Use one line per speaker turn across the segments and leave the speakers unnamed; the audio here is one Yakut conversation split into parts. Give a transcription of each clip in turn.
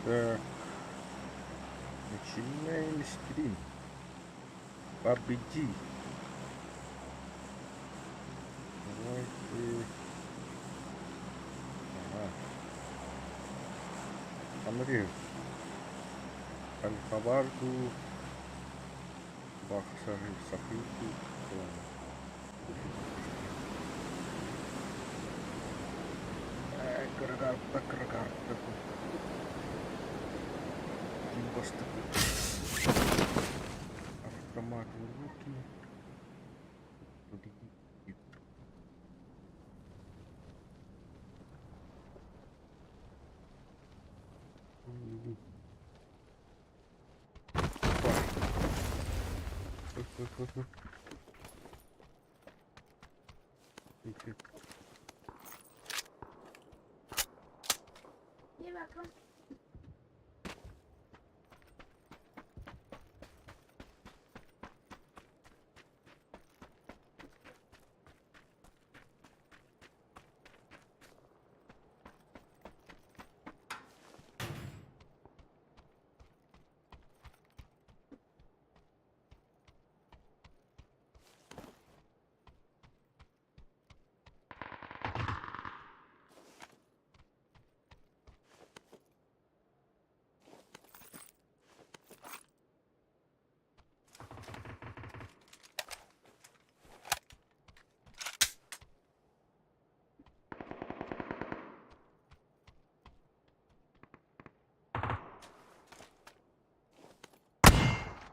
Так, начинаем стрим. PUBG. Давайте. Ага. Смотри. Альхабарду. Бахсары Сахику. Кырагарта, кырагарта. Бастакы. Автомат в руки. Победить.
You're welcome.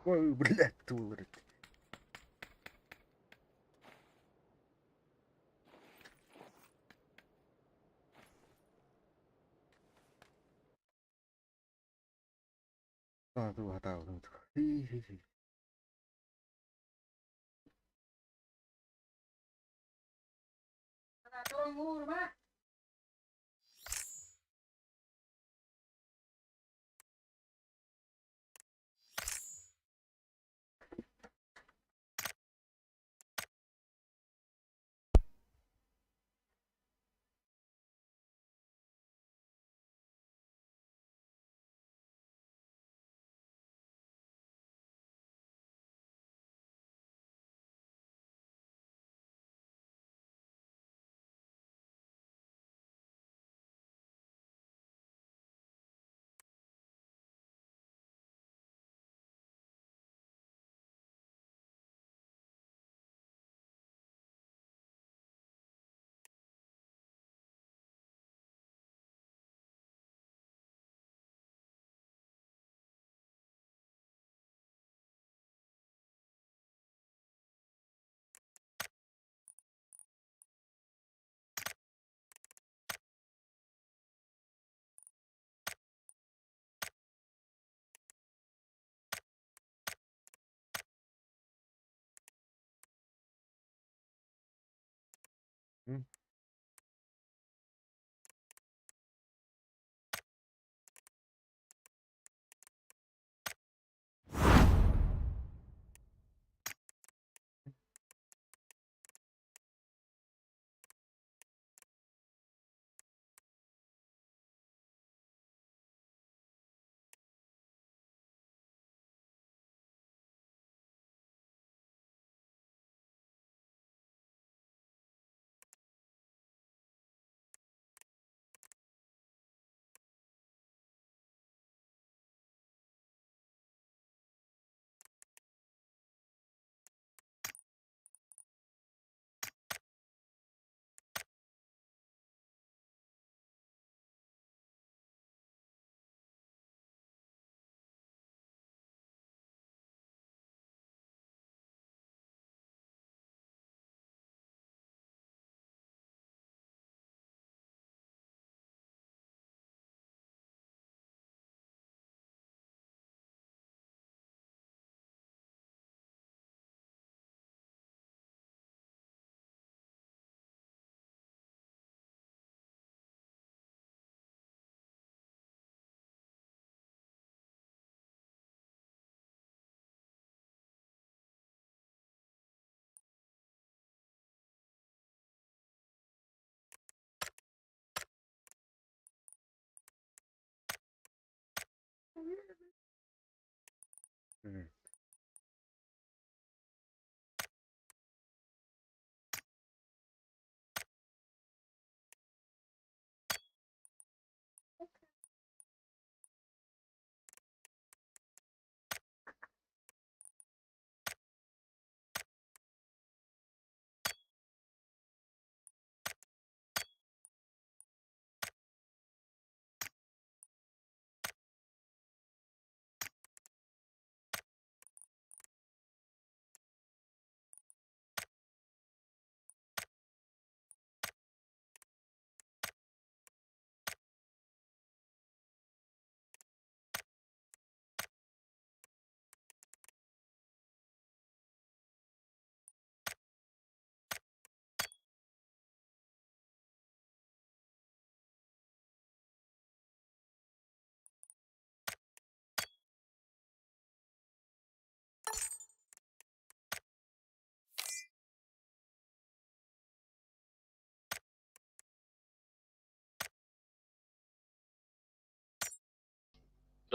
Ой, блядь, туларит. Хи-хи-хи. М.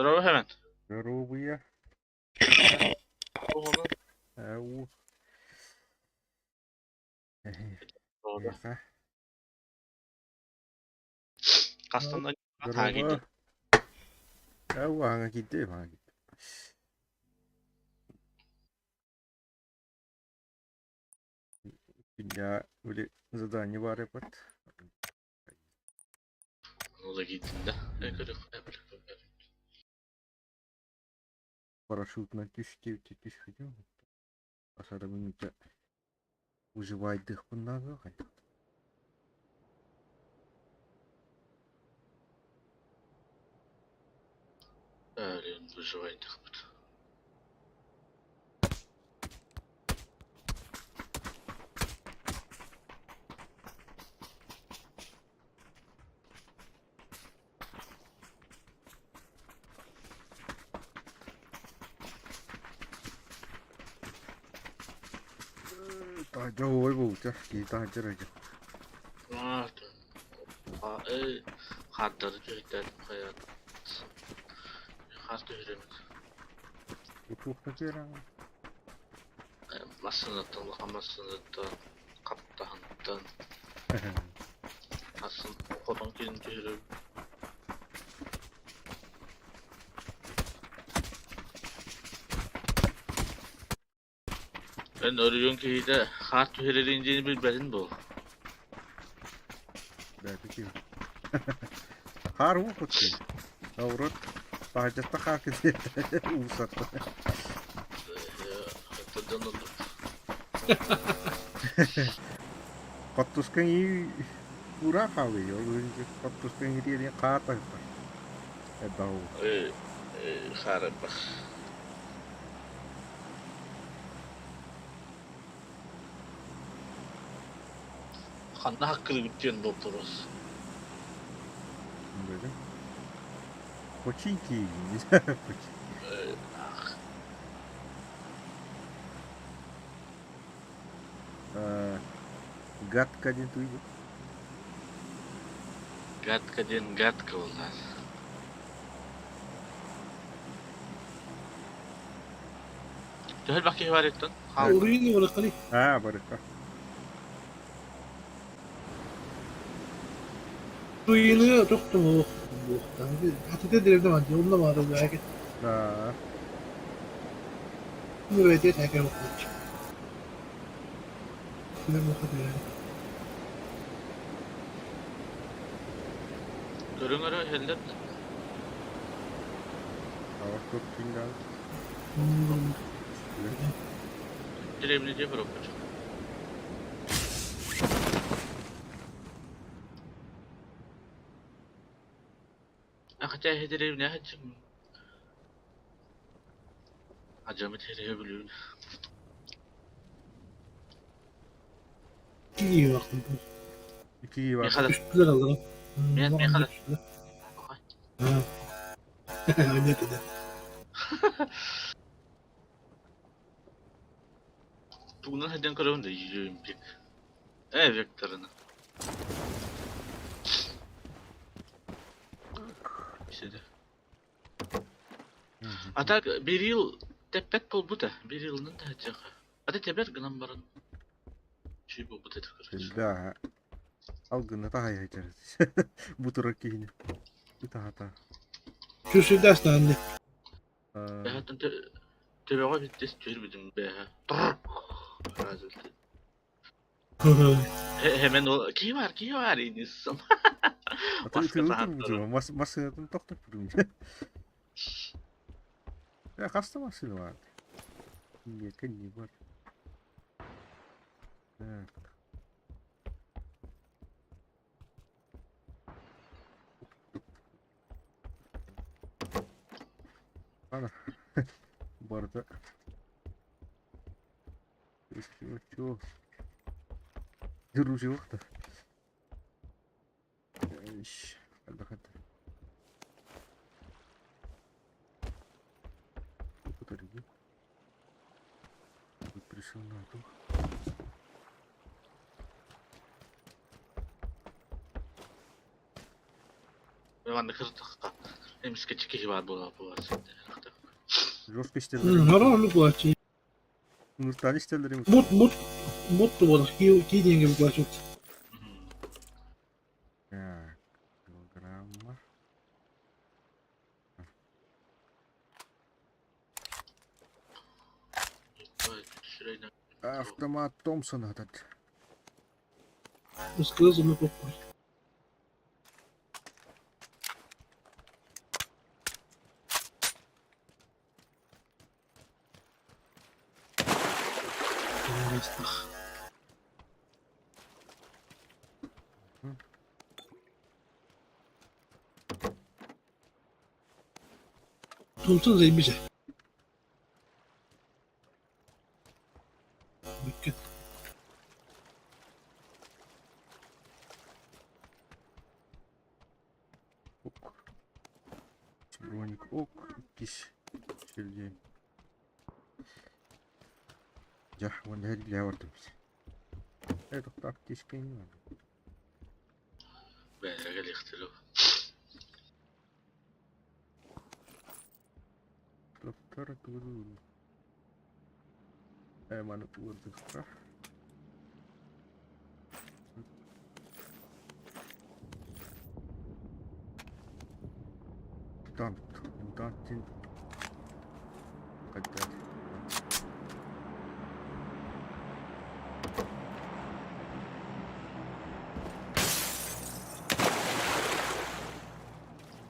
Здорово, Хэмэн.
Здоровые.
Оҕону
Ау.
оҕото
Эһиэхэ.
хастан да
Здорово. Ау, аһаҥа киирдэ, аһаҥа киирдэ. Күннээ били задание баар эбит.
Ону да киирдим да.
Парашютынан түстүү түспүтүм. Асара мүнүүтэ выживайдыахпын наада хайдах.
Блин, выживайдахпыт.
Таһырдьа оһуобай буолбута, киһи таһырдьа эрэ
Хаардары түһэртээтим хайаат. Хаар түһэрэммит.
Утуохта түһэрэҕин?
Массыынаттан улахан массыынаттан хаптаһынтан атын хотон киһини түһэрэр. Эн өрүөн киһитэ хаар түһэрэрин диэни билбэтин буол.
Бэйэтэ киһи. Хаар уу куттун. Урут таһырдьатта хаар кэтиэтэ уусатта.
Дьон оннук.
Хоттускаҥ уура хаалый, ол хоттускаҥ ириэрин хаар таһыттар. Элбэх уу.
Хаар элбэх. Ханна хаккырыбыт диэн боппуруос.
Böyle. Починки. Гадка диэн туйбут.
Гадка диэн гадка буоллаҕа. Төһө элбэх киһи бар эбит хаалла?
Уруйун барахханый?
Аа, барыта.
Уруйуну тохтум Хатыта деревне var. Onunla mı arada hareket?
Да.
Müvediye tekrar okumak. Şöyle bakın.
Көрүҥ эрэ иһэллэр да.
Авар көп киндал.
Дэриэбинэ дьиэ барыппыт. Хотя иһи дэриэбинэ Адьаммыт иһэ Бүлүүн.
İki iyi baktım.
İki var.
Миэхэ да
Üstüler alırım.
Мен миэхэ да.
Ha. Aynen öyle.
Тугунан сылдьан көрөбүн да Юльбек. Ээ Векторына. А так Берил Тэппэт буолбута, биир ыалынан таһырдьаха. Аты тэбэр гынан баран, үчүгэй буолбут этэ короче.
Да, алгына таһайа Бу турар киһини. Ытаһата.
Чувствуйдаастаан
Бэһэттэн төбөҕө биттис түһэрбитим бэһэ. Hemen ол киһи бар, киһи бар иниссам.
Маска Массыынатын тохтоппутум. Хаста массыына бар? Нет, не бар. Так. Ана. Барыта. Чего? Держу Пришел на ту.
Манна кырдахха эмискэччи киһи баар буолар буолар.
Жестко истэллэр.
Хараҕы буолааччы.
Муртан истэллэр.
Мут мут мут буолар ки ки диэнгэ буолааччы.
Так, килограмма. Автомат Томпсон этот.
Ускызы похуй. Томпсон заебись. Бүккүт.
Ок. Броник ок. Иккис. Сергей. Дьэ, уонна эргилээ бардым. Э, тоқтап тиискэйин
Бэйэҕэ
Топтор тугу Э, маны уурдухха. Мутант. Мутант Хайдах?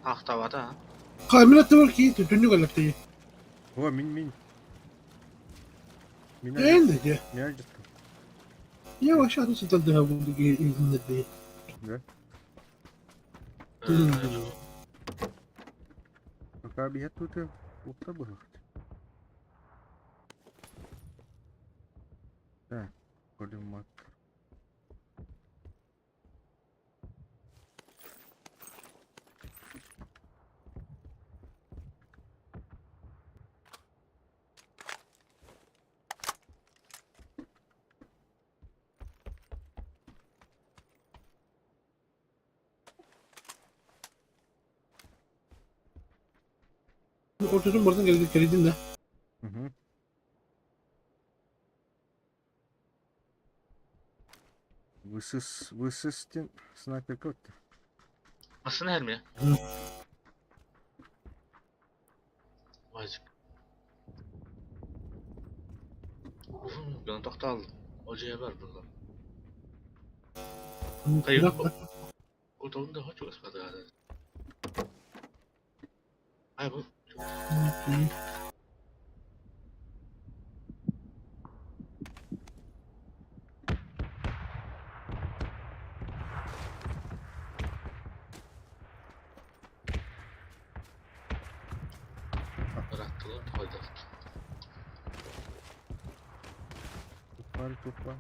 Ахтабата.
Камера бар ки түннүк аллактыы.
О, мин мин. Мин
Эн де.
Мен алдьаттым.
Я вообще атын сыталдыга буду иһиннэрдии.
Да? Пока биһэт тута укта быһахт. Так, колемат.
Ортотун барытын кэрийдин да.
Угу. Высыс, высыстин снайперка өттө.
Массына эрме. Вазик. Гана тохтал. Ол дьиэ бар булла. Хайы. Отон да хочу господа. Ай бу. Ыраттылар хайдах.
Туппан, туппан.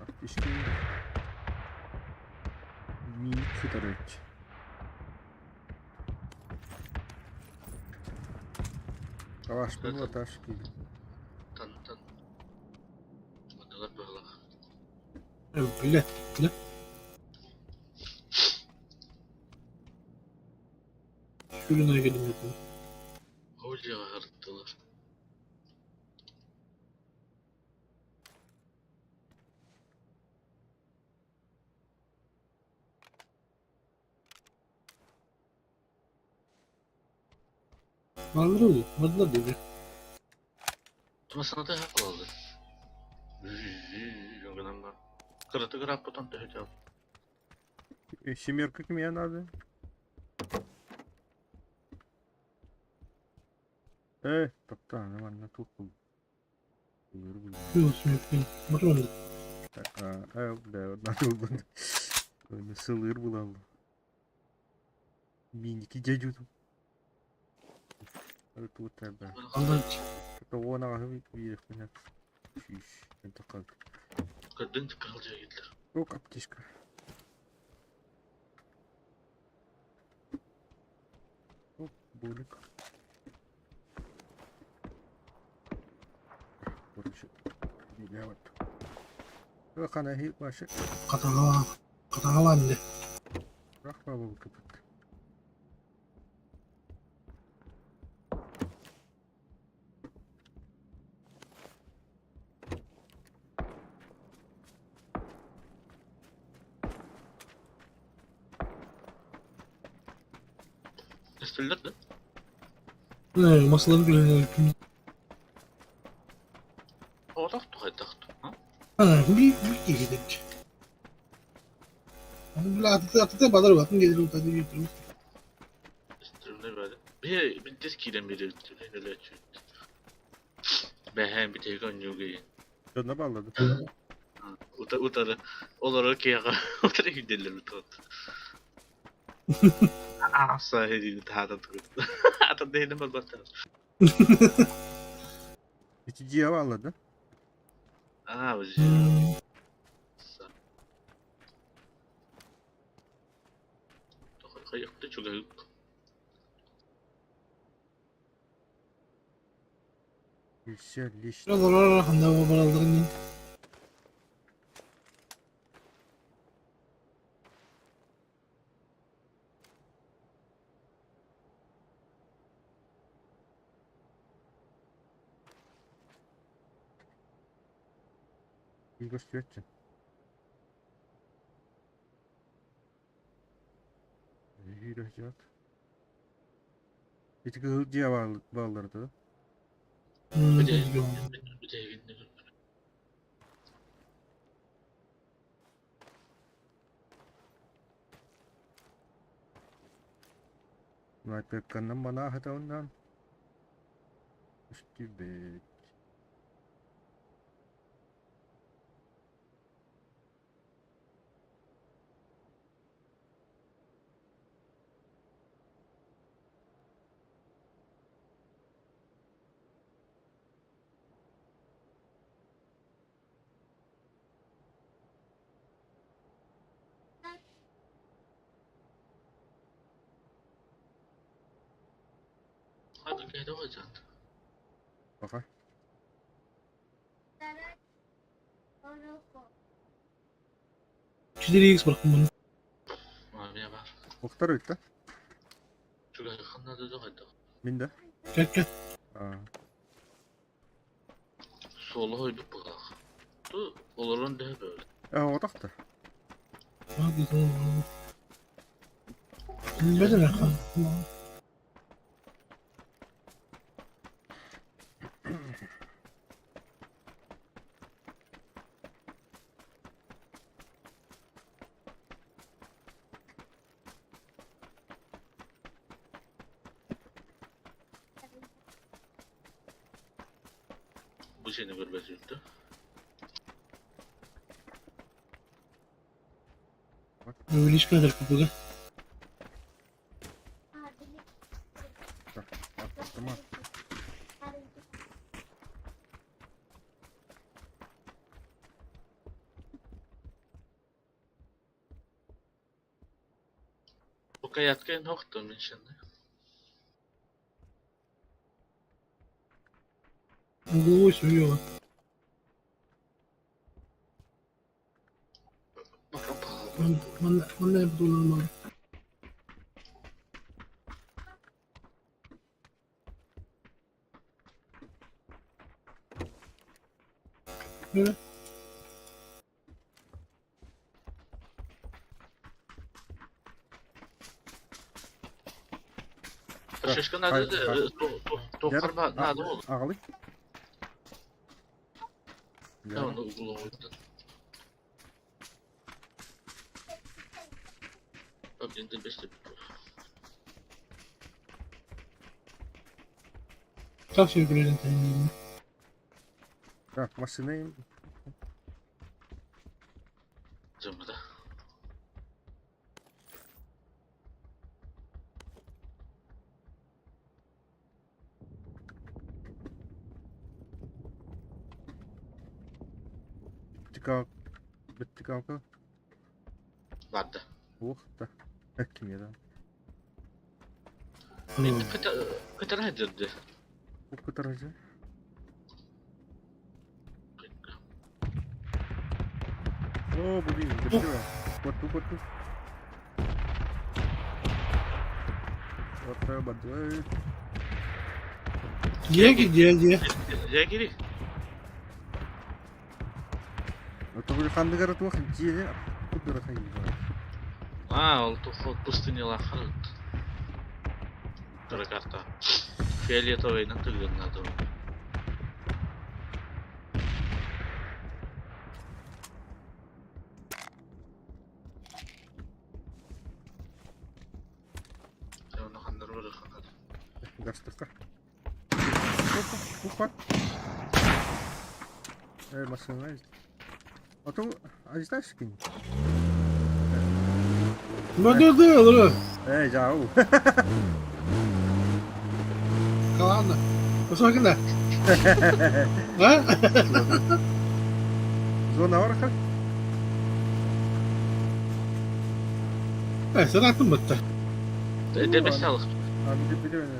Аптечки. Миик сытар. Калашпын латашки.
Тан тан. Мандалар быһылах.
Бля, да? Күлүн айгылыммытын.
Ол дьиэҕэ сырыттылар.
Бааллара дуу, бардылар дуу
Массыыната ыһа хаалла. Гынан бар. Кыратык ырааппытын төһө дьал.
Семерка кимиэ наада? Э, таптаан, манна туох Сылыыр булаллар. Миники дьадьутум. Уон аҕаһы биэриэхпинэ сүүс
Көрдүн кыһыл дьайыылар.
Ок аптечка. Оп, болик.
Хатаҕалаан, хатаҕалаан дьэ.
Көстөллөр да?
Массыынаны күлүнэн
Оҕотох хайдах
биир киһи Аты бадар атын диэри утады биир
Биһи билдес киирэн биэрэбит өлөөччүбүт. Бэһээн бүтэһик оонньууга
Дьонно бааллады.
Утары олорор киһиэхэ утары киирдэллэр бутуот. Ааса таһаатан Атын да иһинэн барбаттар.
Ити дьиэ бааллады.
Аа, Хайықты чугаһык.
Все отлично.
Олорор ханна баралларын
Көстүөччү. Ити кыһыл дьиэ бааллар да? Снайперканнан манааһыта оннан Үстүбэт. Пока.
4 x бырахпын.
Охтар ыытта. Мин да?
Кэккэ.
Суола хойдук быһыылаах. Ту олорон дөһө бөөлө.
Э, отохто.
Бэдэр
Бу сени көрбөт үттü.
Увеличка купуга.
Автомат.
Пока ятка нохто меньшенне.
Угловой свое. Манна буолар.
Шишка надо тоққарба надо ол.
Аҕалый.
Оны угловойдан. Енді бестеп.
Так сүйгілерін тәйін.
Так, машина
Зымыда.
Бүттікалка.
Барды.
Ох, да. Ким еді?
Енді қытара жүрді.
Ох, қытара жүрді. О, блин, бітті. Коту, коту. Ота бадай.
Дьиэ дьиэ дьиэ.
Я кири.
Ото хандыгара туох дьиэ куддара хайы.
А, ол тухо пустынела харыт. Карта. Фиолетовый на тыгын надо.
Гастыка. Опа, машина есть. А то, а знаешь, кинь?
Бады-ды,
Жау.
Ладно. Высокина. А?
Зона орха?
Сараттым бітті.
Демесалıq.
А, билем.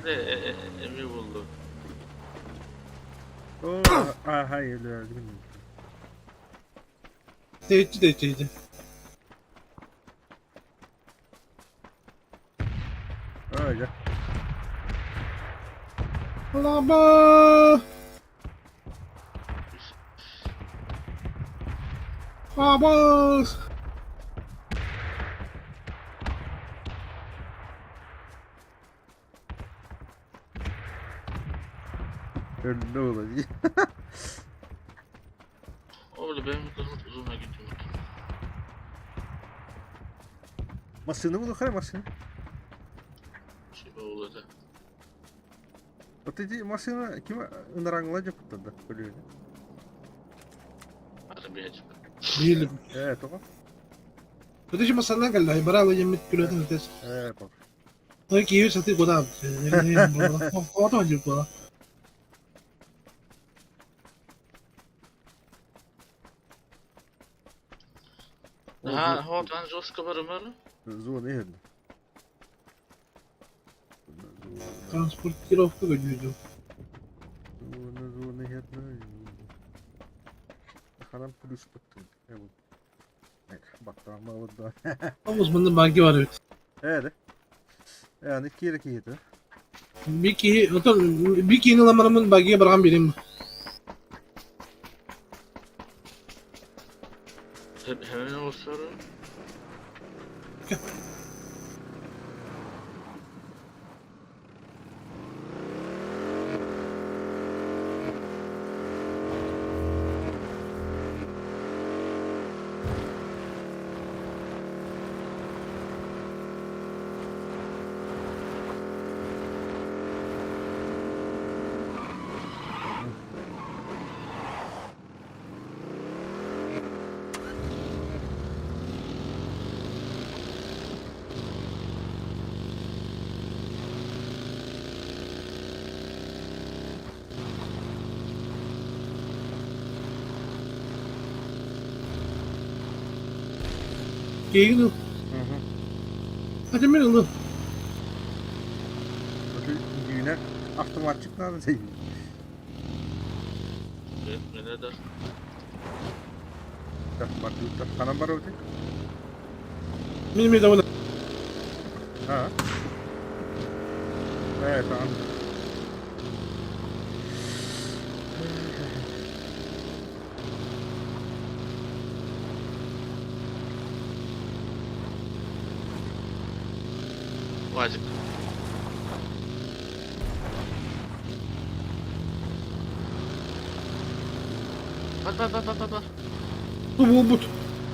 Эми болду.
О, ага, еле.
Тейчи тейчи.
А, я.
Лаба! Абас!
Ne olacak?
Öyle benim kızım uzun'a gidiyor.
Машину було, машину.
Şey oldu.
Вот эти машина ким ынараңла деп да, көрүнө.
Арабия.
Билим.
Тоға.
Өтеші масана кәлі, бара емет күлетін өтес.
Пап.
Той киев саты года. Қоты жүріп бола.
Ha, hodan жестко бар ымыр.
Зона еді.
Транспортировка көжүйді.
Зона, зона еді. Харам плюс баттым. Баттам алды.
Omuz мында баги бар бит.
Э, Аны керек еді.
Бики, отон бики ламарымын баги барган берем.
Hemen olsa.
Кейгин. Hadi мен ылы.
Düğüne автоматчик надо дейм.
Ne der?
Так, бардык. Канам бар өте.
Мен мен давай.
Ha. Evet, tamam.
Уазик. Бар бар бар бар бар бар.
Бу буолбут.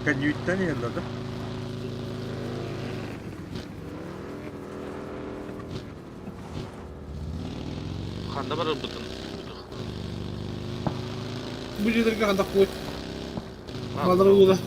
Кэннүүттэн иһэллэр да?
Ханна барарбытын
Бу дьиэлэргэ хантах куой. Балар уула.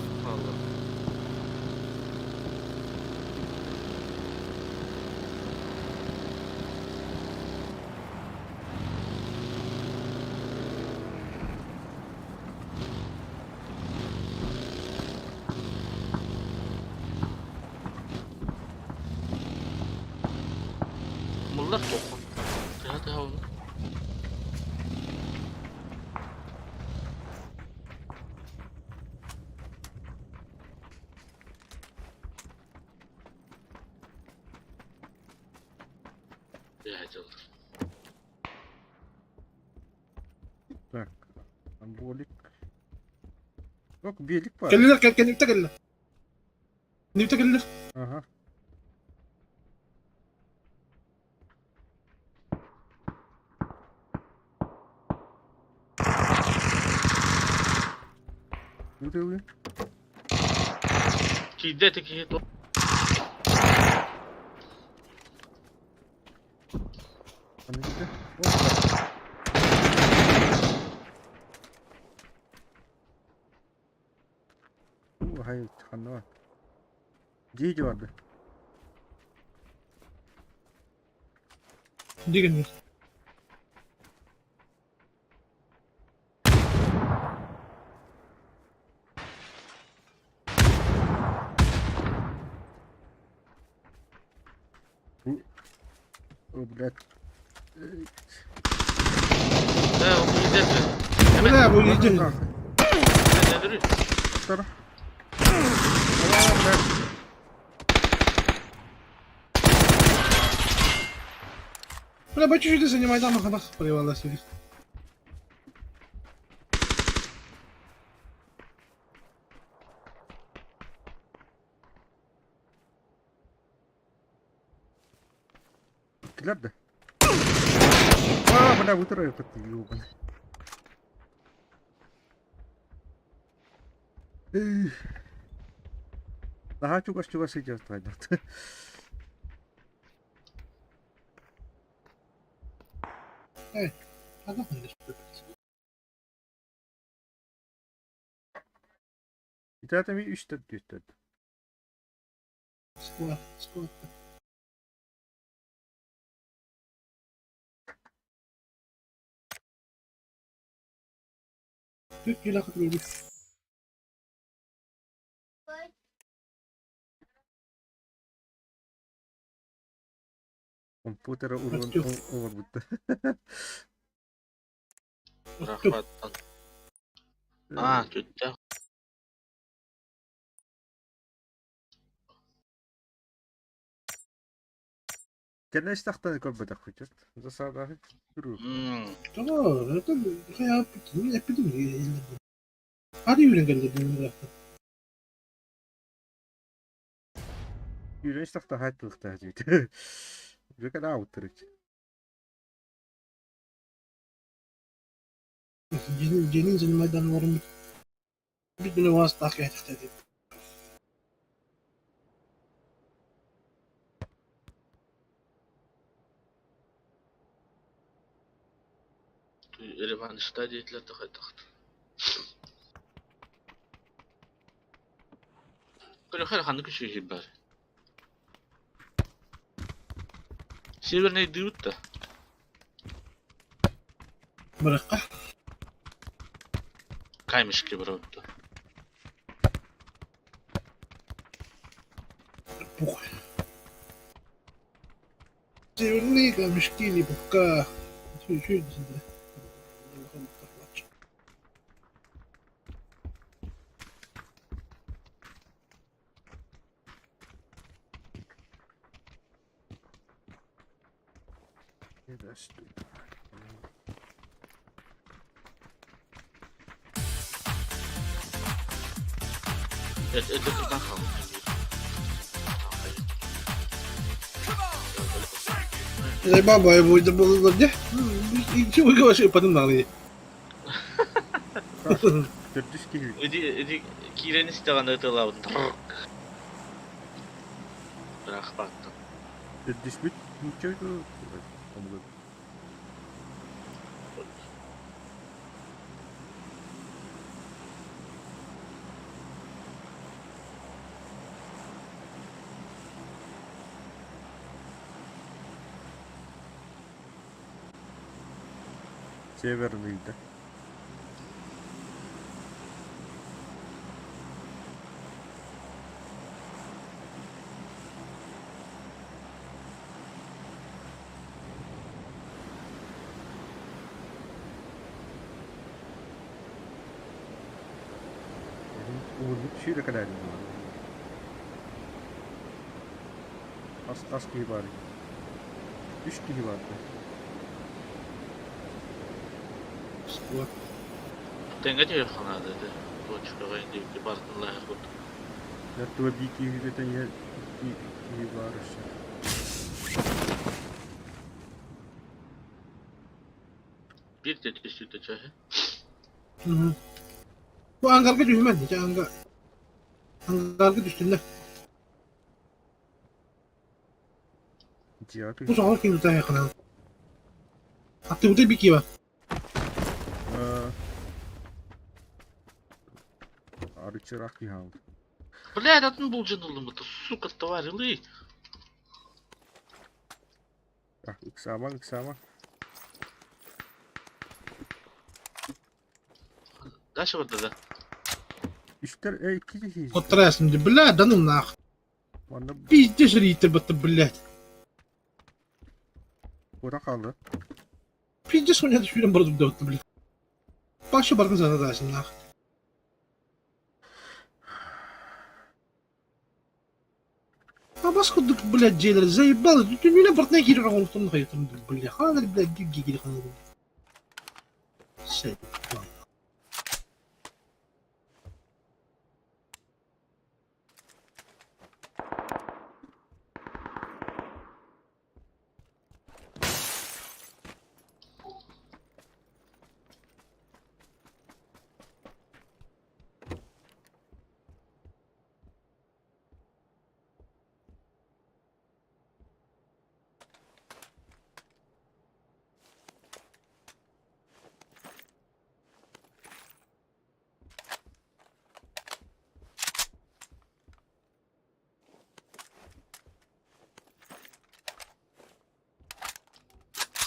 Мыллар тоққун. Тыһа тыһа оны.
Так, амболик. Ок, биэлик бар.
Кэллилэр, кэл, кэнниктэ кэллилэр. Кэнниктэ кэллилэр.
Ага. Үтүгү.
Киирдэ ити киһи туох
Аны киирдэ. Опа. Уу, хай, ханна бар. Дии барды.
Дигэн.
О, блядь.
Э, ол киирдэ.
Бля, бу иди.
Не дөрү.
Тара. О, блядь.
Бля, бачу, что ты занимай там ханах привала сидит.
Килер да? А, бля, вытырай, ёбаный. Эх. Наһаа чугас-чугас сылдьар твайдат.
Ханах
Итаатами үс төрт үс төрт.
Сквад, сквад. Түк килэ көтүрү.
Компьютера урон олорбутта.
Рахматтан. А, түттэ.
Кэнэ истахтан көрбөтөх хүчет. Засадаһы. Түрү.
Tamam, это я эпидемия. Hadi yürü geldi benim
Yürü истахта хайттылыктаа жүйт. Бүкэ аутырыч.
Jenin занимайдан орын bir vasıta dedi.
Ереван стадия тахайтахт. Көрө ханнык үчүгэй бар. Северный дыбыт да.
Bırakka.
Камешки барабыт.
Пух. Северный камешки или пока. Чуть-чуть.
Это кырдан қалды.
Заебал будет было где? Ничего вообще потом надо.
Төрдүс киһи.
Иди, иди, киирэн истэҕинэ ытыалаабын. Бырахпаттым.
Төрдүспүт ничего омугу. Северный да. Уһуннук сүүрэкэлээтим Хас хас киһи баарый? Үс киһи баар дуо?
Тэҥҥэ түһүөххэ наада этэ. Точкаҕа диэки барытын лаһар курдук.
Дьэ, биир киһи көтөн иһэр, икки киһи баар өссө.
Биир да түстүүтэ чаһы.
Бу ангарга түһүмэн, дьэ анга ангарга түстүннэр.
Дьиэҕэ
Бу
түһүм.
соҕуруу киин утаайаххына. Аттыбыта Бикиева.
Арычыраах киһи хаалла.
Блядь, атын булдьан ыллым это, сука, тварь, ылый.
Так, ыксаама, ыксаама.
Дальше вот да.
Үстэр, э, икки киһи.
Оттарасым дии, бля, да ну нах.
Манна
Пиздец риитер бытты, блядь.
кура хаалла.
Пиздец у меня сүүрэн баран бытты, блядь. Паша бардын санатаасым нах. А бас курдук, блядь, дьиэлэр заебал, түннүнэн портной киирэр оҥоһуктарын хайытым, бля, хаалар, блядь, гиги хаалар. Заебал.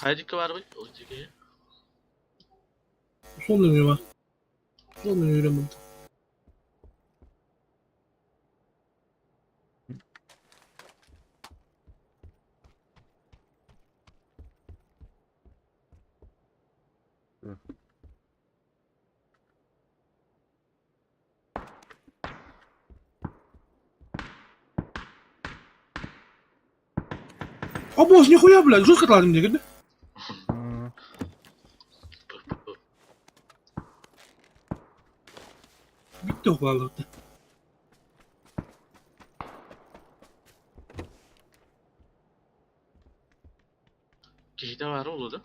Хайа диэки баарбый? Ол диэки.
Сол нөҥүө бар. Сол нөҥүө үрэн барда. А босс, нихуя, блядь, жестко тладим мне, да? Bitti o kaldı.
Киһитэ баара буолуо да?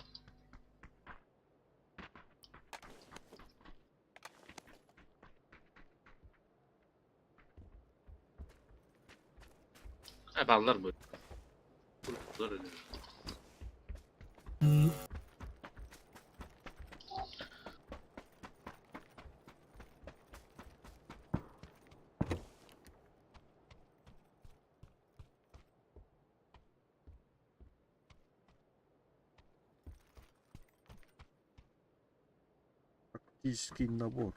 Э, баллар бу.
Практический набор.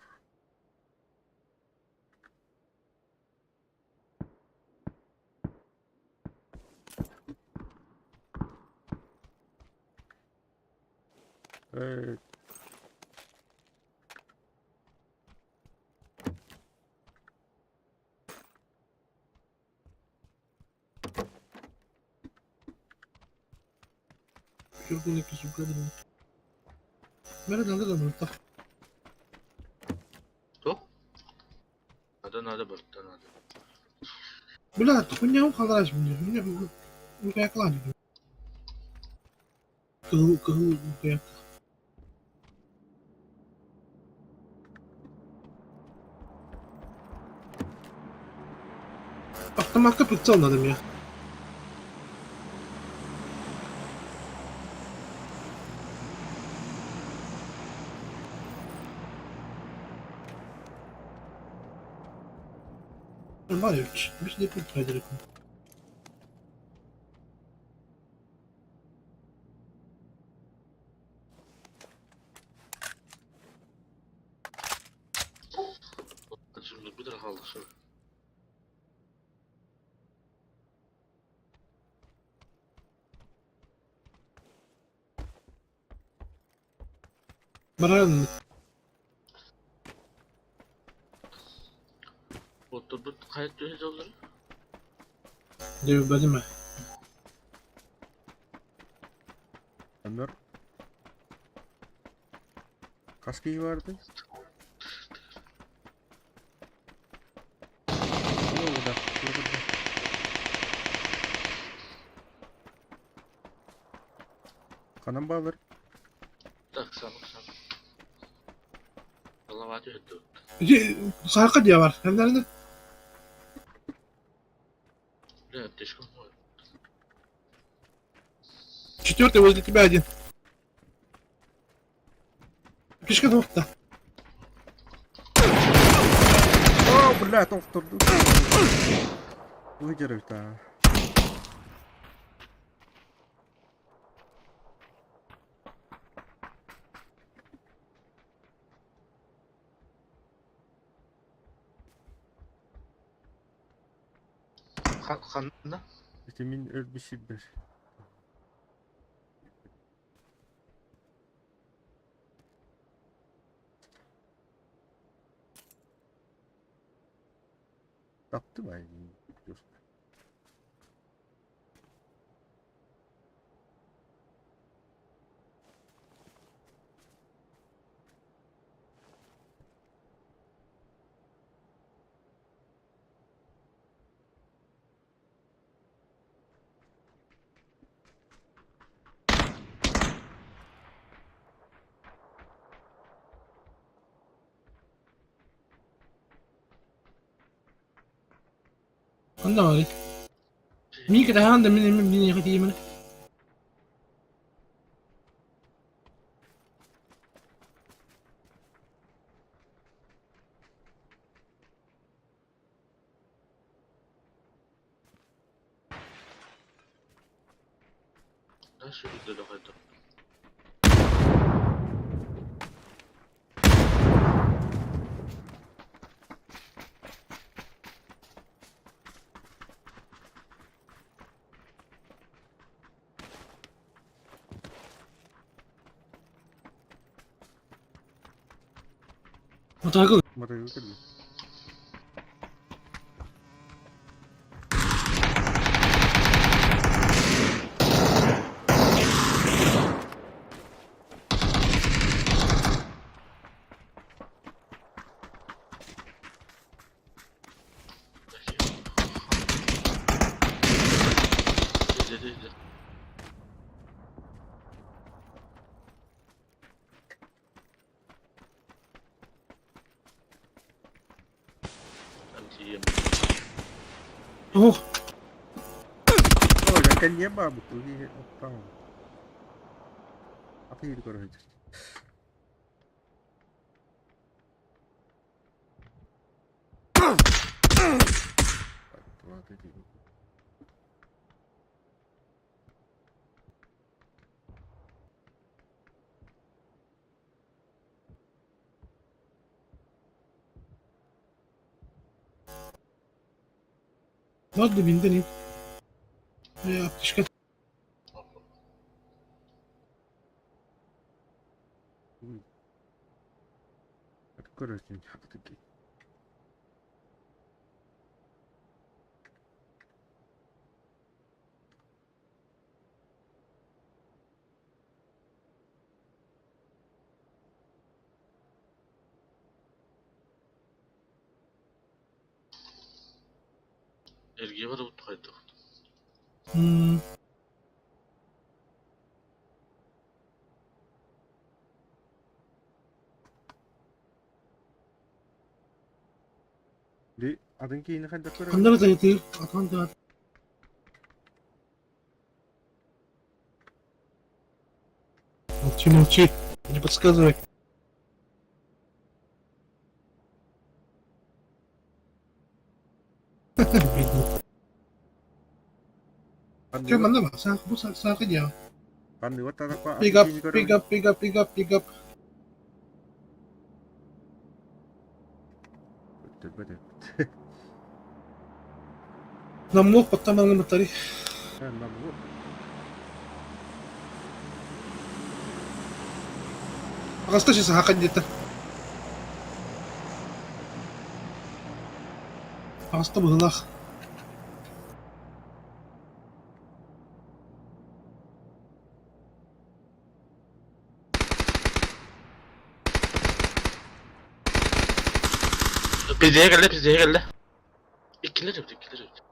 Э,
Чуркуники сука. Мэрэ надо да
Туох? Надо, надо, барыта надо.
Бля, хуйня халаш, мне, мне, мне клади. Кыһыл кыһыл блядь. Автоматка прицел надо мне. Нормально, bir de bir
Şimdi bir kaldı sonra.
Баран
Oturduk kayıt dönüş olur.
Дебедиме.
Ömer. Kaç kişi vardı? Ne oldu? Burada. Kanam bağlar.
Так, сам сам. Голова түһүттү.
Сарка диye var. Hem nerede?
Бля, слишком мой.
Четвертый возле тебя один. Фишка двух-то.
О, бля, тохторду. Выдержит, а.
Ханна?
İşte min ölmüşüm bir. Таптым ай. Dur.
Anda var. Мин кэтэһэн да мин мин мин тиийимин.
Да, сүрүдэ дохайда.
Мотоцикл.
Мотоцикл.
Dedi dedi.
Ох,
Ой, я не бабу, там. А ты короче.
вот дебинден. Аптечка.
Короче,
Эргие бар утқайды.
М.
Атын киһини хайдах көрөбүн?
Ханна да атын да. Молчи, молчи, не подсказывай. Бедный. Че,
Ханныгы
манна ба? Саах, бу саахы дьиэҕэ.
ханныгы тараппа
Pick
атын
up,
киһини
pick
көрөбүн?
up, pick up, pick up, pick up.
Көрдөрбөт эбит.
Наммуох баттамаҥы мытари.
Э, намук.
Аҕаста сейчас саха где-то. Аҕаста быһылаах.
Пиздeye geldi, пиздeye geldi. İkiler yaptı, ikiler yaptı.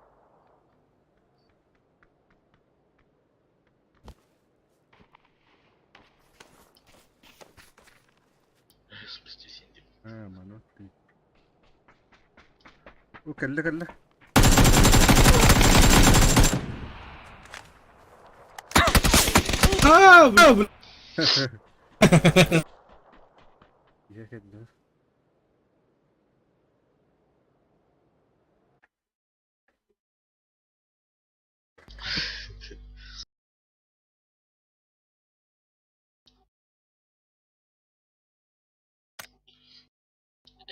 Э, маны ты. О, кэллэ кэллэ.
А, бля, бля.
Иһэ кэллэ.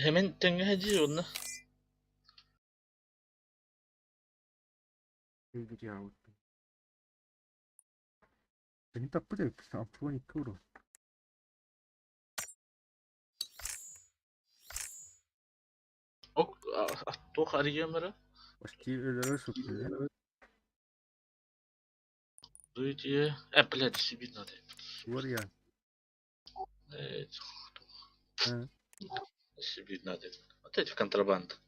Hemen tenge hacı onunla.
Киирдиэҕиттэн. Кини таппыт эбит, 62 уру.
Ok, туох арыйамара.
Почти өлөрө сыппыт.
Дуйте. Э, блядь, себе надо.
Уорья.
Э,
Э.
себе надо. Вот эти в контрабанд.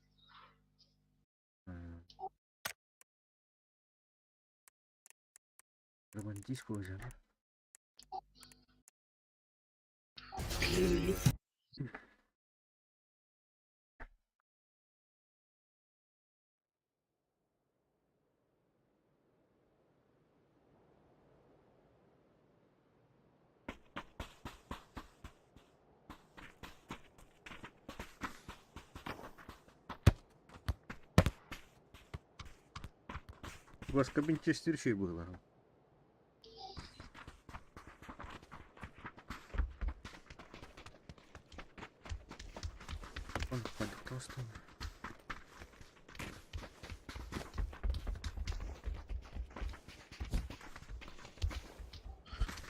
Романтического уже. Баска Винчестер еще и было. Он просто.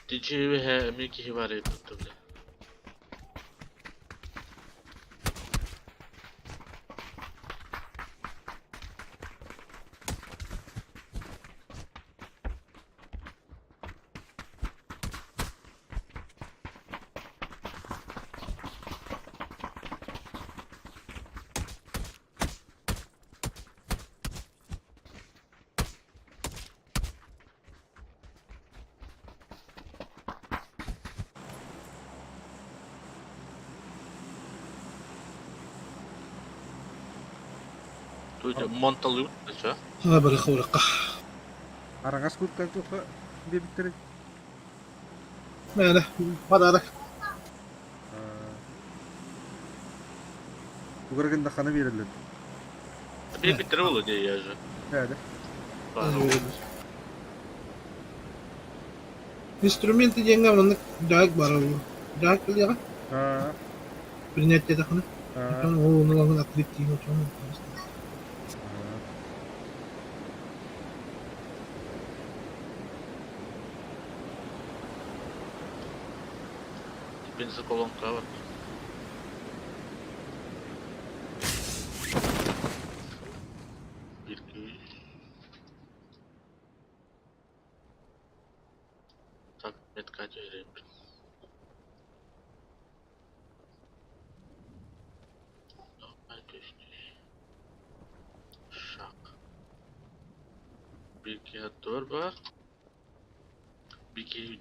Тичи хэ мики хивари тут, бля. Тут монталы, что?
А, бля, хаврaka.
Арагас куртка туха дебиттери.
Мэнэ, подарок.
Угаргын да хана берилер.
Bir bitir oldu diye ya.
Hadi.
Инструменты деньгам оннук дьаак баар Дьаак билиэҕэ,
А,
принять диэтэххинэ,
а.
оттон ол ону открыть тиин отон.
Бензоколонка var. Bir, iki, üç. Так, метка vereyim. Шаг. Bir iki dört var. Bir iki üç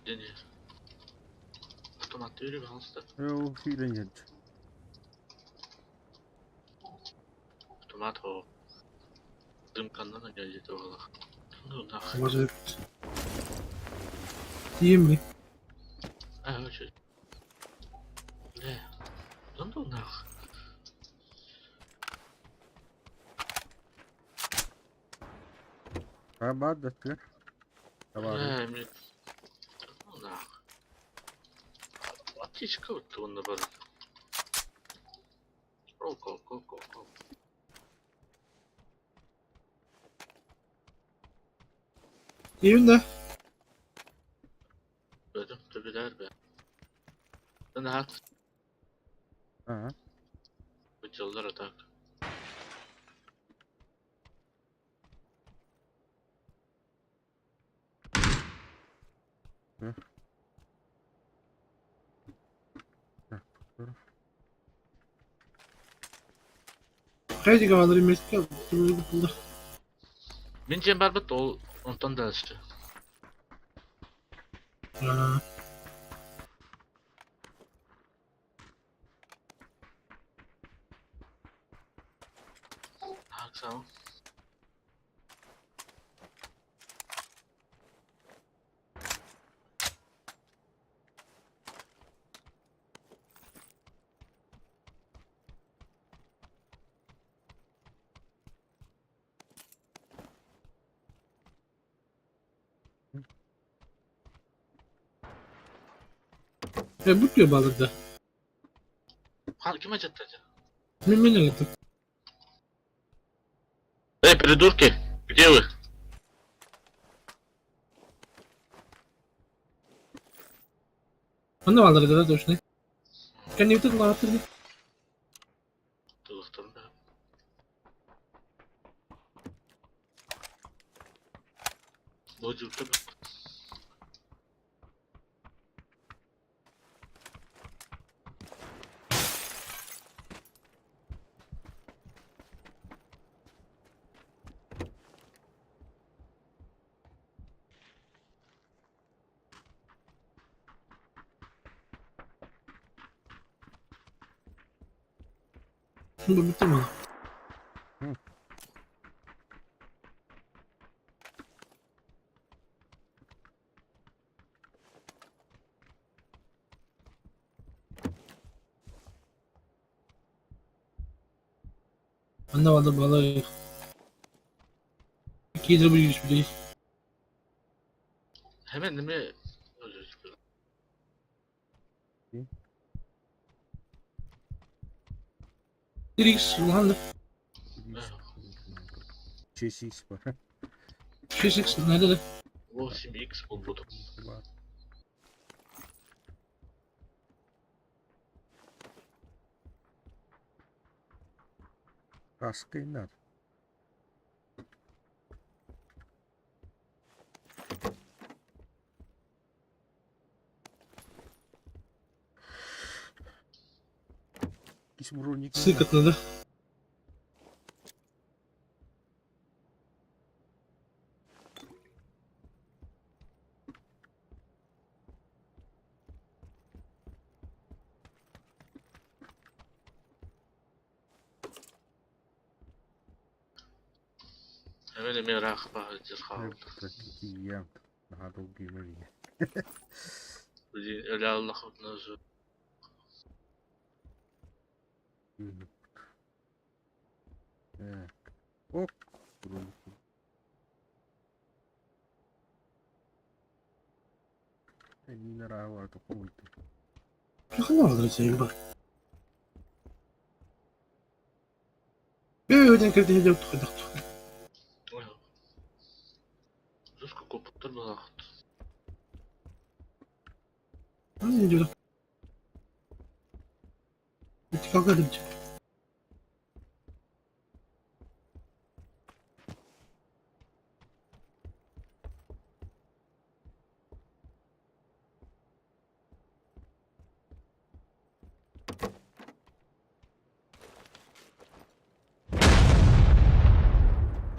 Автомат veriyor hansı da.
Yo, fiilen yedi.
Автомат o. Дымканнан дьэ туһалаах. Ну нах.
Может, Тиийиммит.
А, очень. Бля. Ну нах.
А баар да тыа. Табаарый.
Бля, мне... Ну нах. Аптечка вот он наоборот. Ок, ок, ок, ок, ок.
Тиийин да?
Бөдөм төбелер бе. Нах.
Аа.
Бычаллар атак.
Так,
Хайдик алыр эмеске булда.
Мин дьиэм барбыт ол онтон дальше.
Аа.
Так, сам.
E bu diyor balırda.
Ха, ким ачатты?
Мен мен алатым.
Эй, придурки, где вы?
Онно балырда да точно. Кэннибитин улааттыр дии.
Тылыктырын да. Божурта
Бу бүттүм аны. Онно балыр балыр. Кидер бу жүз билей.
Hemen неме
Трикс улахан
Чесис бар.
6x надо да.
8x болбутум.
Бар. Каска надо. Кис броник.
Сыкотно да.
Hemen эме рах ба жырха.
Тиийэм. Наһаа долгуйма миигин.
Өлө Аллах назы.
Так. Ок. Броник. Нравится пульт.
Хана балыр сен бар. Бөден кирден деп тухадак.
Жөскө көпөттөр балакыт.
Аны деп. Kalk hadi.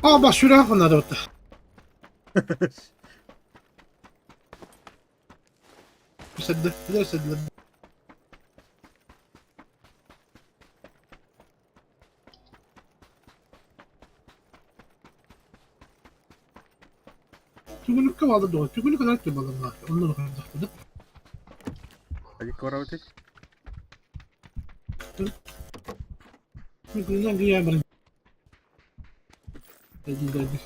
Аа ба сүрэх надад бата. Сәдде, билер сәдде. Түгүнүккэ баалар дуо? Түгүнүк ынар баламнаах. Онно хайдахтыды.
Ади корабыты.
Күнүнэн гыйа баран. Деді.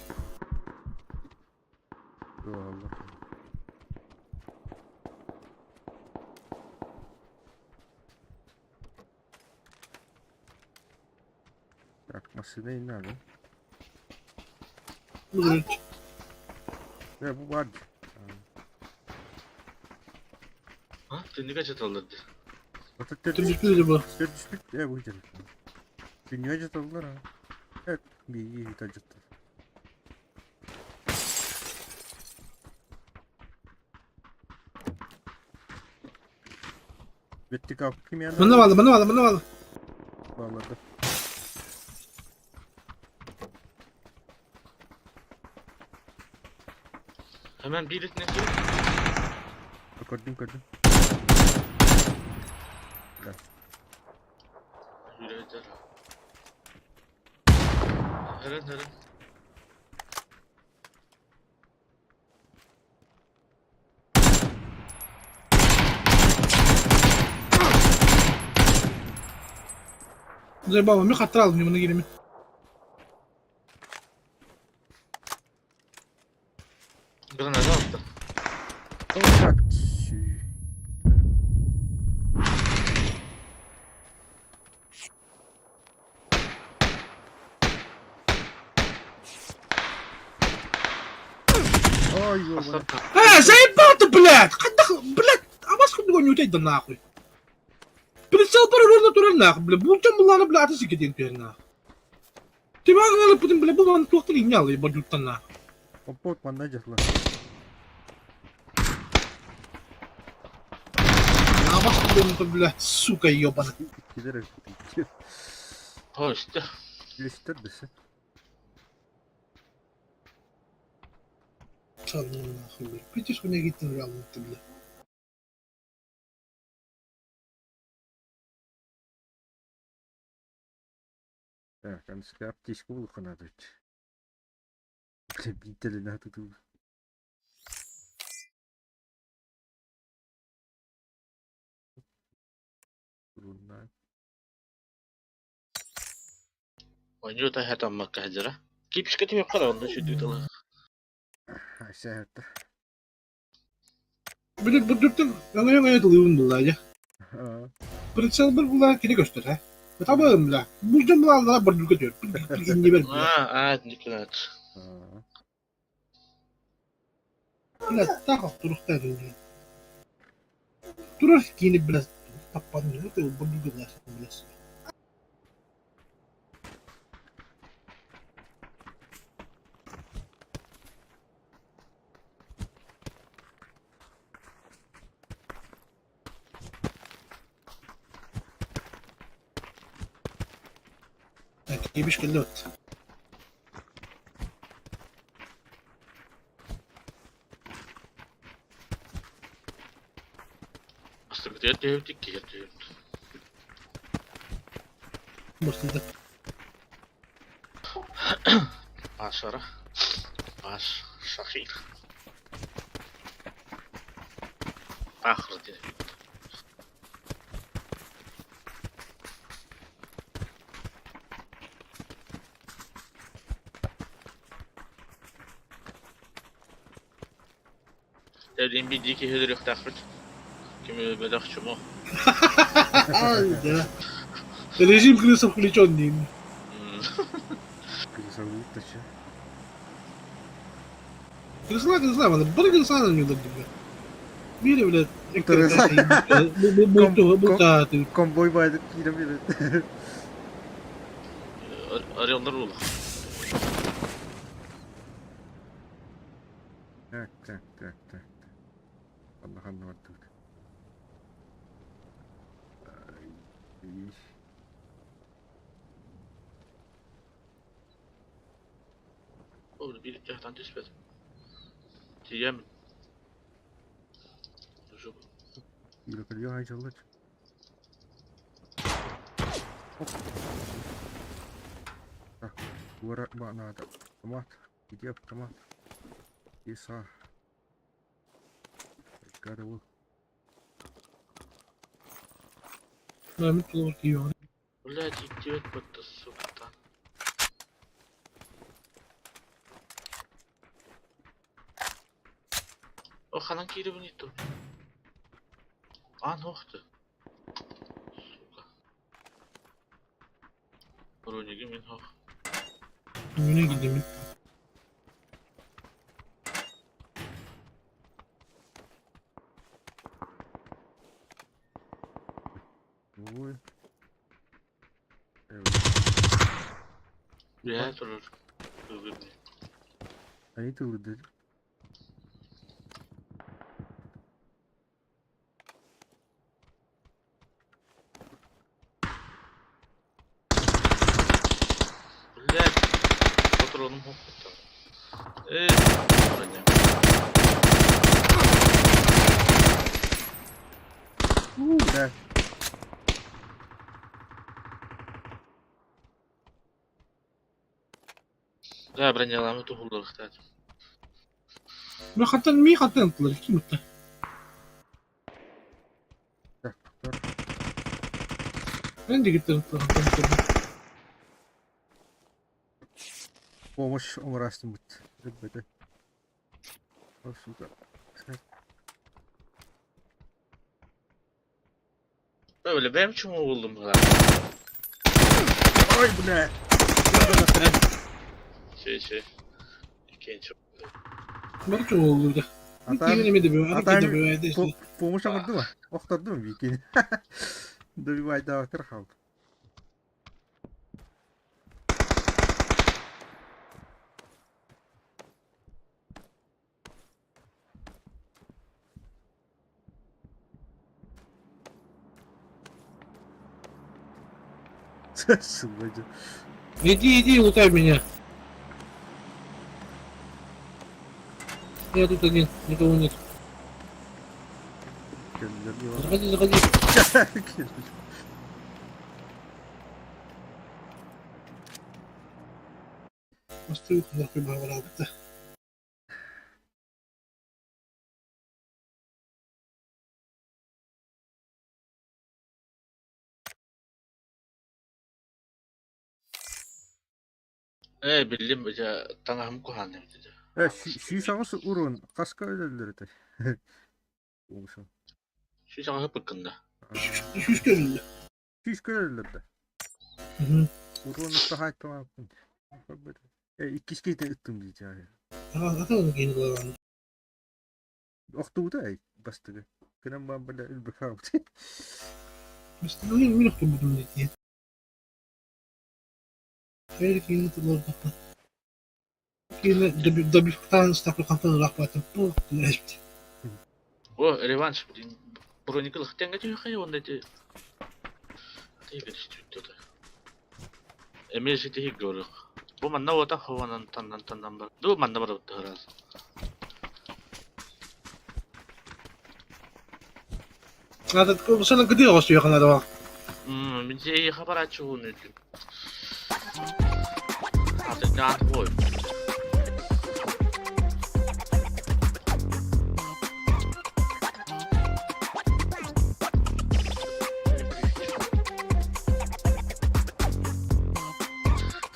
Allah. Так, машина не надо.
Бұл
Ya bu var.
Ha? Түннүккэ жаталлар дии.
Ото төрт
Түбүккү bu.
төрт түспүт. Э, бу жер. Дүнүйө жаталлар а. Э, бии жаталлар. Беттик алып ким яна
Мына балы, мына балы, мына балы.
bağladı.
Hemen birisine sür.
Gördüm gördüm.
Yürüyeceğiz. Heren heren.
Заебал, мен хаттыра алдым, мына келемен.
Граната атты.
Так. Ой, ёбана.
Э, заебал ты, блядь! Қайда, блядь, абас күндік ойын өтейді нахуй. Прицел бар орнына турар нахуй, блядь. Бұл жан бұланы, блядь, аты секеден түер нахуй. Ты маған алып бұдың, блядь, бұл маған туақтан ине алып, ебать, жұрттан нахуй.
Опот манна жатла.
Абас күндік, блядь, сука, ебаный.
Кидер.
Ha işte.
Göster dese.
Çaldım нахуй, блядь. Притишь, у меня гитин реально, ты, блядь.
Так, анска аптечка булуха надо. Бля, надо тут. Руна.
Oyuncu da her amma kahcıra. Кипишке yok kadar onda şu düdüğü.
Aşağı hatta.
Блядь, бұл жұрттың өңе-өңе тылуын бұлла, я.
Ha.
Прицел бір бұлла кене көстер, ә. Табым, бля. Бұл жан бұлла бір дүрке төр. Инне бер, бля.
Ha, evet Nikolat.
Ha.
Блядь, так тұрықта дүние. Тұрар киініп, блядь, таппадым, это бір дүрке блядь. Так, ебишка лед.
Aslında bir de ki yatıyor.
Басылды.
Başara. Baş Şahir. Ahır diye. Dediğim bir iki hıdır yok taklit. Kimi bedek çumu.
Да. Режим крыса включен деймін.
Крысовут еще.
Крысла, крысла, аны бір крысаны не блядь. Бири, блядь,
Крыса.
Бұл
Конвой байдып кире берет.
Arıyorlar oğlum.
Так, так, так, так. Allah Allah vardı. Ay.
Oğlum bir cahtan düşmedi. Diyemem. Şu
Yürü haycalar. Hop. Так, гора надо. Автомат. Иди автомат. Иса. Gotta
Мамит толор киһи.
Блядь, идиот будто, сука. О, ханан киирэбин иту. Аан охты. Сука. Брониги мин хох.
Мүнэ киирдим.
Ой.
Үөһээ турар. Ылгыр
Они тылыдыр.
Блядь. Патроным хоппуттар. Э, броня.
У, да.
Да, бронялами туһулларыхтаат.
Мен хантан ми хантан ыттылар ким ытта?
Так, тор.
Мен дегиттер ыттылар хантан ыттылар.
Помощь оҥорастым бут. Өлбөтө. О, сука.
Böyle benim чума булдум була.
Ой, бля.
Şey şey. İkinci.
Бары чоҕуллубута.
Атаан
Киһини эмиэ да бөҕө,
атаан
да бөҕө,
помощь оҥорду ма? Охторду ма бикини? Добивайдаабаккар хаалды. Сылбайдыр.
Иди, иди, лутай меня. Я тут один, никого нет. Заходи, заходи. Мастер нахуй баҕалаабыта.
Ээ, биллим, дьэ, таҥаһым куһаҕан эбит дьэ.
Э, сүүс аҕыс урун хаска өлөллөр этэй? Уҥса.
Сүүс аҕыһы пыккында.
Сүүс көрүллэ.
Сүүс көрөллөр да. Урун устаһааттамааппын. Э, иккис киһитэ ыттым дии
Атын киһини кылаан.
Охтубута эй, бастыгы. Кынан баан бала өлбө хаалбыт.
Бастыгы мин охтубутум дии. Хайа киһини тыллардахха. Киһини добивтаан ыстапы хантан ыраахпатын бу эспит.
О, реванш, блин. Броникыл хтенге түһэ уонна ити Тиһигэр түттэ. Эмиэ ситиһик көрөх. Бу манна уота хованан таннан таннан бар. Ду манна бар тыһырас.
Надо сана кыды оҕостуйахына да
Мм, мин сей хабарачы хуун үтүм. Аты наат хой.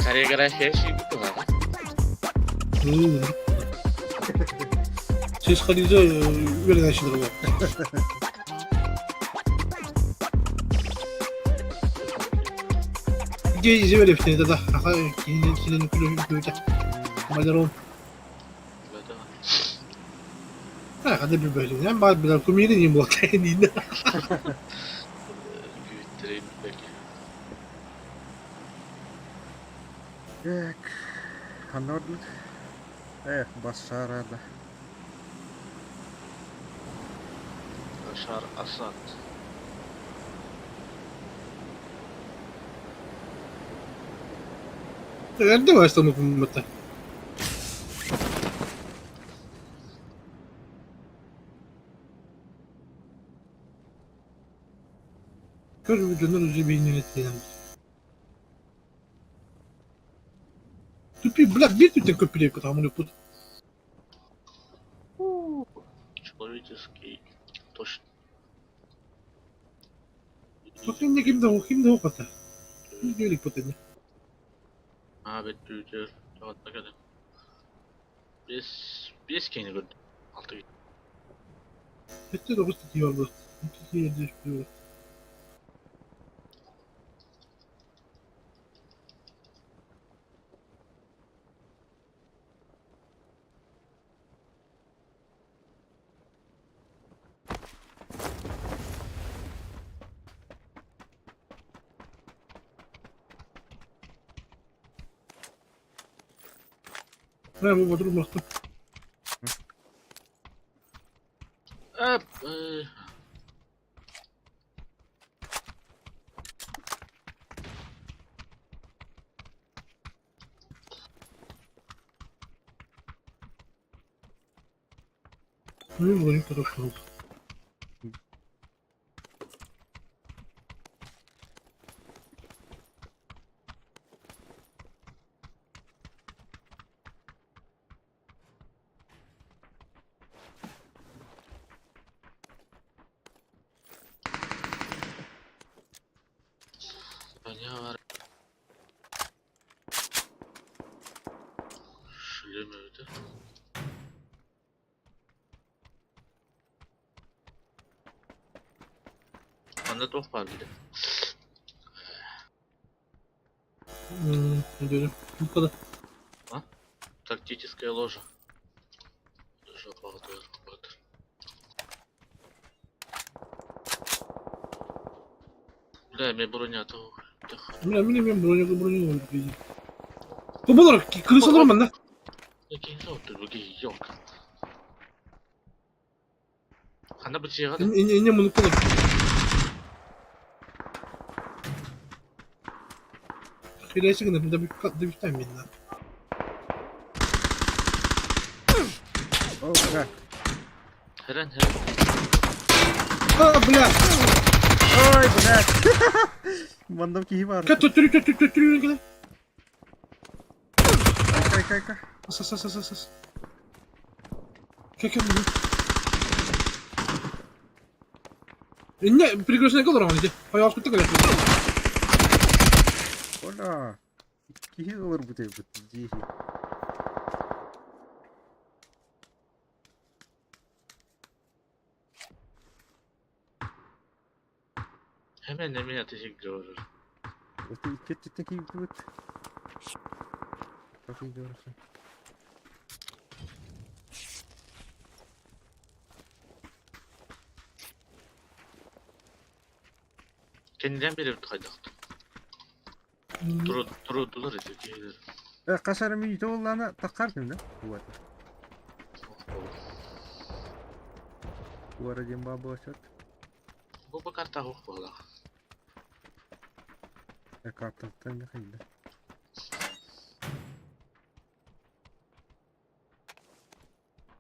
Карегара хеши гутуха.
Сис Хадиза үөрэнээччилэр буолар. Дьэ изэбэлэптини да аха киһини синен күлү Малярон. Хада билбэтин баар билэр кумири ним буолтайын
Так, ханна ордут? Эх, Башарада.
Башар Асад.
Эрдэ бастаммыппын Көр дьоннор уже бииннэн Тупи, блядь, биир түттэн көппүлэйбит хамын ыппыт.
Человеческий точно.
Хотинне ким да ким да хата. Үдүлүк потенне.
Аа бэт түүтэр тоҕотто кэлэн. Бес бес киһини көрдүм. Алта киһи.
Өттө тоҕус тиийэ барбыт. Тиийэ Бу бодур махтан.
Эп
Ну, вроде хорошо.
Броня бар. Шлем эбитэ. Манна туох баар били?
Бу
А? Тактическая ложа. Жопа баатыр. Бля, эмиэ бронята
Мин броня броня Бу болар крысалар манна.
Ёлка. Ханна бу дьиэҕэ да?
Инне мунук болар. Хилэси гына да бүттэн минна.
О, бля.
Хэрэн хэрэн.
А, бля.
Ой, блядь. Манна киһи баар.
Кет төттөрү төттөрү төттөрү кele.
Кай, кай, кай.
Ас ас ас ас ас. Кеке bunu. Инне перекрестный колор иди. Пожалуйста, ты кele.
Оля. Киһи ылыр бут дии.
Hemen hemen ateşe görür.
Это икки такие будет. Как идёшь?
Кэннинэн биэрэбит хайдах. Турудулар ити киһилэр.
Хас эрэ мүнүүтэ буоллаҕына таххар да? Вот. Уара диэн баа буолсат.
Бу бу карта суох буоллаах.
Картаттан да хайда.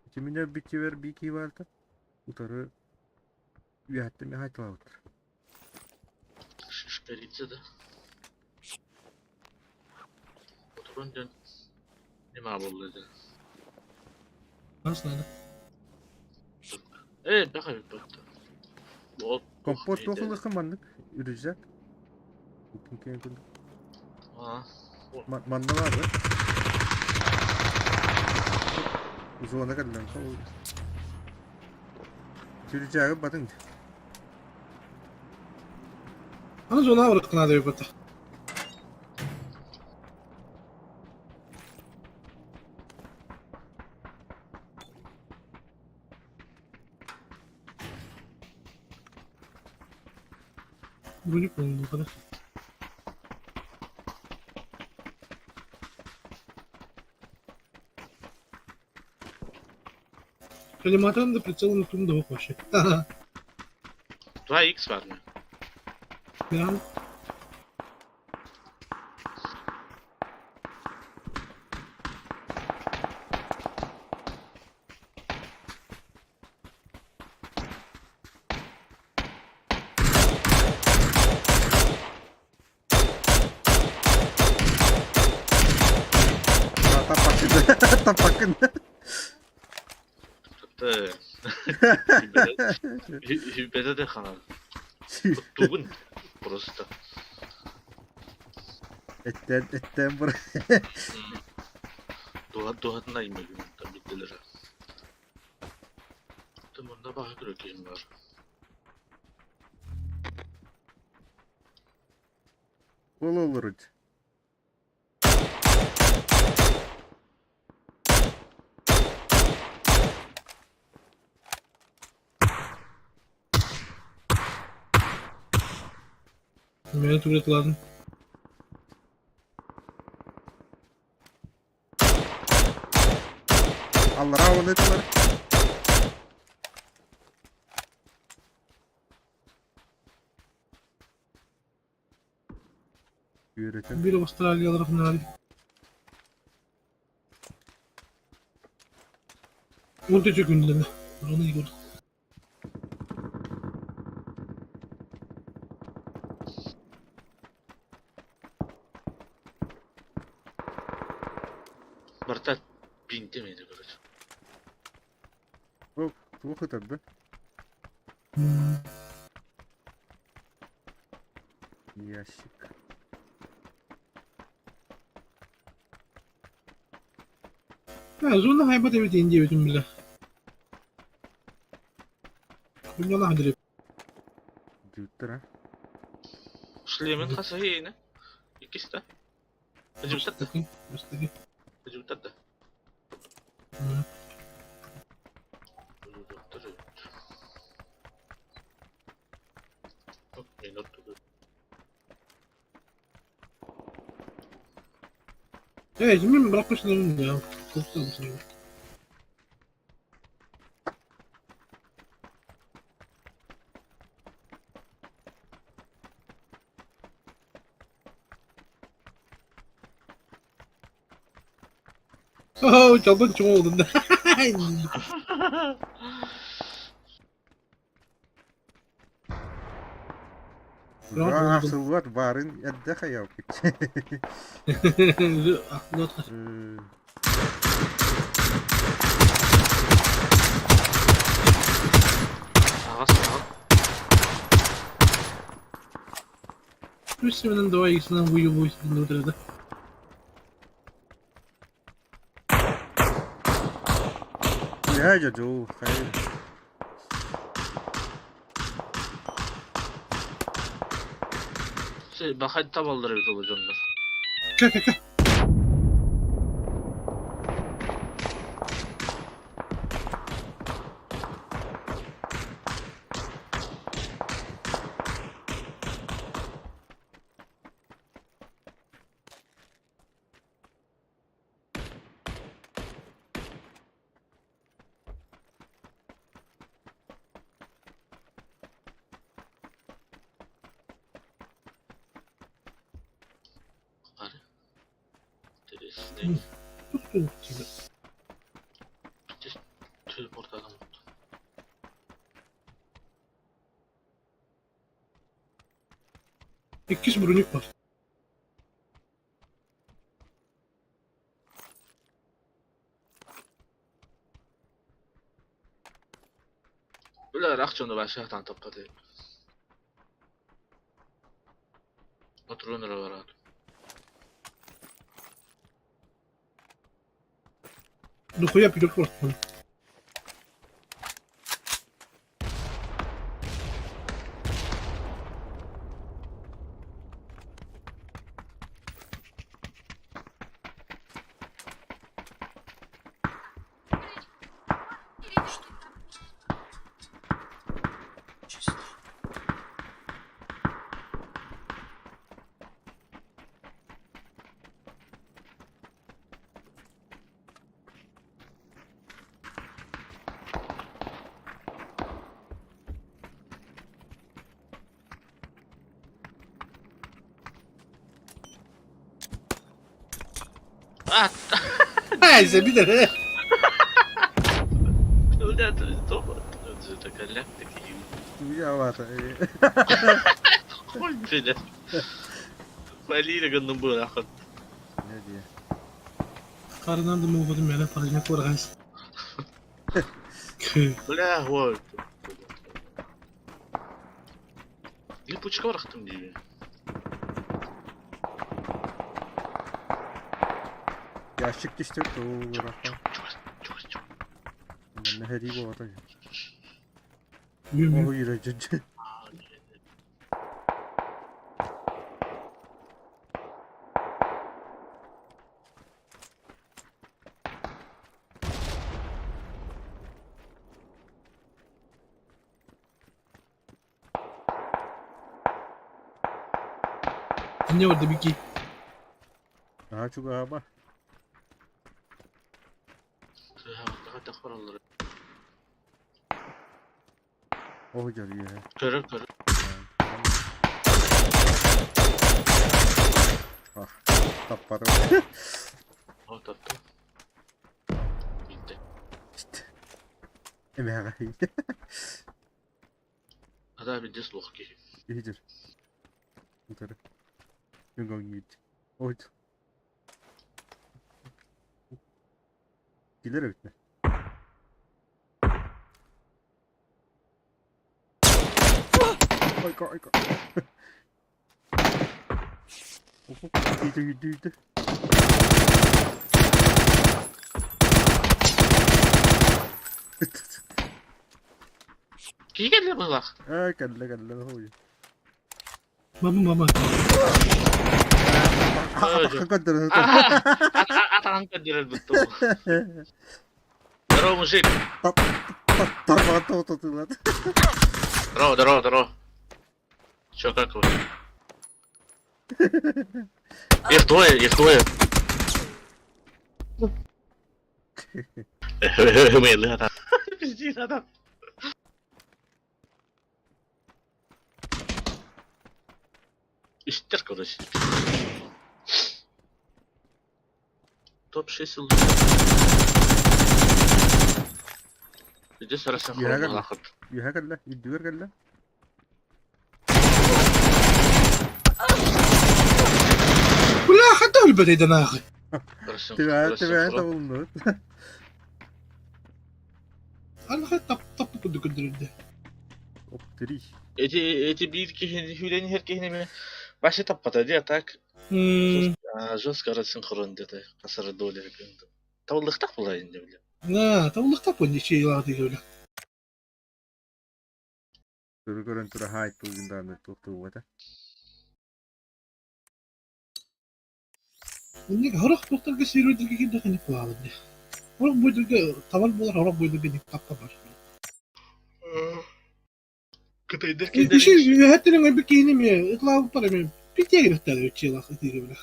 Итиминэ битибер бики барта. Утары үөһэттэн мехайталаабыттар.
Шприцы да. Oturun dön. Nima буолла ден.
Нас надо.
Э, баха бит. Ол
Компот туохуллахын маннык үрүзэк. Укин күн.
Аа.
Манна бар да. Зона кэллэн. Үрүзэги батын.
Аны зона барык надо бата. Броник был kadar. Коллиматором да прицелом на тум да вообще.
2x бар mı?
Ya.
Таппакын. Таппакын.
Тіпті. Сүүрбэтэ да ханан. Тугун просто.
Эттээн эттээн бар.
Дуһатын аймыгын биттилэр. Мында баҕа көрөкүм бар.
Ол олорут.
Мені туретладым.
Аллараа уонна Үөрэтэн.
Биир Австралиялар наада. Он төчө күнлэнэ. Оны Егор.
Барыта бинти мени короче.
Ол туох ытар да? Ящик.
Ha, зона хайбат эбит иин диэбитим бile. Кунньалаах дирип.
Дьүттэр а?
Шлемин хасаһыйны. Иккис да. Ыдьыбыттар да.
Бастакы.
Ыдьыбыттар да.
Ээ, мин бырахпышным да. Кутталбысым. Оо, чалбан чуҥ олдум да.
Аахсыллыбат баарын эрдэ хайаабыт.
Үс семенен давай иксинен выебывайся да.
Үөһээ дьодьуу, хайа
Бахай табаллар эбит ол дьоннор.
Кэ-кэ-кэ.
Бары. Интересный. Телепортадым.
Иккис броник бар.
Бля, ыраах дьону вообще таппат эбит. Отурун эрэ бараат.
Дохуя пидор просто.
А!
Айся, билэр.
Бля, это коляк такие.
Туйаабата.
Ой, бля. Валили гынным бырахын.
Не диэ.
Харынан да муухутум мэлэ паражня куорҕас.
Бля, ой. Липучка барахтым дии.
Ящик түстэ туораха.
Чугас, чугас, чугас.
Манна сэрии буолбата.
Үм.
Оһу юра дьэ.
Anne orada bir ki.
Наһаа чугаһаба. Оһу дьарыйа.
Көрөр, көрөр.
Ah, таппатым.
О, таптым. Bitti.
Эмэҕэ.
Ада бидде слух киһи.
Иһдир. Утары. Үҥөҥҥүт. Ой. Килер эбит. Ойко, ойко. Иди, иди, иди.
Киһи кэллэ быһылаах.
Ээ, кэллэ, кэллэ, хой.
Мама, мама.
Атахха көрдөрөр.
Атаҕын көрдөрөр буттум. Здорово, мужик.
Тарбаҕын тоҕототулар.
Здорово, здорово, здорово. Чё, как вы? Их двое, их двое. Пиздец, адам. Истер, короче. Топ-6 лучше. Здесь раз
Үөһэ кэллэ. Үөһэ кэллэ. Үрдүгэр кэллэ.
Бля, хата өлбөт нахуй.
Түбэһэ түбэһэ табылынныбыт.
Аны тап тап курдук көрдөрүндэ.
Оп, три.
Эти, эти биир киһини сүүрэн иһэр киһини эмиэ вообще таппата дии, а так жестко рассинхрон где-то хасара доля Табыллыхтах буолар инде бile.
На, табыллыхтах буолла чей лаҕа бile.
Көрө көрөн тура хаайт тугундааны туохтуубата.
Инник хорох туохтарга сүүрүүдэргэ киирдэх инник куһаҕан дии. Хорох буйдурга табар буолар, хорох буйдурга инник таппа бар.
Кытайдар
Иши үөһэттэн өлбүт киһини эмиэ ытлаабыттар эмиэ питиэгирэхтээр чей лаах ытыыга бile.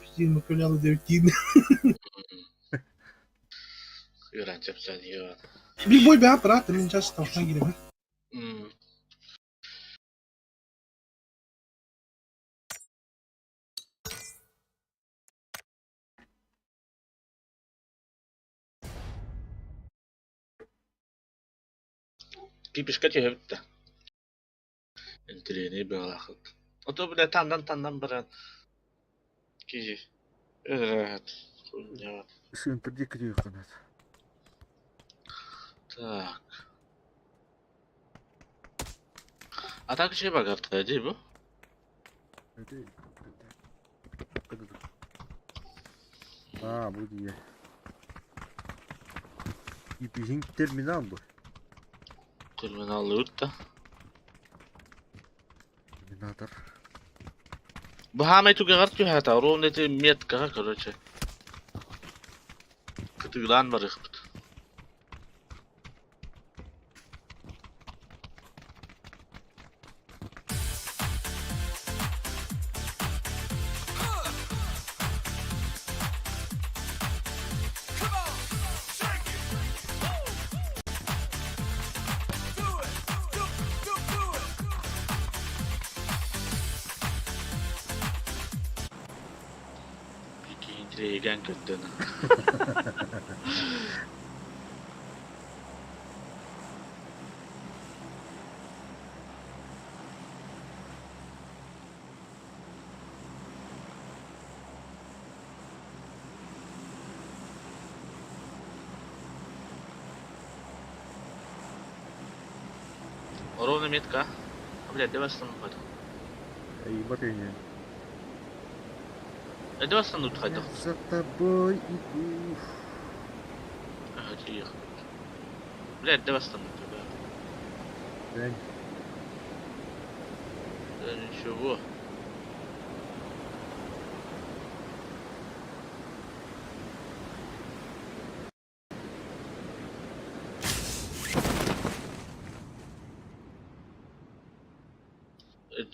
Питиин макканялы дэбиттиин.
Ыраан чапчаан
Биг бой бэҕэ брат, мин сейчас тавшан киирэмэ.
Кипишка түһэбит да. Интеллигенный быһалаахыт. Ото бile тандан тандан баран киһи ырыат хуйня.
Сыынтыр диэки түһүөххэ
Так. А так еще багарта, дии бу?
Аа, бу дии. Ипиһиҥ терминал бу.
Терминал да.
Терминатор.
Бу хаамай түгэҕэр түһээтэ, ровно эти меткаҕа, короче. Кытыылаан барыахпыт. Интриигэн көрдөнө. Ровно метка. Бля, давай остановка.
Ебать я.
Давай остановка
Я
хайдах.
за тобой иду.
Ага, тихо. Блядь, давай остановка, да.
Дань.
Да ничего.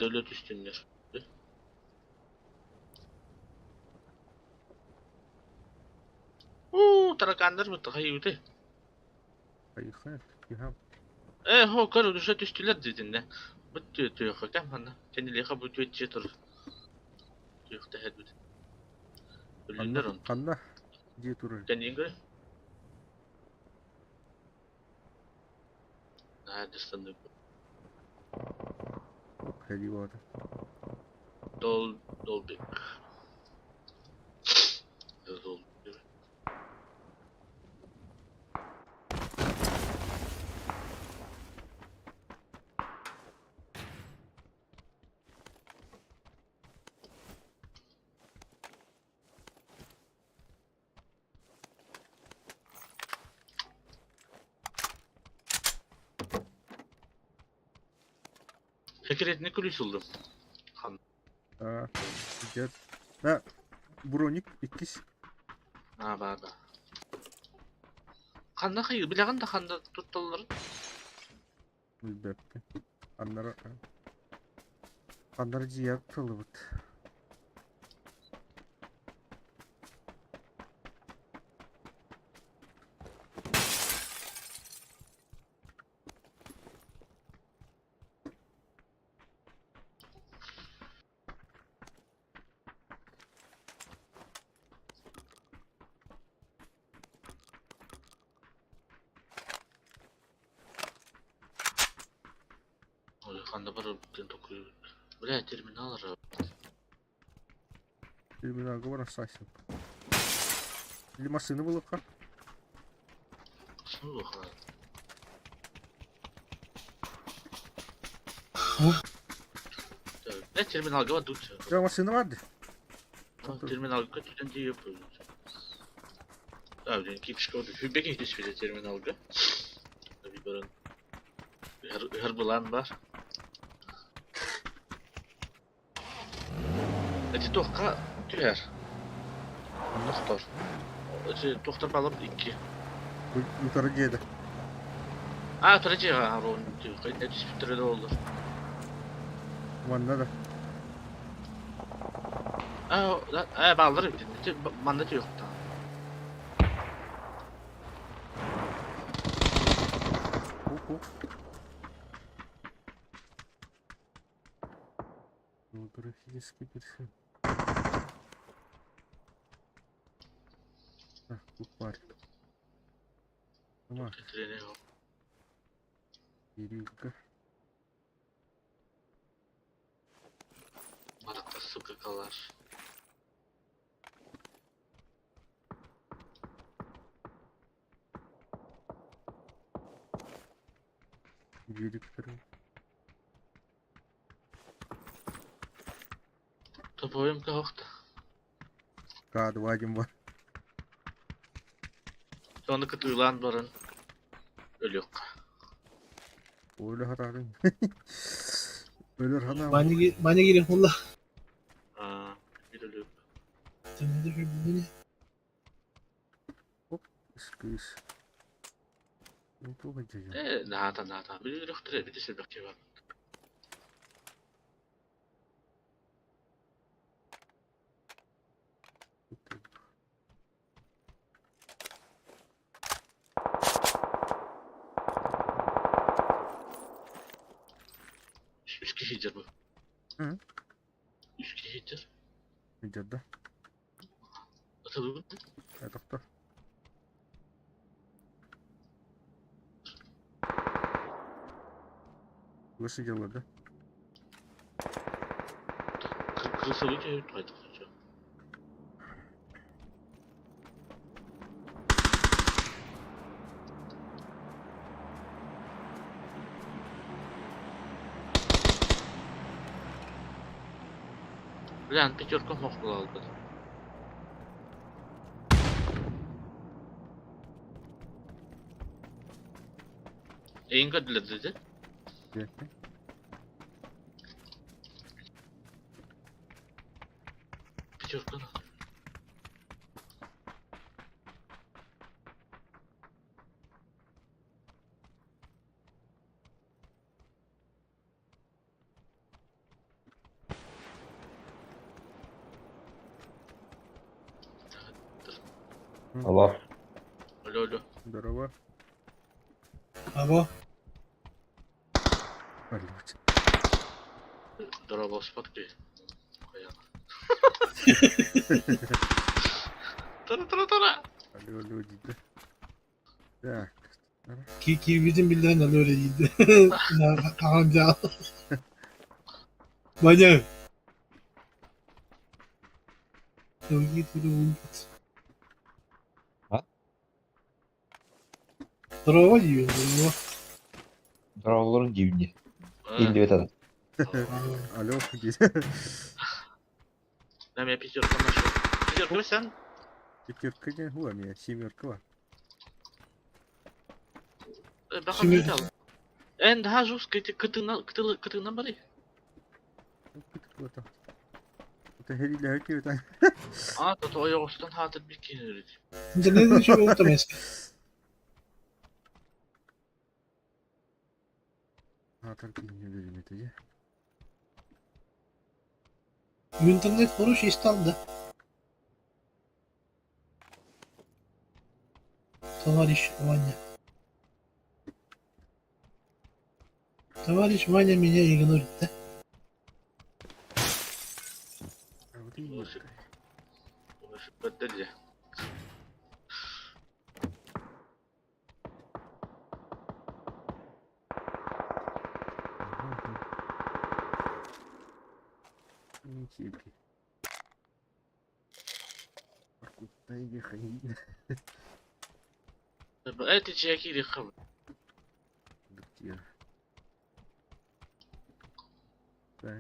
Өлө түстүннэр. Уу, тараканнар бытта хайыыты.
Хайыха, киһам.
Э, хо, көр, душа түстүлэр дитиннэ. Бут түөхө кэм ханна. Кэнилиэхэ бу түөтче тур. Түөхтэһэр бит.
Ханна,
Өлүннэр он.
ханна дии турар.
Кэнниин көр. Аа, дыстанны.
Кэлии боото.
Дол, долбик. Дол. Секретный ключ ыллым. Хан.
Аа, дьэ. Да, броник иккис.
Аа, баа, баа. Ханна хайы, билэҕин да ханна тутталларын?
Билбэппин. Аннара аннара дьиэ тылыбыт.
Ой, ханна бар такой. Бля, терминал же.
Терминалга баран сайсып. Или массыына булуохха.
Суох. Бля, терминалга бар тут.
Дьэ, массыына бар дии.
Терминалга түтэн тиийэ А, блин, кипшка вот. Хүбеке түспүтэ терминалга. Баран. Ыһар былаан бар. Эти туохха түһэр. Тохтор. Эти тохтор балып икки.
Утары дьиэдэ.
А, третий рон түспүттэрэ да олор.
Манна да.
А, а, баалар эбит. Манна түһүөхтэ.
Ух-ух. Географический персон. Так, букварь. Ма, Кириллка.
Марата, сука, калаш.
Директор.
Топовым кахта.
К2 один бар.
Соны кытыылаан баран өлүөххэ.
Өлө хатаатын. Өлөр ханаа.
Маня киирэн буолла.
Аа, биир өлүөх.
Кыыс. Туга дьайа.
Э, наата, наата. Били өлүөхтэрэ, бити сэлбэхчэ бар. Үс киһи дьэр бу.
Hı.
Үс киһи дьэр.
Дьэрдэ.
Атылыбын.
Тохто. Выше дело, да?
Крысовый тебе қайтып хочу. Бля, пятерка мох буолбут. Эйин көрдүлэр дии. Пятерка.
Алло.
Алло, алло.
Здорово.
Алло.
Блять.
Здорово, спатки. Тара-тара-тара.
Алло, алло, дейді. Так.
Киирбитин биллэрэн алы эрэ диирдэ. Аҕам дьаал. Ваня.
А?
Здорово диибин, здорово.
Здороволорун диибин дии. Индибет ата.
Алло, дейді.
Да, я пятерка нашел. Пятерка sen?
Пятерка не хуа, меня семерка var.
Бахан Эн daha жестко эти кытына кытылы кытына бары. А, то ойоҕостон хаатыр биккин
Интернет еще утомес. Интернет хороший стал, да? Товарищ Ваня. Товарищ Ваня меня игнорит, да?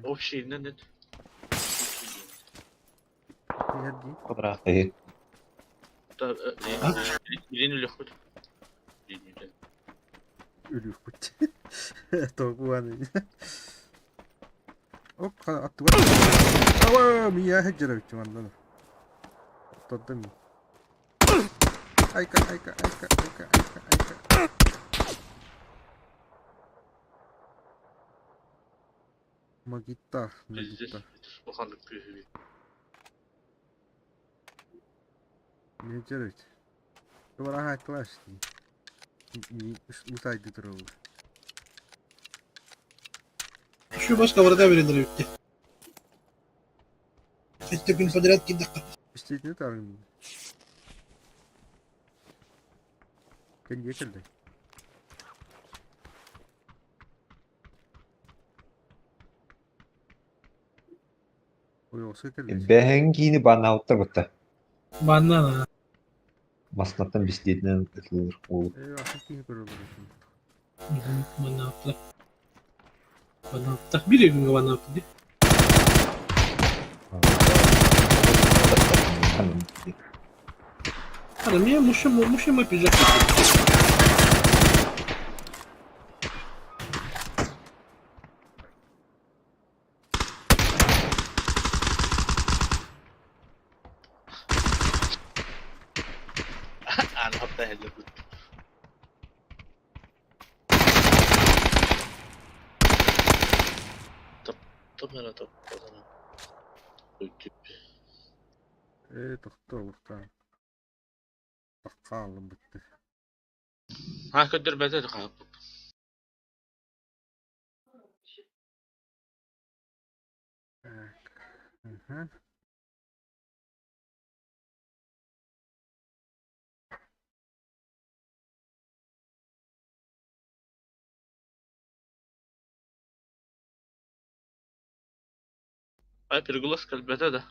Общий нет.
Квадраты.
Илин үлэхпит.
Үлүхпүт. Тоҕуаны. Оп, аттыгар. Ава, мия хеджеревич манна. Тоддum. Айка, айка, айка, айка, айка, айка. Магита, магита.
Улаханнык күүһү.
Нечеревич. Добра класс. Усайды туралы.
Еще бас сковорода берилер эбит. Сэттэ күн подряд киирдэххэ.
Иститini tarım. Кэнниэ кэллэ. Ойоҕоско кэллэ.
Бэһэн киини баннаабыттар бытта.
Манна
Маснаттан бистиэтинэн ытылыр уолу.
Э, атын киһи көрөлөр.
Маннаабыттар. Баннаабыттар. Биир күҥҥэ баннаабыттар дии. Ана, меня мужчина, мужчина пиджак.
Аан хатта иһиллибит. Топ эрэ топ
Ээ, тохтоо, тохтоо. Хааллым бүттэ.
Аа көрдөрбөтө хаалбыт.
Так. Ага.
Ай переголос кэлбэтэ да.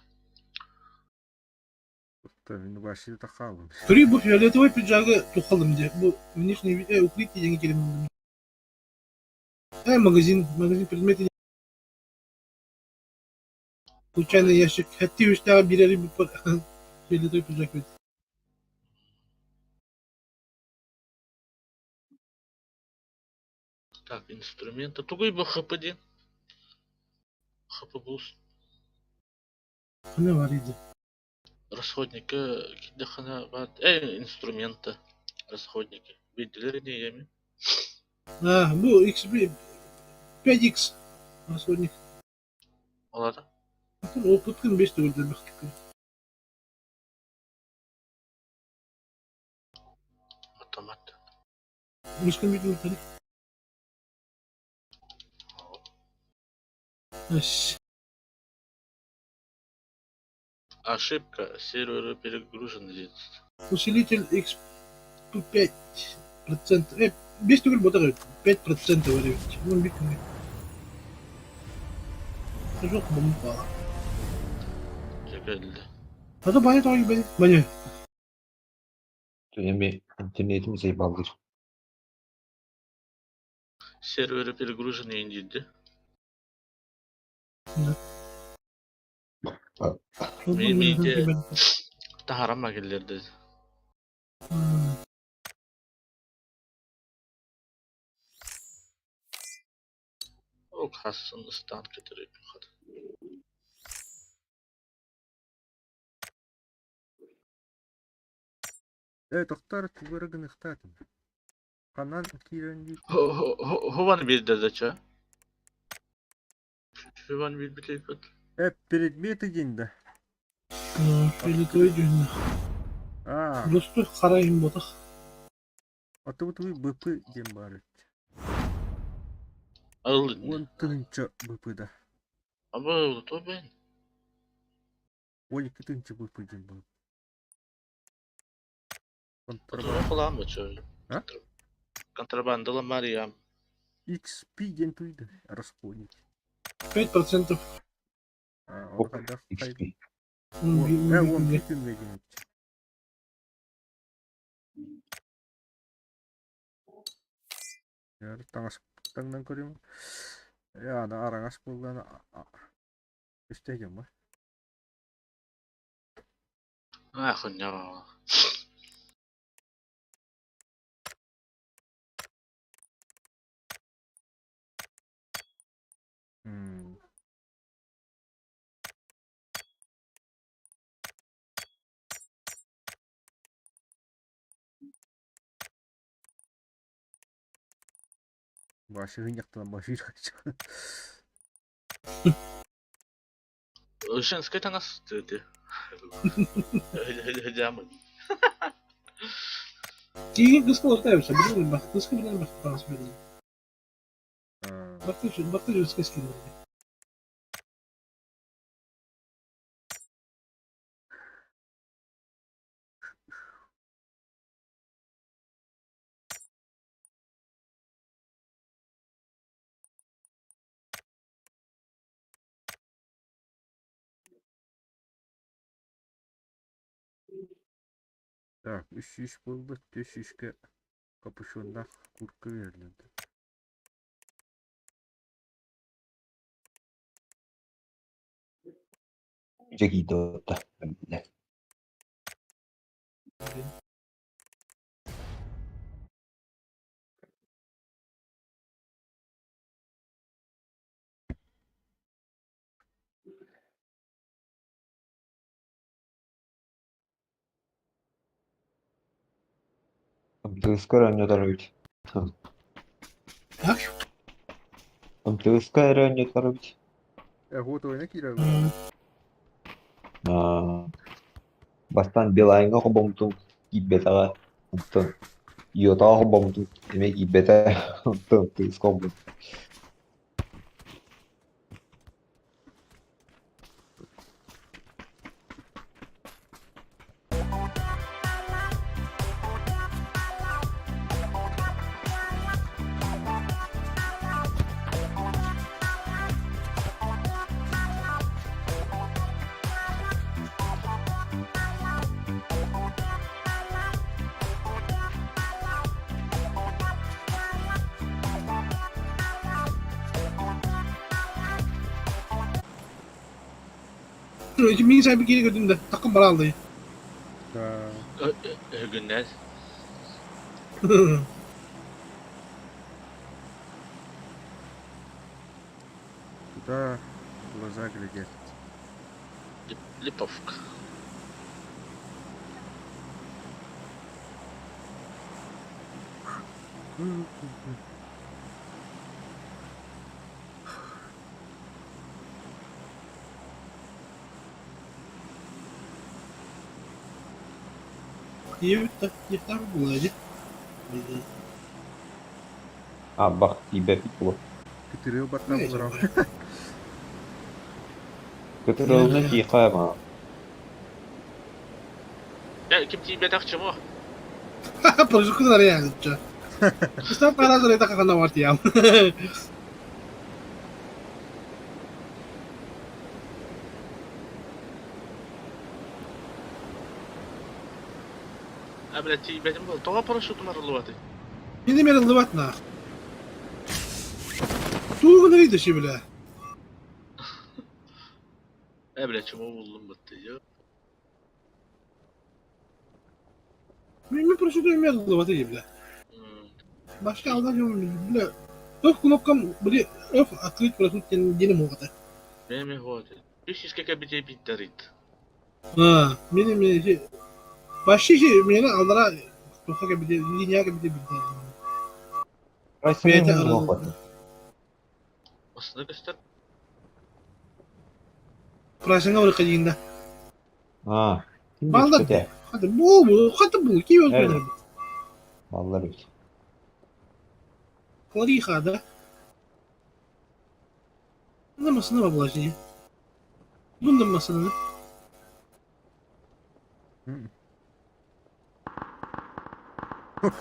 Мин башыта хааллым.
Көрүй бу фиолетовый пиджагы тухалым де. Бу внешний вид, э, укрытие деньги келем. Э, магазин, магазин предметы. Случайный ящик. Хэттии үстээҕи биэрэри фиолетовый пиджак эбит.
Так, инструменты. Тугуй бу ХП диэн? ХП буст.
Хана бар иди.
Расходника киирдэххинэ баар инструменты расходники. Билдилэр ини ийэми.
А, бу XP 5X расходник.
Ол аата?
Опыткын бес төгүл
Автомат.
Мышкын бүтүн тары.
Ошибка. Серверы перегружены.
Усилитель XP5 процент. 5 төгүл ботах 5% бар эбит. Уон бир күҥҥэ. Жоқ бомба.
Чекэллэ.
Ата баня тоҕо бани? Баня.
Эми интернетим заебалдыр.
Серверы перегружены диде. Миите таһарама киллэрдэ. Ол хассын ыстаан көтөрөйбүн хата.
Ээ, тохтоор тугу эрэ гыныахтаатым. Ханан киирэн дии
Хубан биэрдэ да чэ. Хубан биэрбит
Предметы диэн да.
Фиолетовый дьүһүннээх.
Аа,
Росту хара иһин ботах.
оттубут БП диэн баар эбит.
Ылын.
10 000 БП да.
Аба то бен.
12 000 БП диэн баар.
Отура холаан бачо.
А?
Контрабандала Мариям.
XP диэн туйда расходник.
5%.
А, ол хайдах
XP.
Уон биир күҥҥэ диэн эбит. Таҥас таҥнан көрүм. Яна араҥас буоллаҕына үстэй дьон
А, хуйня.
Башыгын башыр
Женская таҥас ты. Дьамын.
Тиигин кыска олортайбыша, билин бах, кыска билин бах таҥас билин. Бакты бакты женская скин.
Так, 300 буолбут, 300-кэ капюшоннаах куртка биэрэллэр.
Дьэ киирдэ отто. МТС-ка эрэ оонньотор эбит.
Так?
МТС-ка эрэ оонньотор эбит.
Вот ойна киирэр.
Бастаан Билайҥҥа холбоммутум киирбэтэҕэ, онтон Йотаҕа холбоммутум эмиэ киирбэтэ, онтон МТС-ка холбоммутум.
Мин сайбы кири көрдүм да, такым баралды.
Да.
Өһүгүннэр.
Куда глаза глядят?
Липовка.
Диэбит да, диэхтээх буолуо дии.
А, бах, тиийбэппит буолуо.
Кытырыыл баттаан олорор.
Кытырылына тиийхэ ма.
Ким тиийбэтэх чему?
Прожукунар яанча. Ыстан паразар это хана вартиям.
А, блядь, тиийбэтим буол. Тоҕо парашютум арыллыбатый?
Мин эмиэ арыллыбат нах. Туу гынар дэши бля.
Э, блядь, чему буллум бытты, ё.
Мин парашютум эмиэ арыллыбат бля. Башка алдан юм бля. Өф кнопкам били өф открыть парашют диэн муҕата.
Мин эмиэ хуат. Үс сүүскэ кэбитэ биттарит.
Аа, мин эмиэ Вообще миэнэ аллара туохха кэбитэ линия кэбитэ билдэ. Бэйэтэ арыллыбыт.
Астына көстөр.
Прасиҥҥа барыахха диигин да.
Аа, ким
Баллар
диэхпитэ?
Хата бу хата бу ким
Эй. Баллар эбит.
Клариха, да? Мына масына бар булар Бунда масына.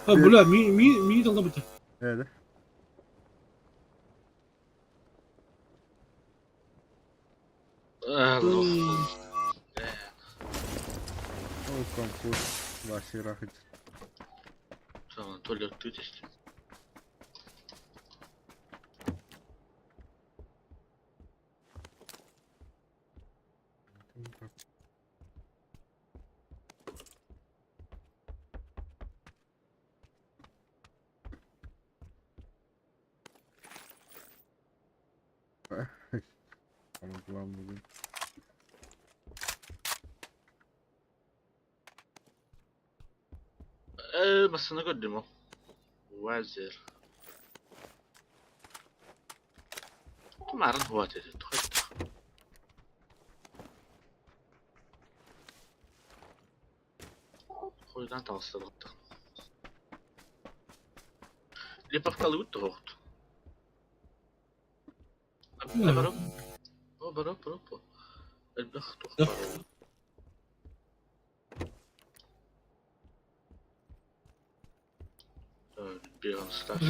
А, бля, ми ми ми должна быть.
Evet. Ол конкурс вообще рахит.
Туалеттыы түстүм.
Самое главное, блин.
Э, массыына көрдүм ол. Уазер. Марын хуат этэ. Хойдан таҕыстыбыттар. Липовкалыыбыт тоһоҕут. Барып, барып, барып. Элбэх туох баар.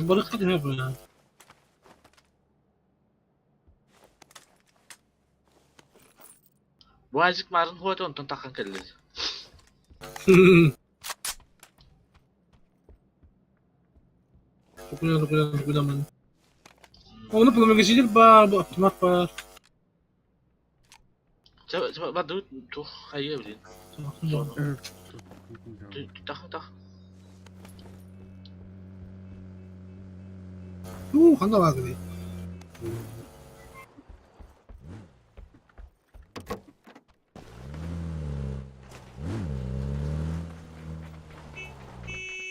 Барыкка түһэ бу.
Буазик марын хуата онтон таххан кэллэ.
Тукуна тукуна тукуна ман. Оны пламегаситель бар, бу автомат бар.
Бардыбыт туох хайа билин. Тах тах.
Уу, ханна баагыный?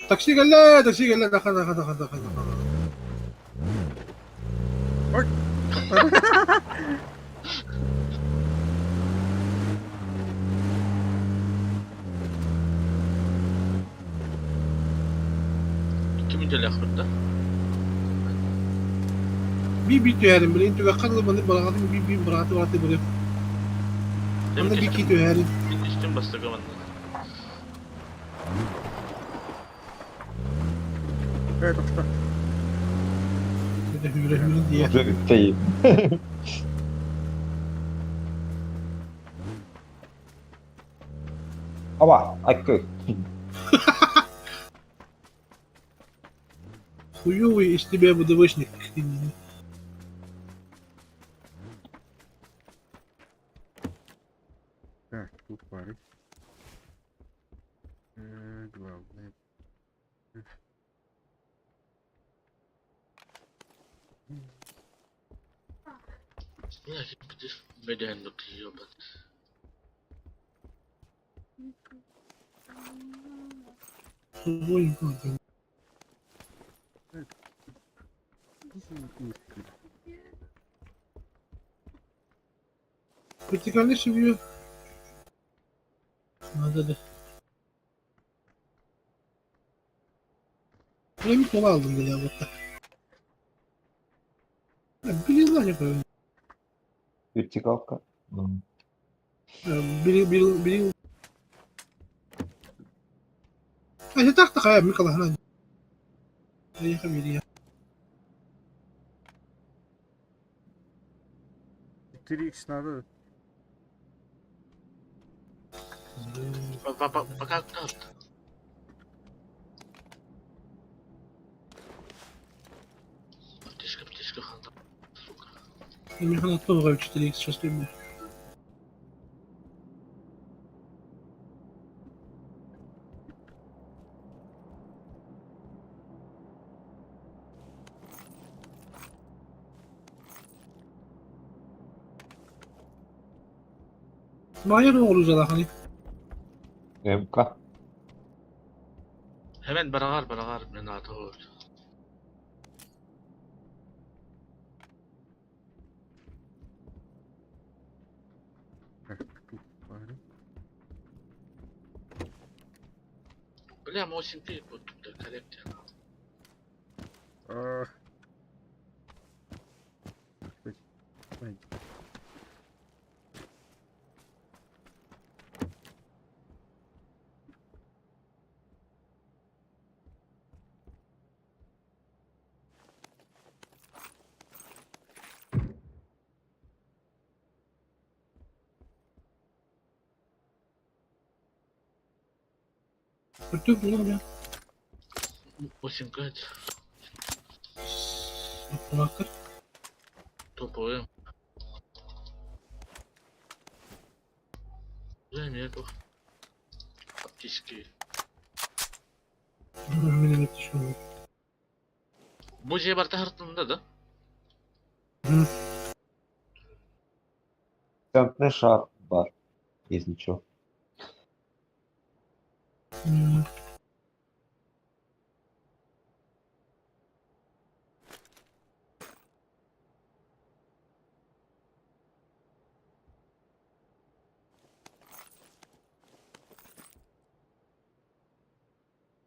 Такси кэллэ, такси кэллэ, таха таха таха таха таха.
Икки мүнүүлээх да?
Би-би түһэрин билин түгэххэ дылы маннык быраҕатын би-би бырааты бырааты бырыах. Манна би-ки түһэрин.
Мин истим бастакы манна.
Э, тохто.
Это хүрэ хүрэ диye.
Уже бүттэ. Аба, айкы.
Хуёвый из тебя ВДВшник.
Так, тут пары. Главное.
Бля,
Вертикальный шевелю. Надо да. Ben bir kola aldım bile burada. Bir yıl acaba.
Вертикалка.
Bir yıl. Ay tak tak ya Mikola hana.
4х надо.
Пока как? Птичка, птичка, ханта. Сука.
Михаил Тоғаев 4х сейчас люблю. Майер оҕолу
МК.
Hemen beraber beraber мен аты
Так, тут пары.
Бля, мосинки вот тут коллекция.
Ой.
Өртөк булар я.
Мосинка
Кунактар.
топовый. Бля, нету. Аптечки.
Минимет түшкөн.
Бу же бар тахартында да?
Центный шар бар, если чё.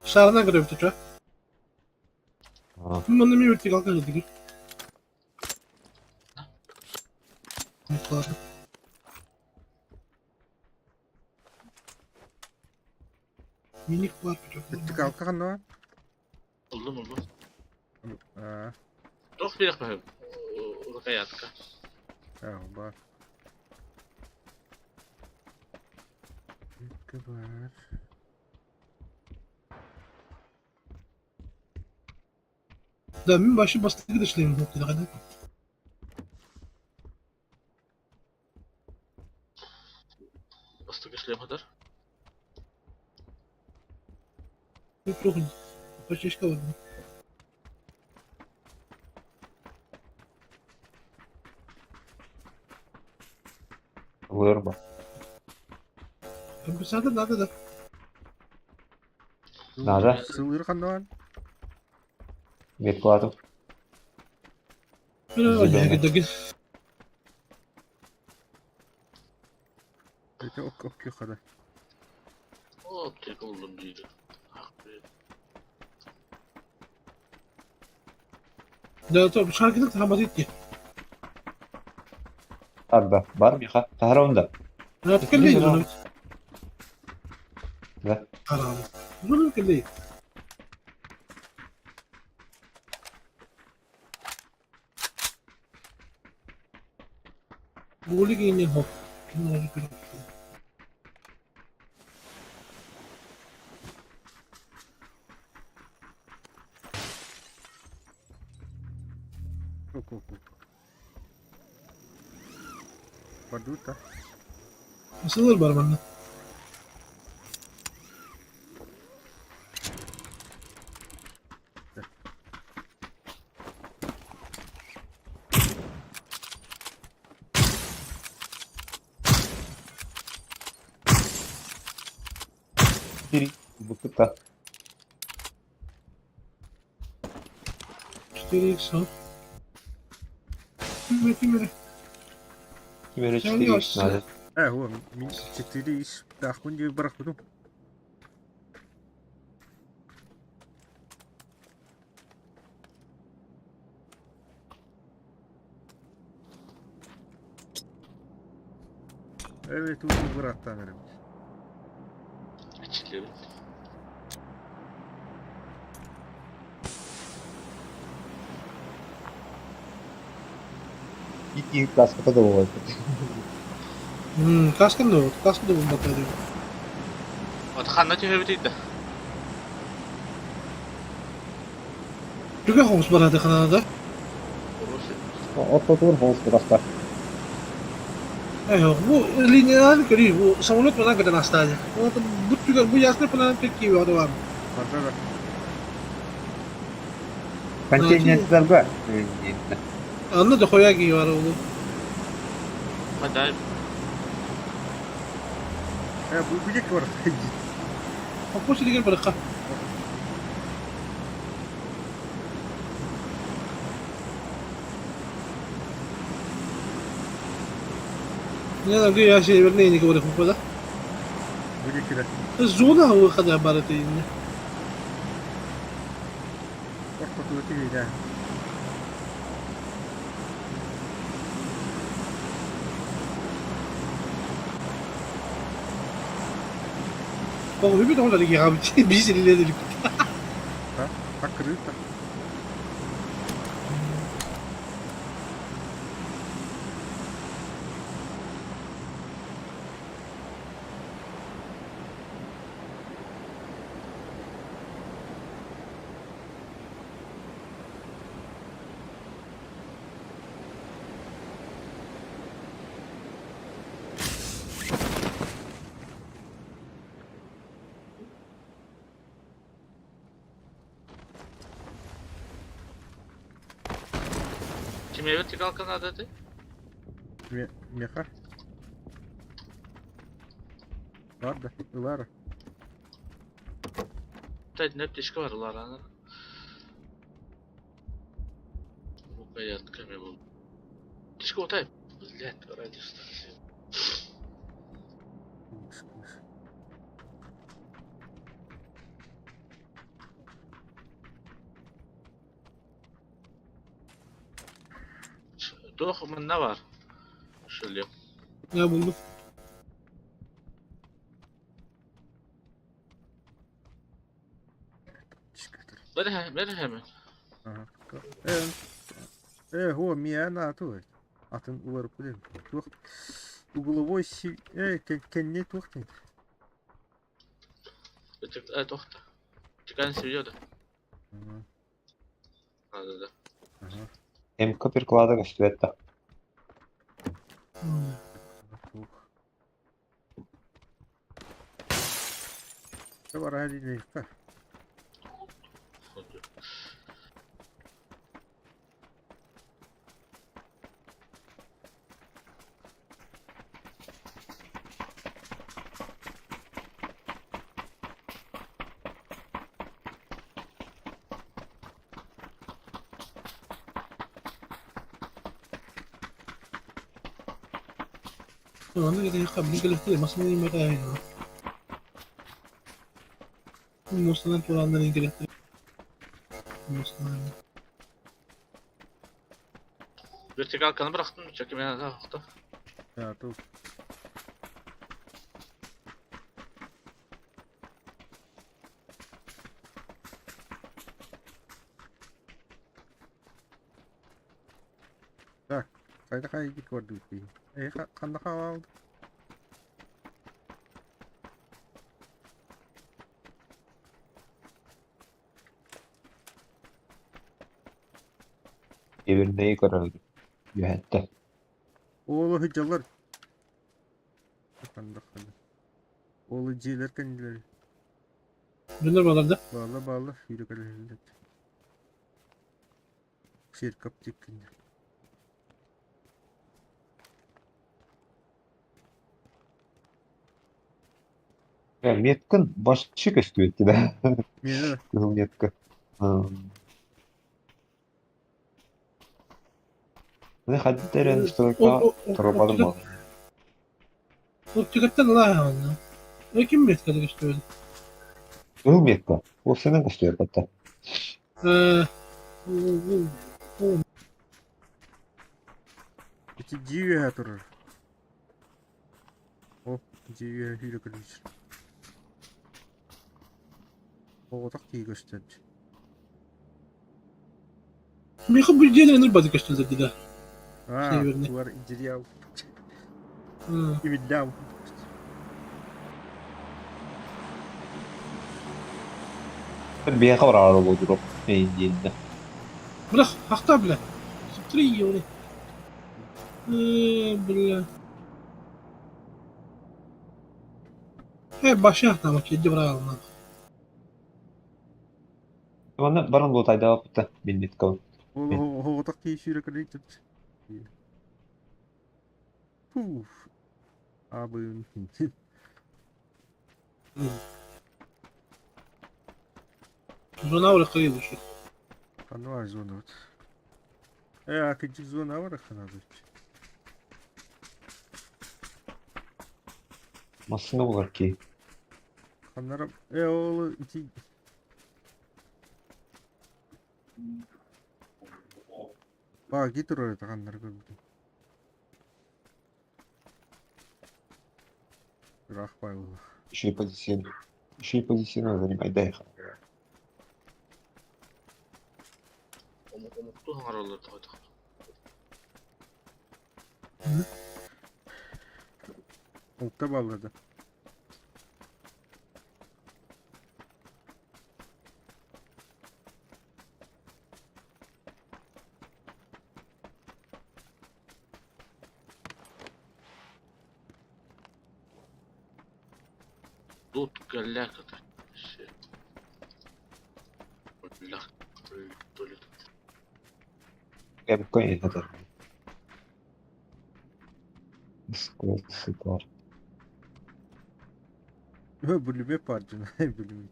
Шарына кирип түчө.
А,
Муну мен вертикалка кирдик. Миник бар бүтө.
Вертикалка ханна?
Oldu mu oldu?
А,
Тох бирек бахым. Рукоятка.
а, бар. Бар.
Да, мен башы бастыгы да ишлейм вот када.
Бастыгы шлем хадар.
Плохо. Почти бар.
Вырба.
Компенсатор надо да.
Надо.
Сылыр ханна?
Меткладов.
Зеленый.
Это ок ок хада.
О, аптека oldum дейді. Ах, бе.
Да, то шаркы хамат етти.
Арба. Бар Миха. Тахаронда.
Келлей.
Да.
Харам. Ну келлей. Були хоп.
Ок ок ок. Падут, а?
Сылыр бар манна.
Три. Букыта.
4 икс Ким
Ким эрэ 4 икс надо.
Э, о, мин 4 икс таахпын диye бырахпытым. Evet, uzun bıraktı benim.
Эчиллибит.
Икки каската да буолар.
Каскам да каска да булбата диэн.
Вот ханна түһэбитий да?
Түгэх оҕус барааты ханаада.
Ортотугар холус бырахта.
Э, бу линияларын көрүй, бу самолет манан көтөн астаады. Бу түгэр бу ясный панан кииби бар.
Барда да.
Контейнердарга.
Анна да хоя кииби бар ол.
Хада
Э, бу бу жеке бар.
Хоппус деген барыкка. Не да я северный не говорю хоппа да.
Бу жеке
Зона выхода барыты инне.
Ортотугар тиһиилээх.
Ол үбүт оҕолор иһэҕэ биир сирилиэн иликпит.
Аккырыыта.
Ким вертикалка надо ты?
Меха. Бар да, ылара.
Нөптешке бар улар Рукоятками был. Тишка утай. Блять, радиостанция. Туох манна бар. Шлем.
Я булдум.
Бер hemen.
Ага. Э, э, го, миана туй. Атын улар пулем. Туох. Угловой си, э, кенне туох тен.
Э, тохта. Чекан сидит.
Ага.
А, да, да.
Ага.
МК переклада көстүбэт
Туох. Бар хadi не.
Аны кете хабны келехте масны мета. Мустанан тураннан келехте. Мустанан.
Вертикалканы бырахтым, чеки мен да.
Да, туох. Так, қайда қай көрдік Э, қанда қалды?
Эбирней көрөр. Үһәттэ.
Оолу хыджалар. Ханна-ханна. Ол дьиэлэр кэннилэр
Дьоннор бааллар да?
баалла баалла сүүрэ кэлэллэр. Церковь диэккиннэ.
Меткин башчы көстүбэт да.
Миэнэ да.
Кыһыл метка. Ну хаддерен стройка турбадым бол.
Оптикаттан ылаа онно. Ким меткада көстүбэт?
Кыһыл метка. Ол сенен көстүбэт батта.
Ити дьиэ үөһэ турар. О, дьиэ үөһэ сүүрэ кэлбит. Оҕотох киһи көстөр.
Миэхэ бу дьиэлэр ынырбаты көстөллөр дии да.
Аа,
Северный.
туар идеал. Имиддам.
Биэхэ бараар болдуруп эйин диэннэ.
Бля, ахта бля. Смотри, ёли. Бля. Башах там, иди правильно.
Манна баран луотайдаабыта билбит кабын.
Ол оҕотох киһи сүүрэ кэлбит. Пуф. Абын.
Зона уракка лучше.
Ханна бар зона вот. Акынчы зона бар ханады.
Массына болар ки.
Ханнара ол ити Ба гитар это ханнар көрбүтүм. Ыраах бай буолла.
Еще и позиция. Еще и позиция занимай, дай.
Омуктуу хаҥараллар тоҕо
Олта баллады.
Тут голяк это. Бля, то ли.
Эбкой это. Сколько
Бүлүмө пардын. Бүлүмө.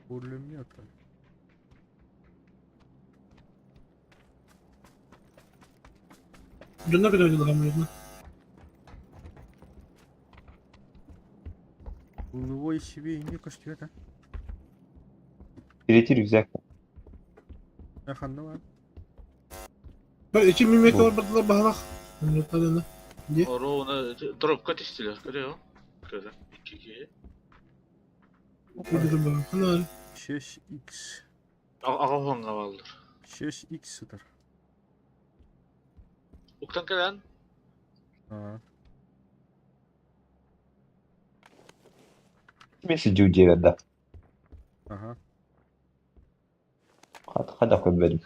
Бүлүмө ата.
Дьоннор көтө можно.
Уловой себе не көстүбэт а.
Третий рюкзак.
Ханна бар.
Ичи мимека бар бардылар баһалах. Минуталена. Де?
Ровно дропка тестилер, көрөйө. Көрө. Икки киһи.
Ханар.
6x.
Аҕа хуанга бааллар.
6x сытар.
Уктан кэлэн
Аа.
Мен сидю да.
Аха.
Хада көрбөдүм.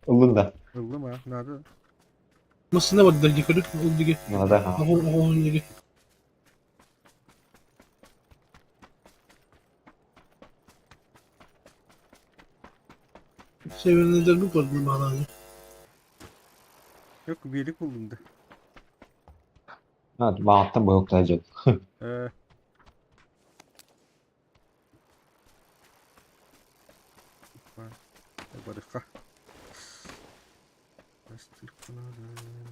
Ыллын да.
Ыллым а, надо.
Массына бардылар ди көрү. Ол диге.
Надо.
Ого ого диге. Северныйдар бу бардылар баһалах.
Yok birlik buldum da.
Ha, мағаттан бойылып жат.
Барыха. Надо.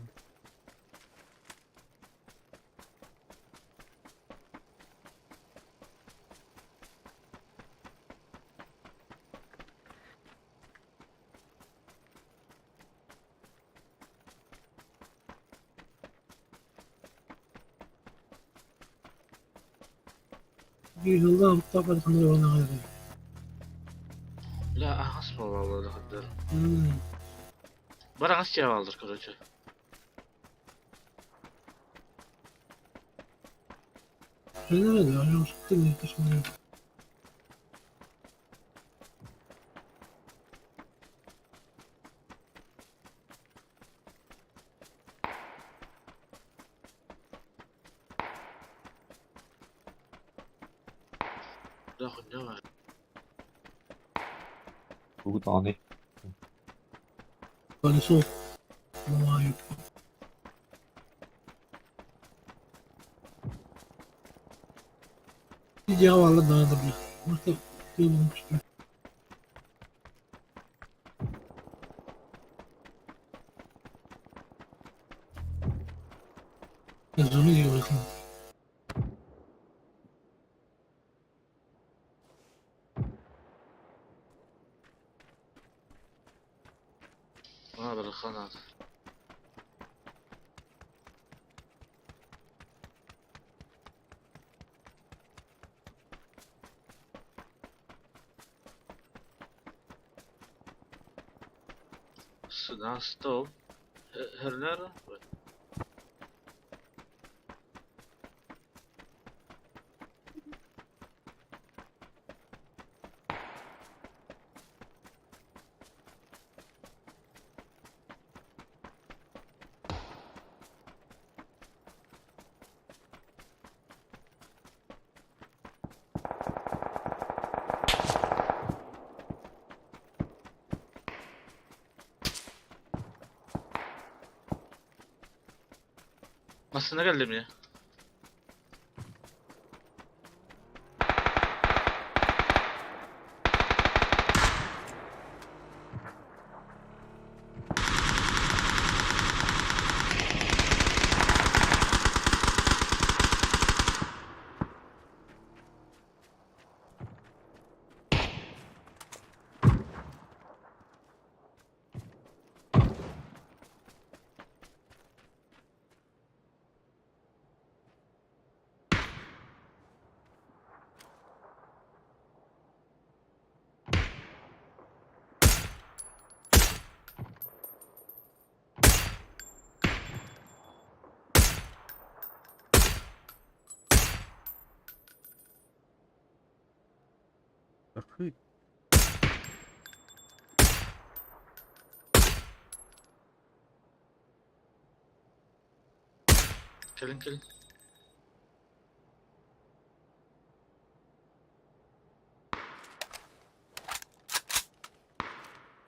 Yıldan mutlaka ханар ona
Бля, аҕас бааллар хаддар. Бар аҕас чээ бааллар, короче.
Ne ne ne taşınıyor.
Да хуйня var.
Тугу даҕаны
Колесо. Ломаю. Дьиэҕэ да бля. Может, тыылын түстүм. Зону диэки
А, бараханат. Сюда, стоп. Хернера? Masına geldim ya.
Ахы.
Кэлин кэлин.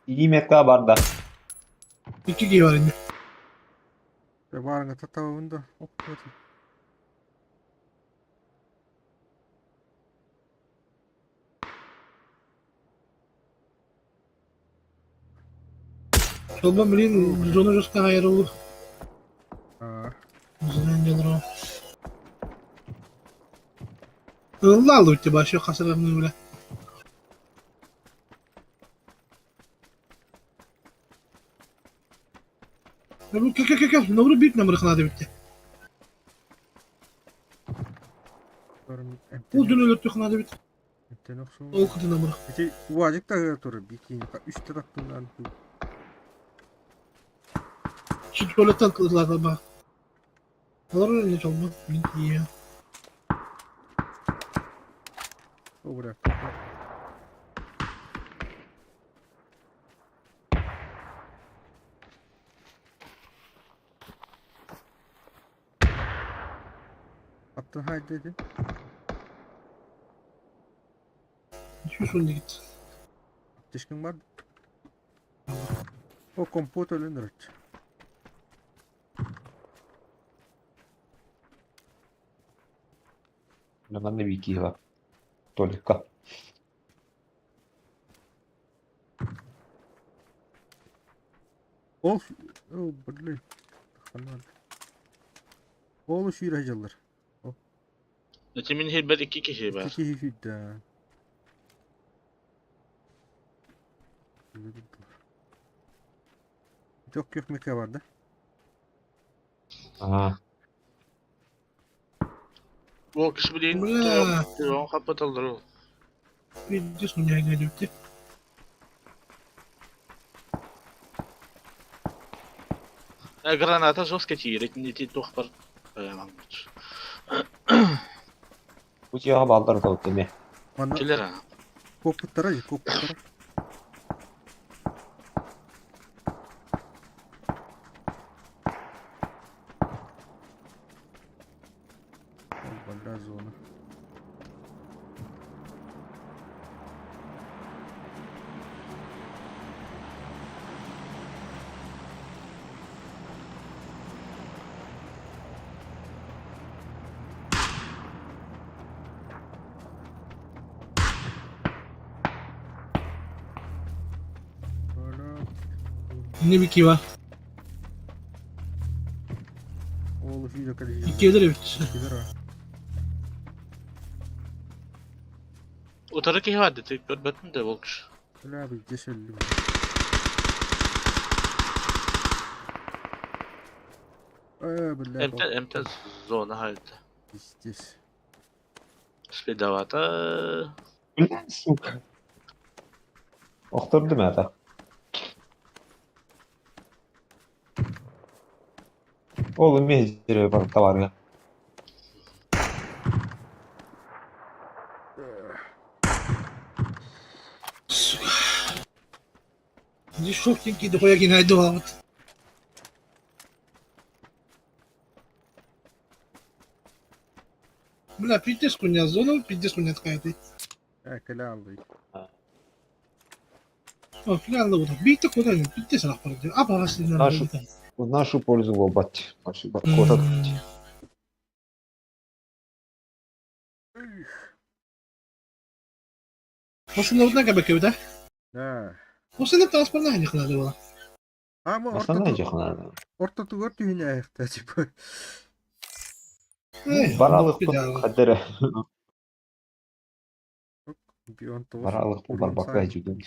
Илии метка барда.
Икки киһи бар инде.
Баарыңа татабын да. Оп, вот.
Чолбон блин, зона жестко айырылды.
Аа.
Зона Ылла алды башы қасырғаны бля. Кел кел кел кел, нобру бит намыр хнады битте. Ол дүн өлөттү хнады бит. Ол кыты намыр.
Ити уажык та тур бикини үч тараптынан.
Şu tuvaletten kızlardan bak. Alır öyle чолбон, мен тие.
Добре. Attın haydi dedi.
Şu git.
Тишкин бар. О, компот өлөнөр.
Манна Викиева. Только.
Ол, о, блин. Ханан. Ол сүйрэ жыллар.
Эти мин хирбет икки киһи бар.
Ики хүйдэ. Çok yok meke var da.
Ага.
Ол киши билин
Бля.
он капаталдар ол.
Пиздец, у меня не битте.
Граната жестко тиерет, не ти тохпар.
Бу балдар да эме.
Манна
Келер а.
копуттара, копуттара. Бля, зона.
Не кива.
Ол видео коллеги.
Иккиэлэр эбит.
Иккилэр.
Утары киһи баар дии, көрбөтүм да ол киш.
Бля, здесь өллүм. Бля,
Эмтэн, эмтэн зона хайда.
Пиздец.
Следовато.
Бля, сука. Охтордум это. Ол эмиэ бар товарга.
Сука. Дешевтенький дохуя кинайду. Бля, пиздец хуйня зона, пиздец хуйня такая ты.
Кэлэ аллый.
О, финал вот. Бийте куда не, пиздец нахуй. А, пожалуйста,
Нашу. В нашу пользу буолбат. Куотат.
Машина кабакы, да?
Да.
Осыны транспортна не хнады была.
А, мы
Основная дьахана.
ортотугар түһүнэ типа.
Баралык хаддара.
Бион тоҕус.
Баралык барбакка жүгүн.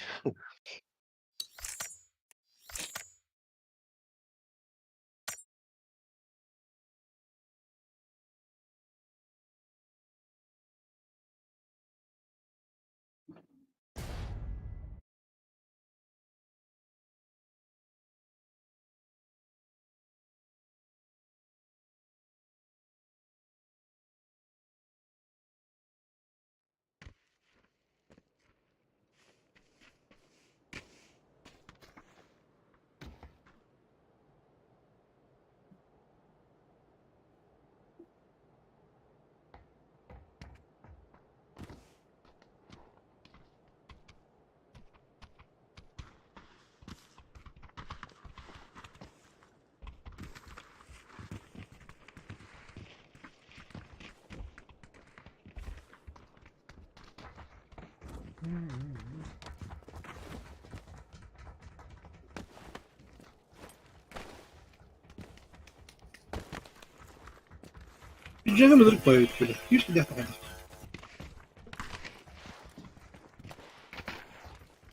Бюджеты мыдырып қояйық бөле. Юшки дяхта қайда.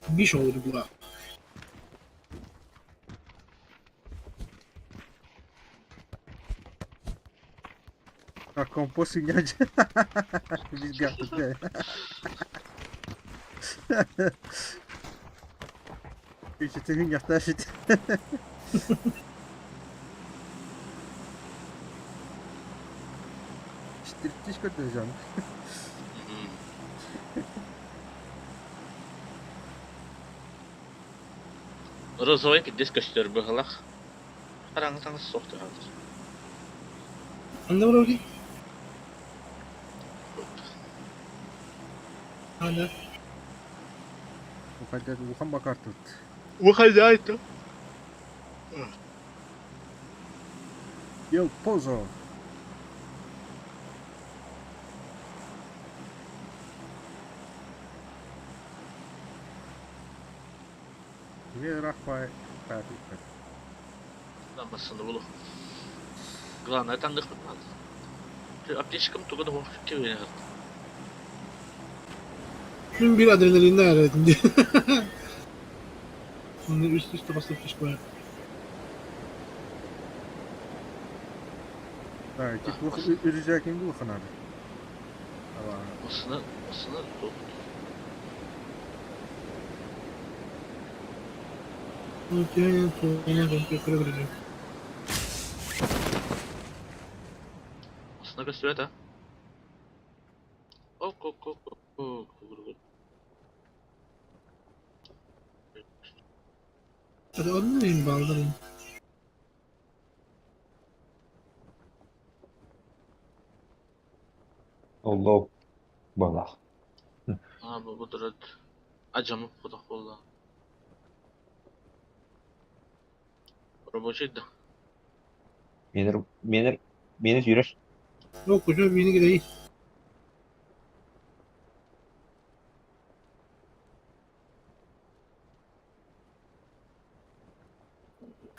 Биш олды була.
А компост нядь. Визгар, бля. Ты не Стриптиз көрдөрөм.
Розовый пиздец көстөр быһылах. Хараҥа таҥас суох түһэллэр.
Анда бар Анда.
Ухадя ухан бакартыт.
Выходяй-то.
Ел позо. Мирахпай папика.
Намасını bulu. Главное, тандых надо. Аптечкам туга да кебене.
Şunun bir adrenalinden ayarladım diye. Bunu üst üste basıp çıkmaya.
Да, тип үрүзәкин бул ханады. Ала.
Осыны, осыны Осыны көстүбэт а? Ок, ок, ок, ок, ок.
Hadi onu neyim bağlarım.
Оллоо балах.
А, бу бу Ажамып кудак болду. Рабочий да.
Менер менер мени сүйрөр.
Yok hocam yeni gireyim.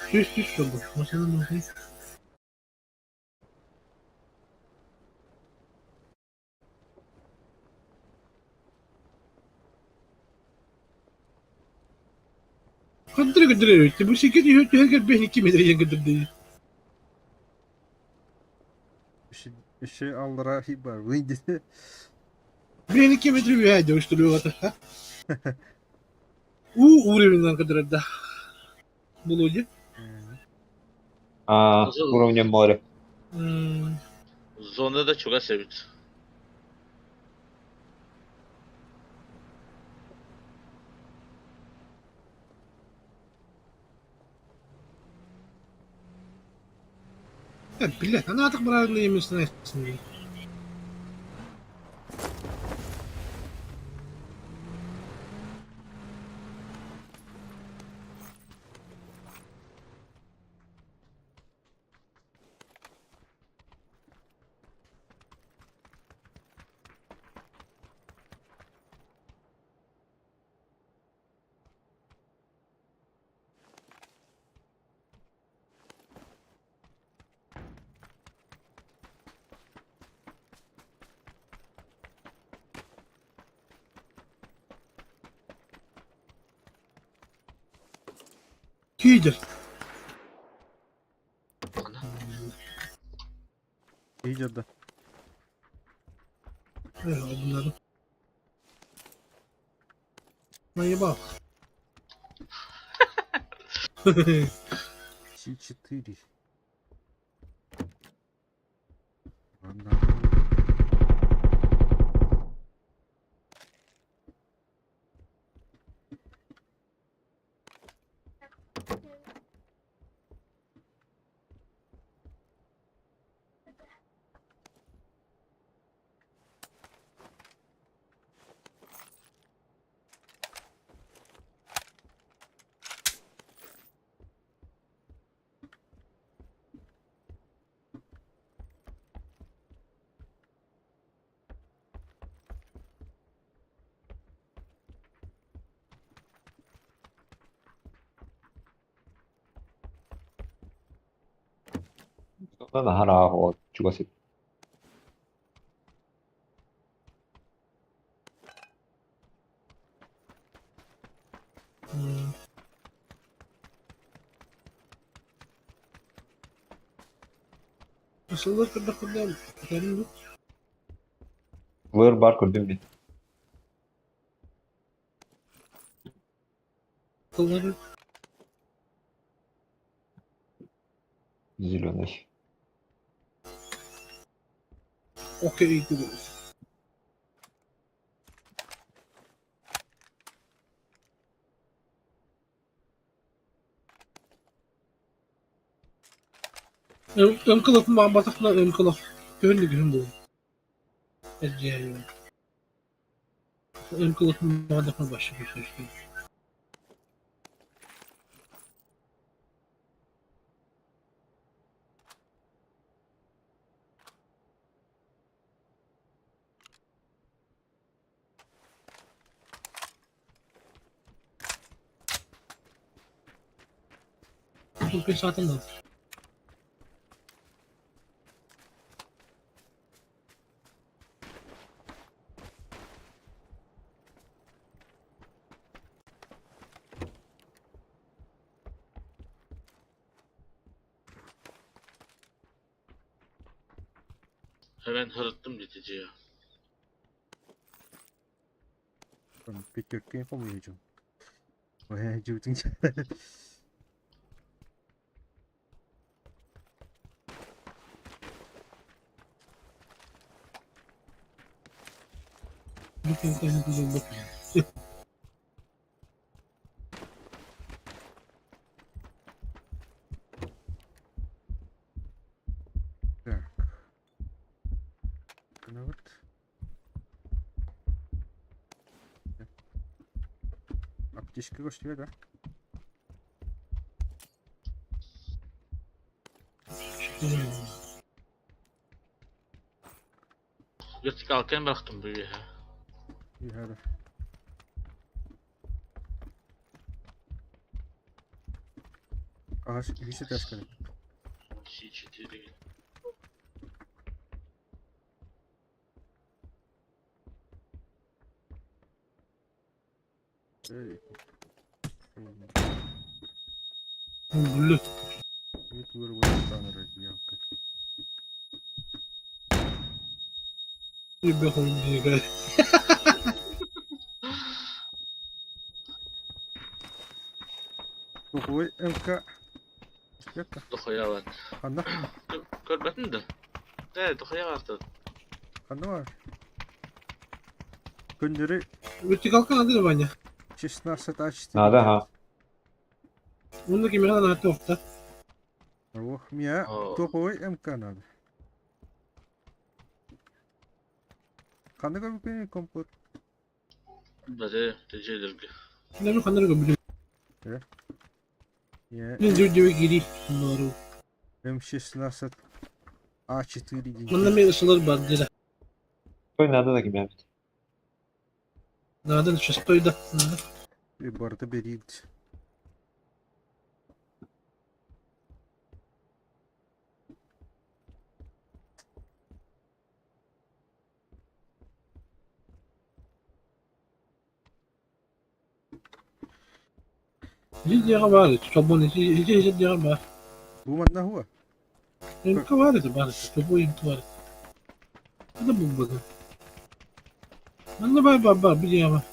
Сүүс сүүс буолбут. Машина махай. Хантан көрдөрөр Бу сиргэ түһэр түһэр кэлбиһин икки метр диэн көрдөрдө.
Еще аллара бар выйдет.
Блин, 2 метр үөһээ дьэ устулуоҕа. Уу уровенынан көрдөрөр да. Володя.
А, уровнем море.
Зона да чугас эбит.
Блядь, она так правильно именно Киидер.
Идет, да.
Bunları. Наебал.
С4. Ладно.
Наһаа чугас
Сыллар көрдөххүнэ кэлин
Лыр бар көрдүм мин.
Тыллары
Зеленый.
Окей түгүс. Ым кылыф маамбатахна ым кылыф күһүн күһүн буол. Эрдиһэн. Ым кылыф маамбатахна башы күһүн. Күн саатын да.
Hemen hırıttım dedi ya.
Пятерки не помню видел. Ой, Так. Ну вот. Аптечка көстүбэ да?
Vertikalken bıraktım bu ya.
Үһэ да. Ага, үһүс этаж кэлин.
Си-четыре.
Эй.
Бля. Ебехом.
Тугуй МК.
Дохуя бар.
Ханна?
Көрбөтүн да. Э, дохуя бар.
Ханна бар? Күндөрү
Вертикалка надо Ваня.
16 А4.
Надо, ага.
Онно кимиэхэ наада туохта.
Ох, мия тугуй МК надо. Ханна көрбүккүн компот?
Бары тежелерге.
Кинилэр ханна эрэ көрбүтүм.
Мия
Мин дьүрдүбэ киирии. Нору.
М16 А4 диэн.
Манна эмиэ ысылар бар дире.
Той надо да кимээбит.
Надо шестой да. Надо.
Барыта бериит.
Лидияҕа баар ити, чолбон ити ити ити баар.
Бу манна хуа.
МК баар ити баар ити, тобой МК баар ити. Это булбатым. Манна баар баар баар билияҕа.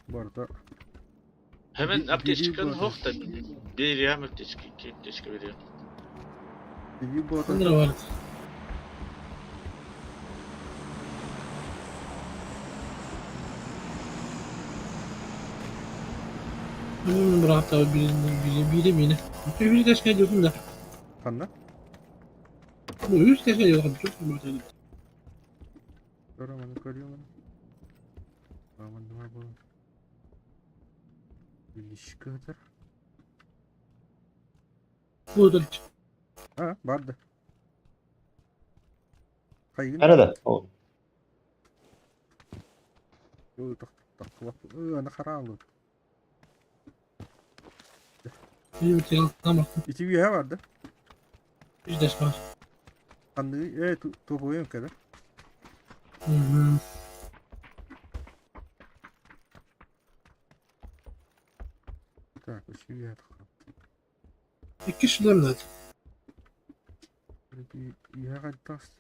Барыта.
Hemen аптечканы
Бери
хоқ та берем аптечка, икки аптечка берем.
Бери бота.
Манна баар ити. Мин бырааттаабы бири бири миэнэ. Үһүс этээскэ дьиэтин да.
Ханна?
Бу үһүс этээскэ дьиэтин
Романы көрүөм. Роман бу. Билишкатыр.
Бу да
А, барды. Хайгын.
Арада. Ол.
Аны хараалы.
Тамак.
Ити үйэ барды.
Үс дэс бар.
Ханны э тугуйум кэлэ. Так, үс үйэ тахха.
Икки шлем надо.
Үйэ кайтас.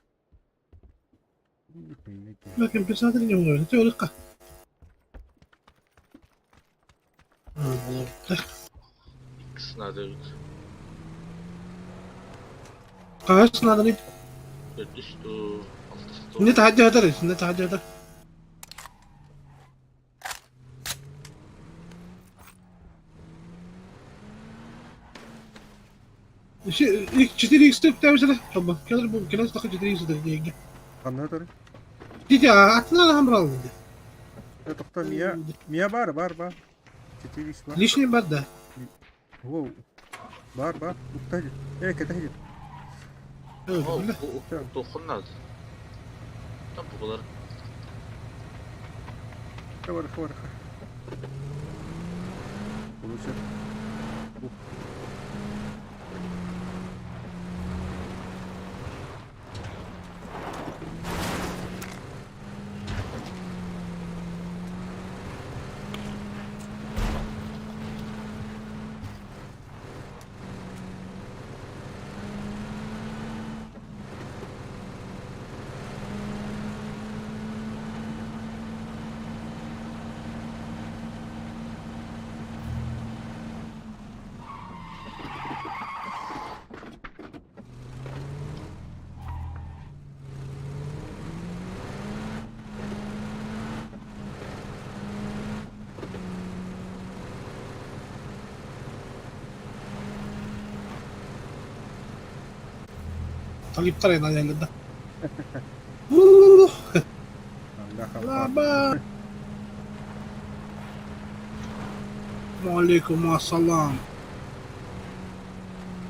На компенсатор не умрет. Это улыбка.
Иккис надо эбит.
Хаһыс нааданы?
Төрдүс дуу, алтыс дуу.
Не таһырдьа сытар, не таһырдьа сытар. Четыре икс тэбисэрэ холбо кэлэр бу кэлэр саха четыре икс диэҥҥэ.
Ханна тары?
Дити аттынан ахан быралын ди.
Тохто мия мия бар бар бар. Четыре икс бар.
Лишний бар да.
Воу. Бар бар. Укта Э, кэтэһи.
Туоххун наада. Там бугулар.
Бар бар. Получа.
Талиптар да. Лаба. Алейкум ассалам.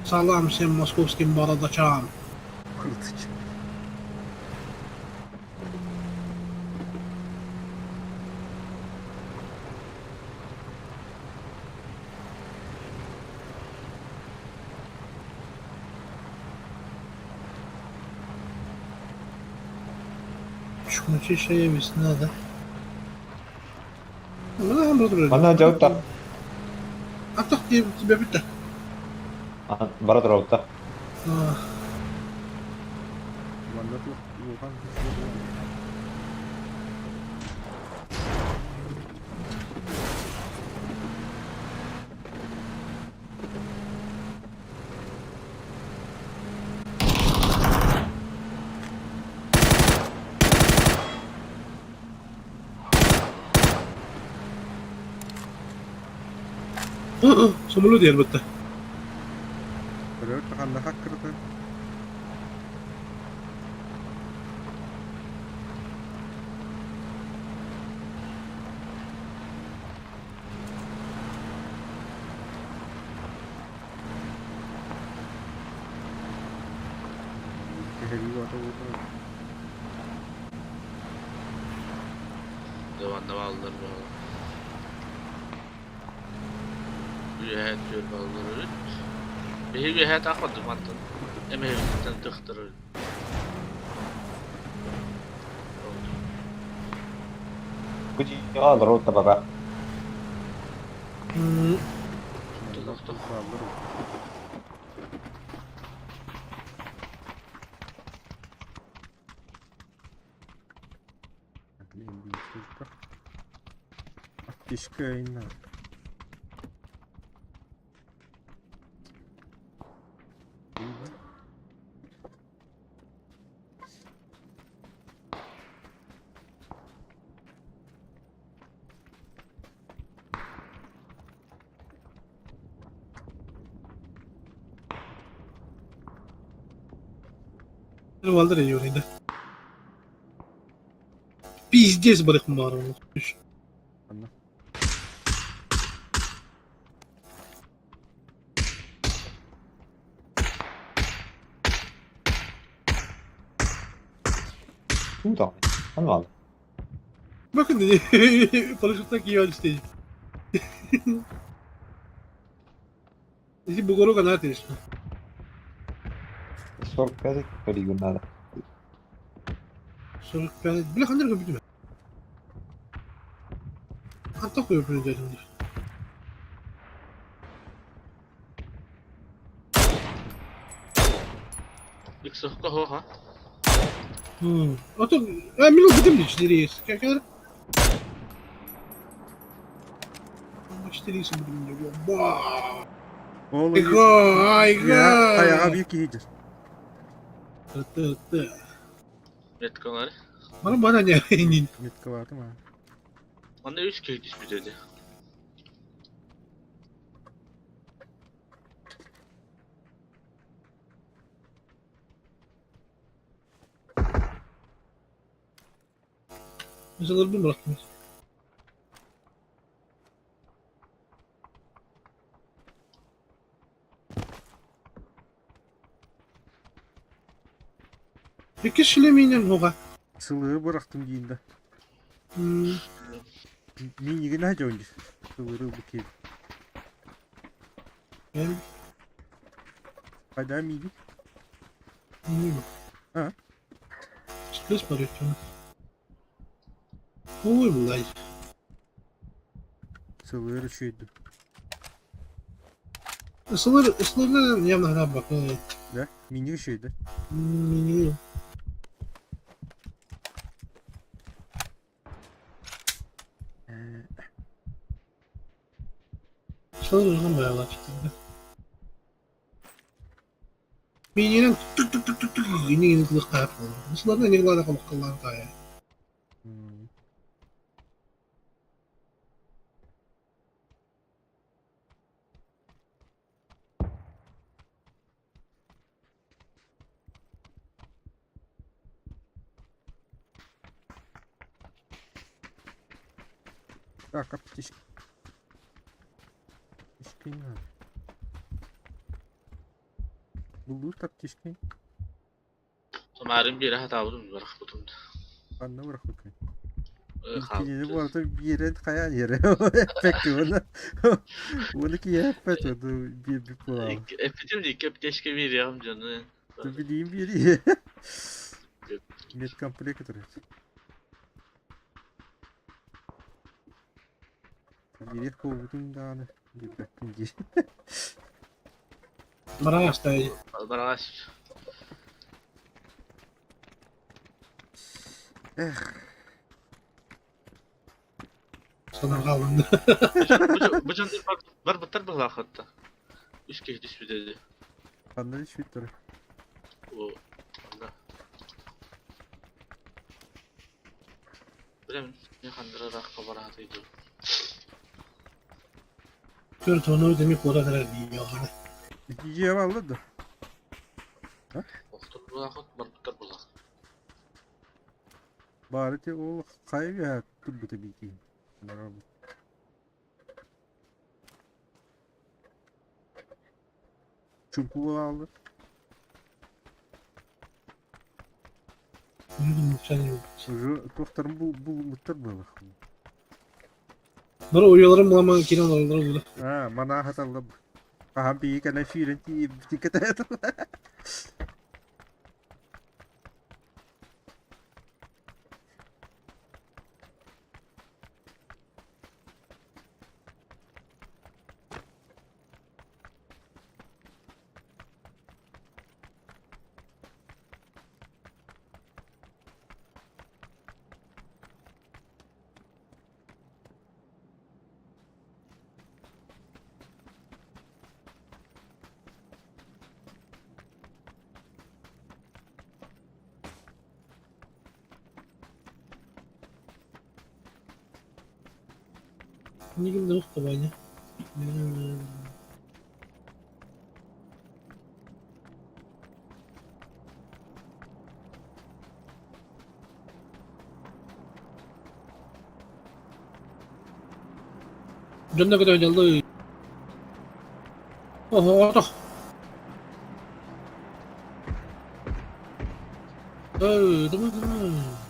Салам всем московским бородачам. Ночищая весна, да?
Манна дьалта.
Атах тебе бүтэ.
Бара турабыта.
Манна туох улахан
Самолет диэн
Көрөр ханна хаккырытын. Кэһэрии бата буолла.
Диванда бааллар буолла. Үөһээ түөр бааллар эбит. Биһиги үөһээ таах мантан эмэһэбититтэн тыхтарар.
Бу дьиэҕэ олорор табаҕа.
Бааллар. Аптечка инна.
Балдар да. Пиздец барык баар.
Анна.
Тута. Анвал.
Bakın paraşütten iyi işte. Ити бугору канат конечно.
45 көрүгүн надо.
45. Бile хандар көбүтүмэ. Антах көбүтүмэ дедим.
Иксохко хоха.
Ото, а минут бүтүм ди 4 есть. Как это? 4 есть бүтүм. Ба.
Ол
Айга, айга.
Аяға bir киһидир.
Т т.
Меткалары.
Бана бана не не.
Метка барды ма?
Онда үч киһи түспүт эди.
Mesela bu bıraktım. Икки шлеминен хоға.
Сылыгы бырахтым дейін да. Миниги на жонжи. Сылыры бу киһи. Қайда мини? А?
Что смотреть? Ой, блядь.
Сылыры шүйді.
Сылыр, сылырдан явно гына бак.
Да? Миниги шүйді.
Мини. Сылыр узган баягылар чыкты. Мининен тук тук тук тук тук не кылык кайып калды. Сылардан не кылады калып калган кая.
Так, аптечка. Аптечка не надо. Булдур аптечка.
Марын бире хатабытым барахпытым.
Анна барахпыт. Кинини буолта биэрэн хайаан иэрэ. Эппекки уонна уонна киһи эппэт уонна биэрбит буолаҕын.
Эппитим дии аптечка биэриэҕим дьону.
Билиим биэрии. Медкомплект турар. Биир буолбутун даҕаны билбэппин дии.
Бараҕастай.
Бараҕас.
Эх.
Санарҕалынды.
Бу дьон барбыттар быһылаахатта. Үс киһи түспүт этэ.
Ханна түспүттэр?
О, анда. Билем, не хандырарахха бараатый дуу.
Төрт ону деми куотан эрэр дии оҕону.
Дьиэҕэ алла да?
Охтор булаахыт, барбыттар булаах.
Баары те ол хайа үөһэ турбута биитиин. Барабыт. Чумпу буолааллар. Уже туохтарын булбуттар буолар.
Бары уйаларын буламан киирэн олороллоро буолар.
Аа, манаа хаталла. Хаһан бии кэлэн сүүрэн тиийбитин кэтээтим.
Инникин да укта Дьонно көтө Оһоҕото. Эй, давай, давай.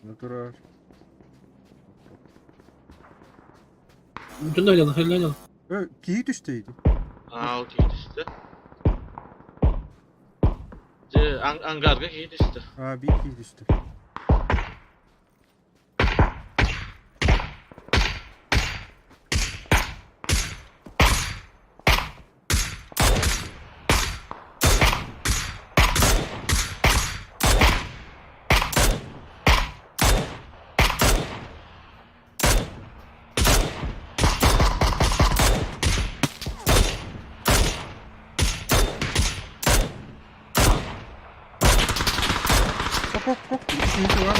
Натураж.
Дьонно дьалла, дьалла.
Э, киһи түстэ ити.
Аа, ол киһи түстэ. Дьэ, ангарга киһи түстэ.
Аа, биир киһи түстэ. Хоп, хоп, хоп, киһи бар.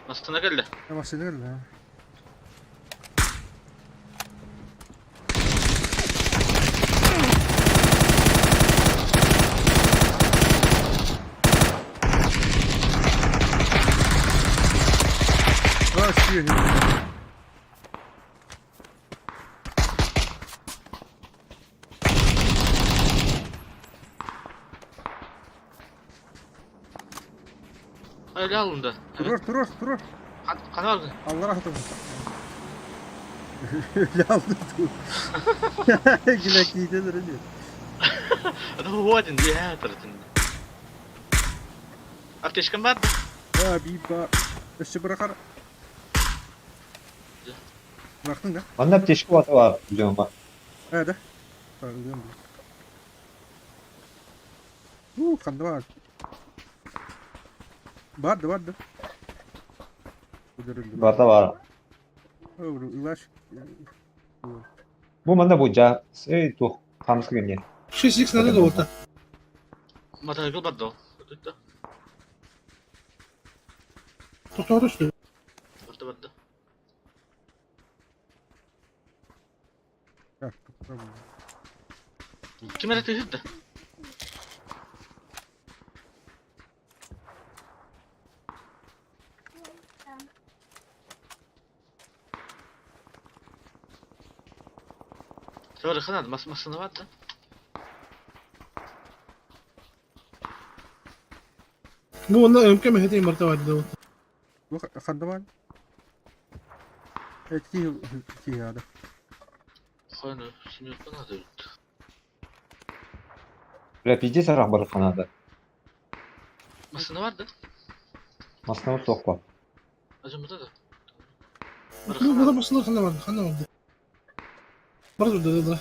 Астына кэллэ.
Массыына кэллэ. А, сүөһү.
Öyle alındı.
Турар, турар, турар.
Хана алды?
Аллар атым. Öyle aldı dur. Гүләкийтен өрө.
Это вот диэ тартын. Аптечкам бар?
Да, би ба. Өссө бырахар. Бырахтың да?
Манна аптечка бата бар, билиэм
Э, да. Ылыам бу. Ханна бар. Бар да, бар да.
Барда бар.
Ылаш.
Бу манна бу жа, эй туох хаамыска кэмниэ.
6x надо да орта.
Мотоцикл бар да.
Тохтоото үстү.
Барда барда. Ким эрэ тыһырда? Sorry, ханаад мас масына да.
Бу онно МК мэхэтин барта бар да.
Ханна бар? Э, ти ти ада.
Хайаны семерка надо эбит.
Бля, пиздец арах барыхха наада.
Массыына бар да?
Массыына суох па.
Ажымыта да.
Ну, була массыына ханна барды, ханна барды. Бар да да.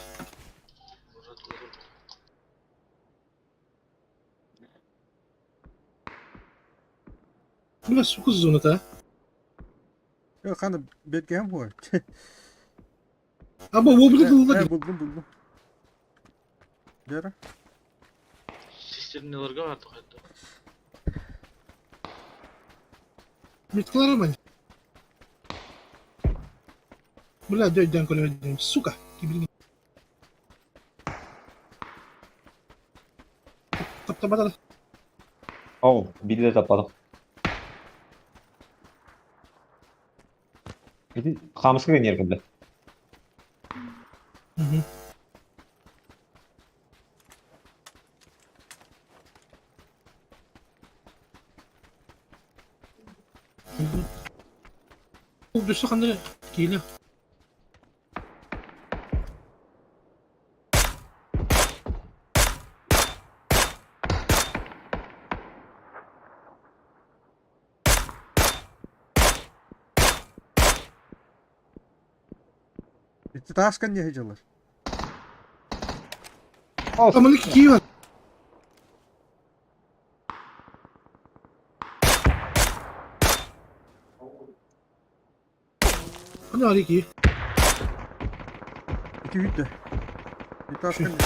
Бля, сука зоната.
Yok хана бетген буолар.
Аба, ол биле
Э,
дылла.
булдум булдум. Дера.
Систернилерге барды хайда.
Меткалар мань. Бля, дөйден көрөдүм, сука. Кибин. Таптамада.
Оу, биирдэ таппатым. Ити хаамыска гэнньэр кэллэ.
Өссө ханна киилэ.
Ити тааскан не дьалар.
Аманы кии бар. Ханна ары кии.
Ити бүттэ. Ити тааскан.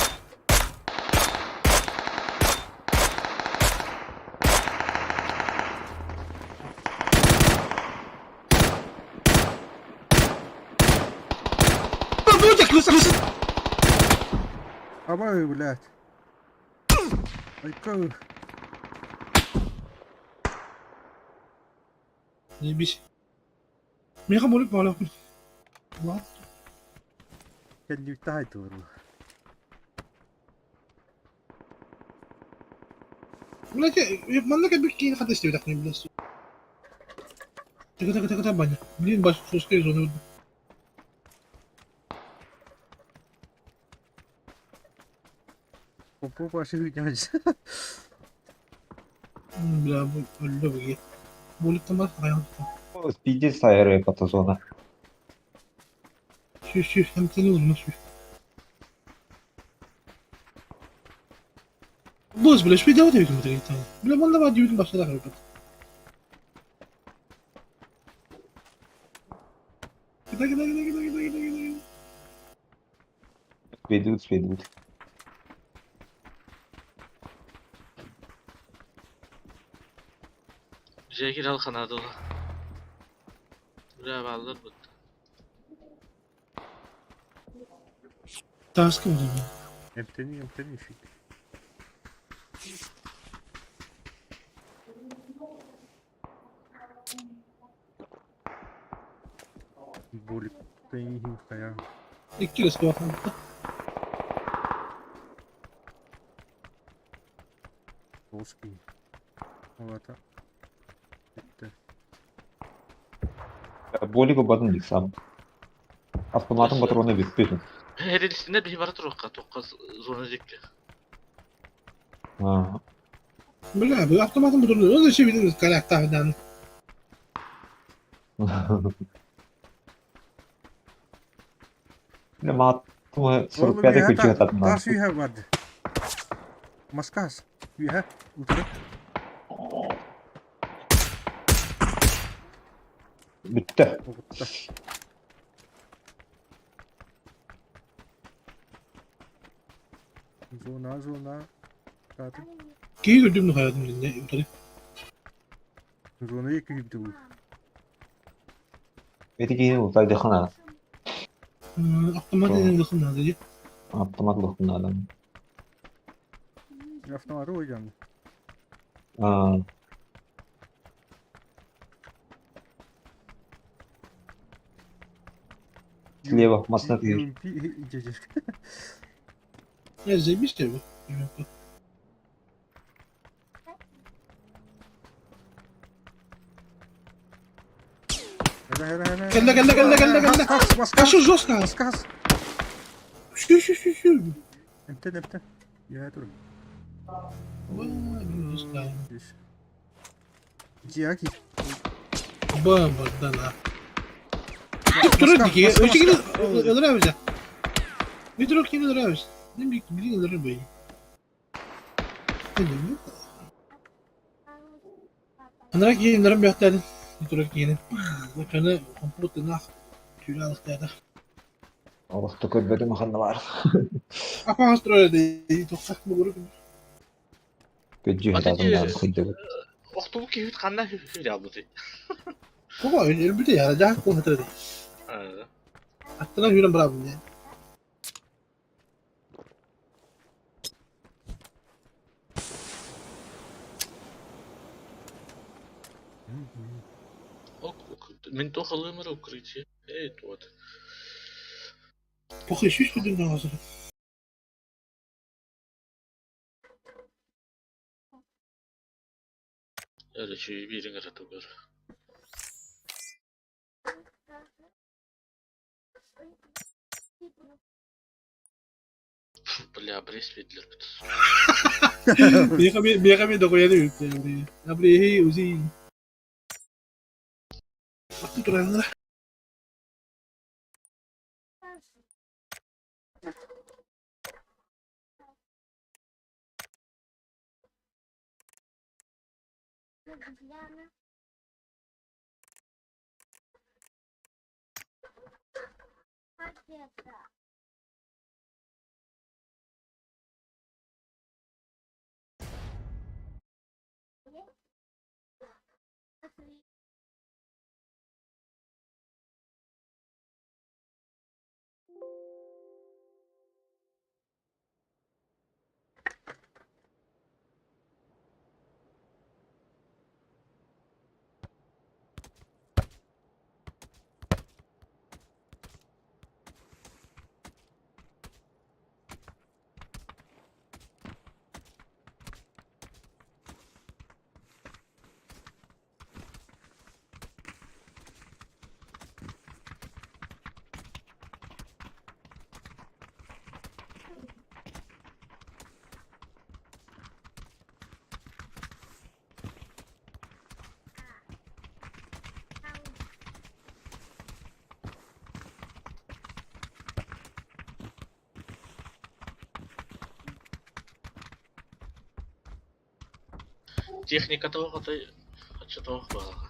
Бу крыса крыса.
Абай, блядь. Айка.
Заебись. Меха молик мала. Ладно.
Кэннибитте хайтылар.
Блядь, манна кэбик киин хата истибитэх не блядь. Тыка тыка тыка тыка баня. Блин, баш жесткая зона.
Попу башы хүйдәмәс.
Бля, өллө буги. Болик там бар, район.
Пиздец аэры зона.
Сүү сүү, хэмтэни улма сүү. Бос, бля, шпи давай ты там. Бля, манна ба дьютин башта да хрипет. Кидай, кидай, кидай, кидай, кидай, кидай, кидай.
Ведут, ведут.
Жекир ал канады. Бля, баллар бут.
Таска буду.
Эмтени, эмтени фиг. Болик тайнихин хая.
Икки рес куахан.
Волжский. Олата. Битте.
Болиго батын дик сам. Автоматом патроны бүппүтүн.
Эрилистине бии бара туруққа тоққа зона дикке.
Аа.
Бля, бу автоматом буду. Он еще виден карактардан.
Бля, маатым 45 күчү татна.
Тас үйе барды. Маскас. Үйе. Утыры.
Бүттэ.
Оғытта. Зона, зона. Таты.
Кии көрдүм хаятым не утары.
Зона екі үйді бұл.
Эти кийин утайдыхана.
Автомат деген дыхын надо.
Автомат лухтун
Автоматы ойдан.
Аа. Слева, машина тыгыр.
UMP жежер.
Я заебись тебе.
Хара, хара, хара.
Кэллэ, кэллэ, кэллэ, кэллэ, кэллэ.
Хас, хас,
А что жестко?
Маскас.
Шү шү шү шү.
Эмтэн эмтэн. Үөһэ турун. Үс. Дьиэҕэ киир.
Ба бардана. Турар дики. Өчигин өлөрөбүз. Метро кини өлөрөбүз. Не билин өлөрөбүз. Анара кииннэрин бэхтэрин турар киини оччону хомпут тынаах түүнэ алыстаата.
Олохто көрбөтүм ханна баар.
Апаҕас турар этэ тоқса бугуру
Көддьүһэ
Ата
таатын даан хойдубут.
Охтубут киһибит ханна хүрэ албыты.
Кого өлбүтэ яра жаак куһатыр Аттынан хүрэн барабын дии.
Мин туох ылыым эрэ укрытие. Эй, вот.
Похуй, сүүс курдук наҕасыр.
Эрэ биириҥ эрэ тугар. Бля, обрез биэрдилэр
Миэхэ миэхэ дохуяны үппүтэ. Абреһи узи. Аттı тураннара.
Техника того хотой оччотоох баҕаҕа.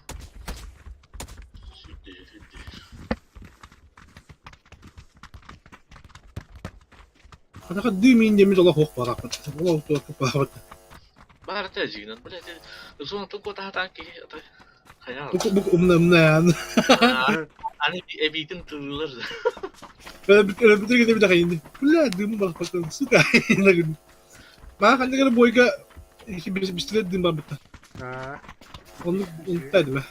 Сүрдүү сүрдүү.
Хатаха дымин демир ола хоқ бараппыт. Ола туох бараппыт.
Баарта дьиҥинэн, блядь, зонатын куотаһатаан киһи ата хайаан.
Бу бу умна умна.
Аны эбиитин тыылар.
Бүтүр кете бит хайынды. Бля, дым бараппыт. Сука. Маа ханнык бойга бистилет дым барбыта. Оннук унта диме.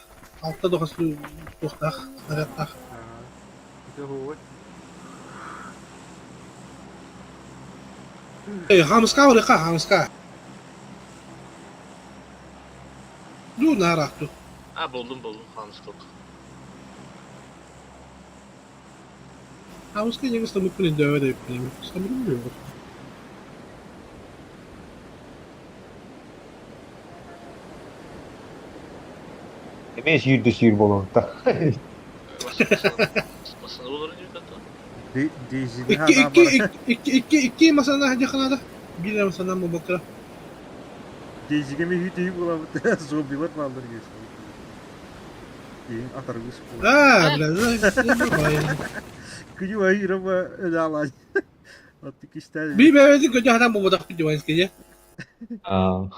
Алта дохас туохтаах, снарядтаах. Эй, хамыска барыха, хамыска. Ду нараахту.
А, булдум, булдум, хамыска.
Хамыска иҥ ыстаммыппын өйдөөбөт эбиппин. Ыстаммытым буолуо.
Эмиэ сүүрдэ сүүр буолуохта.
Масана боларын диэбит
Икки икки икки икки икки масана дьаханаада. Биир масана буолбакка.
Дейзиге ми буолабыт зомбилар бааллар Иин атаргыс
Аа, бля,
Күнү айырама өлаалаан. Оттук истэн.
Би бэйэбитин көтө хатан буолбатахпыт диванские.
Аа.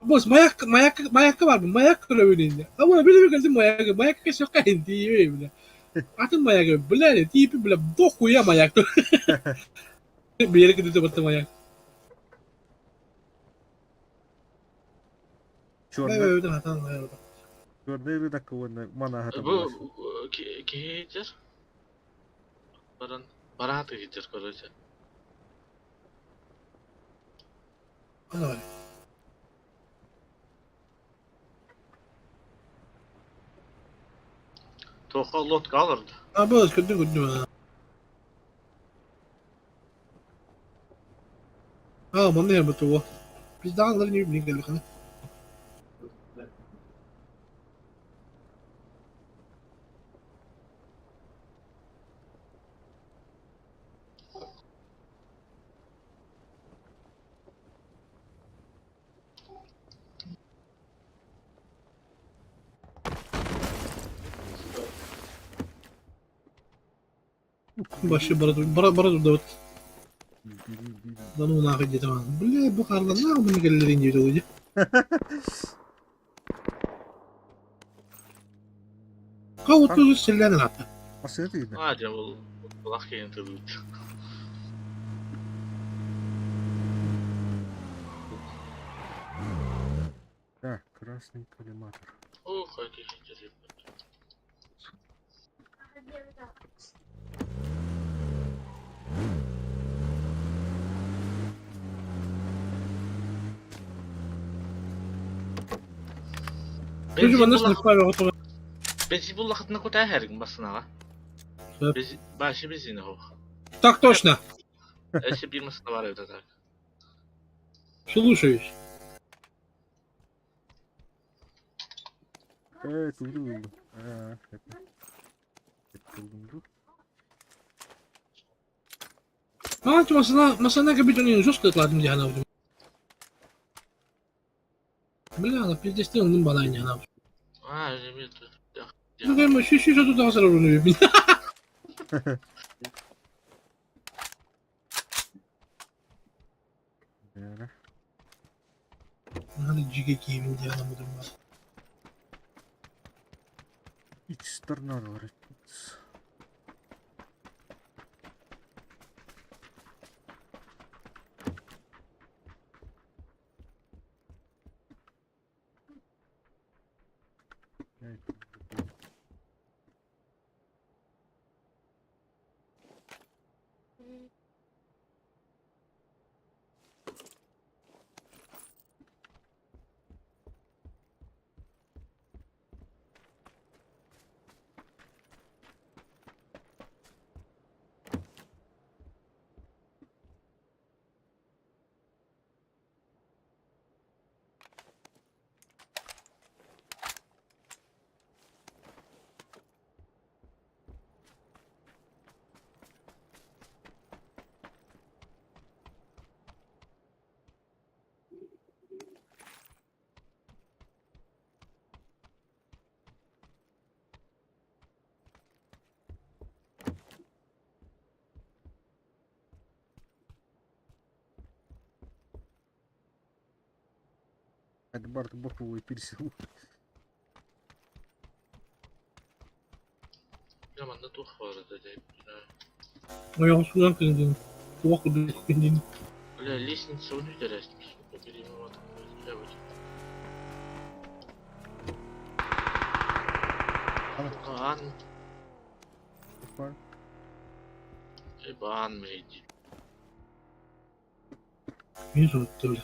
Бос маяк маяк маякка барбын маяк көрөбүн инде. Ама биле кэлдим маяк маяк кесөккө тиийбей бля. Атын маяк бля тиипи бля дохуя маяк. Биэри кытыты батта маяк.
Черный
Бэйэбитин хатан
черный рынок уонна манаһата
Бу киһитер баран бараат киһитер короче.
Ана.
Тоха лодка алырды.
А бос көрдүм көрдүм. манна иһэрбит уо. Пиздаҕалар ини билин кэллэххинэ. Вообще бара бара бара турдабыт. Да ну нахуй диэтэ Бля, бу хаарланнаах мин кэллэрин диэбит ол дии. Ха 33 сэллээн ыраатта.
Массыына тыына.
А, дьэ ол булах киһини тылыыт.
Так, красный коллиматор.
Ох, киһи дьэрийбит.
Күнү
Бензин
манна
буллах
снайпер оҕото
бензин буллахытына кутаа иһэргин бассынаҕа.
Сөп.
Бензин башы бензини хоох.
Так точно.
Эссе биир массына бар эбит так.
Слушаюсь.
Тугу булдум. А, это. Это булдум ду.
А, масына масына капитан жестко кладым дии санаабытым. Бля, ана пиздец ыллым балай дии санаабытым.
А, эми
Ну, кайма шү шү тутаҕа сарар уну бин.
Да.
Надо жиге киибин дии санаабытым бар.
Икс торнадо бар. Икс. Это Эдбард Боковой пересел.
Я манна туох баар да дии.
Ойоҕос кудан кындын. Туох кудук кындын.
Бля, лестница үнүдэрээстим, сука, бери вот. Аан,
Бар.
баан мэйди.
Мин соһутта бля.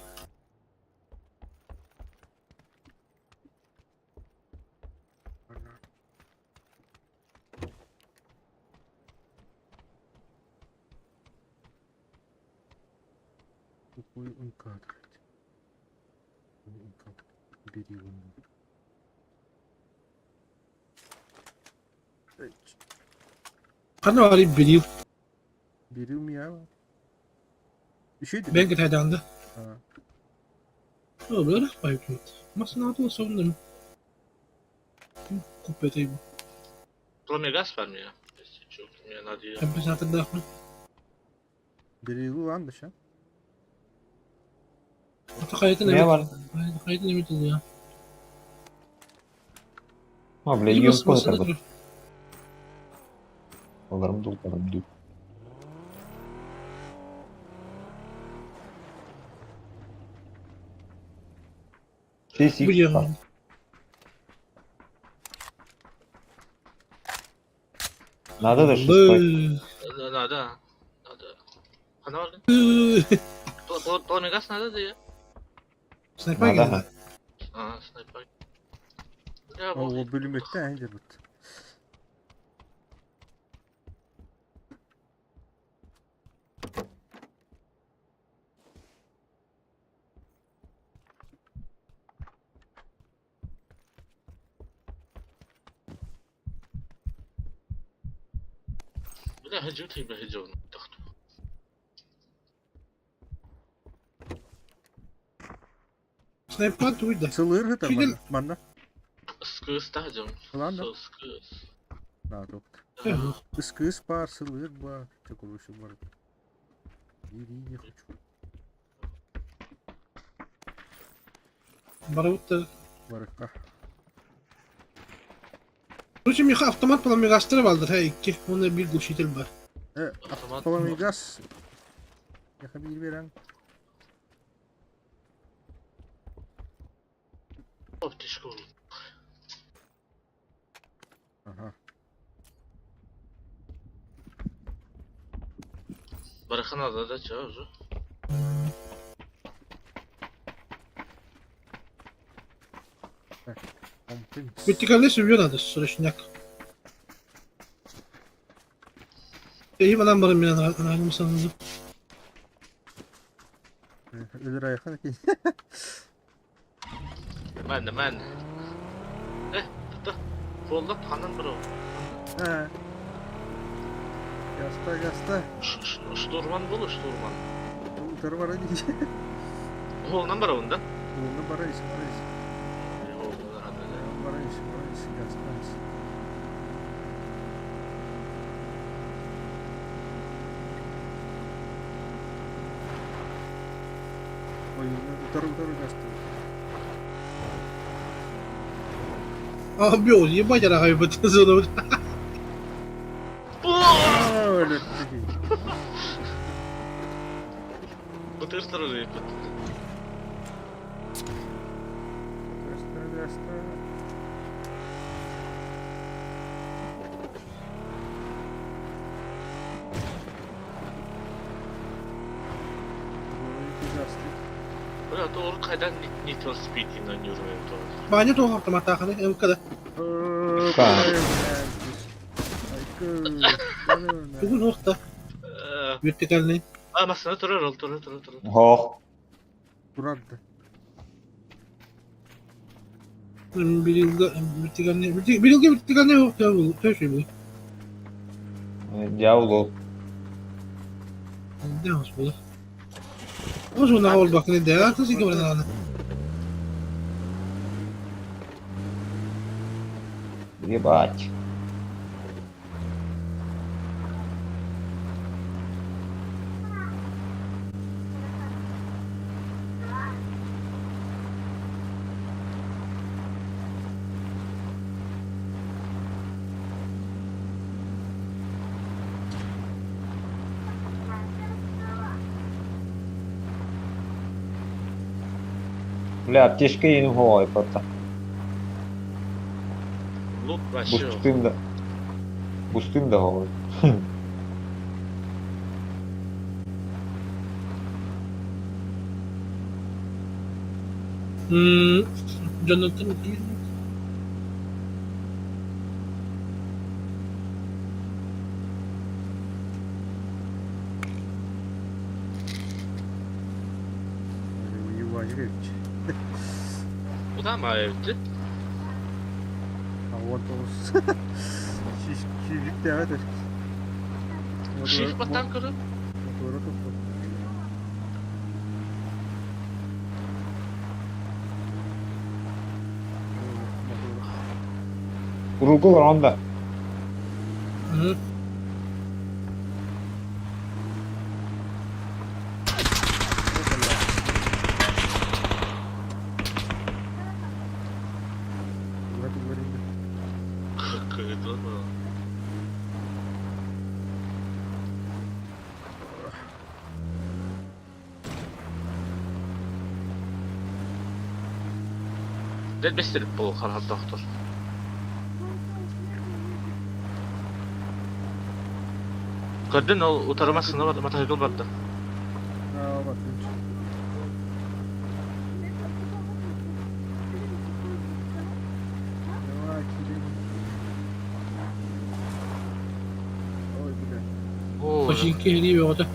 Ана. Какой он кадр? Он как бери он.
Ханна бары бирил.
Бери у меня. Еще один?
Бэйҥ кэтэһэдэҕин да?
А,
Оо, быраах байбыт. Массыынаҕа соннум. Куппэтэй
Пламегаз бар меня. Если чё, мне надо её.
компенсатордаахпын.
бери лан да ща.
Ата хайатын
Не
эбит.
бар.
Хайатын эбит ылыа.
А, бля,
Или
юнкон
массыына
это
турар.
Оларым ду, оларым ду. Здесь
Бу
их
дьиэҕэ.
Надо да шестой.
Бы.
Да, надо. Надо. Ханна бар. Пламегаз надо да я?
Снайпер
Надо.
кэллэ.
А, снайпер. Бля,
О,
бу.
бөлүмөттө әйдер бут.
Бля, хадьыбыт хибэ хадьыбын тохту.
Снайпан туйда.
Сылыыр сытар
Фидель.
манна. Манна.
Ыскыыс таһдьым.
Ылан да.
Сылскыыс.
На, топт. Ыскыыс баар, сылыыр баар. Чокурушу бар. Ири не хочу.
Барыбыт
Барыкка.
Короче, миха автомат пламегастары балдыр, ха икки. Уонна биир глушитель бар.
Автомат.
Пламегас. Яха биир берен.
Оптишка olur.
Ага.
Барахан да ча уже.
Вертикальный сүбүө надо, срочняк. Эйим анан баран мен ананым санадым.
Өлөр айхан екен.
Мен мен. Э, tuttu. Қоллап ханан бір
Гаста, гаста.
Штурман болу, штурман.
Утары бара дейді.
Оғынан бар онда.
Оны бара ис, бара ис. Бара ис, бара ис, гаста ис. Ой, утары, утары гаста.
А, бил, ебать, арагай бит зону.
Өлөр
Бытырстыр уже
Гаста, гаста.
Бля, doğru kaydan Need for Speed inanıyorum evet doğru.
Баня тоқ автомат тақыны, МКда. Бүгін оқта. Вертикальный.
А, masana турар, ол турар, турар, турар.
Хоох.
Турарды.
Bir yılda вертикальный. Bir yılda вертикальный оқта бұл. Төші бұл.
Дьявол.
Не ос бұл. Ос оны ол бақыны да, тысы кемрен аны.
Ебать. Бля, аптечка иин хоой просто.
Лут вообще.
Бустым да. Бустым да хоой.
Jonathan.
Bu da mı evdi?
Авантос. Шишик evet.
Шиф баттан көріп?
Мотора tuttu.
Урулгу бар онда.
Дед бестерip бұл қарғат доктор. Көрдün ол утармасını var, мотоцикл барды.
Aa bak. Давай, кири. Ой, бля.
О,
Починки хери ота.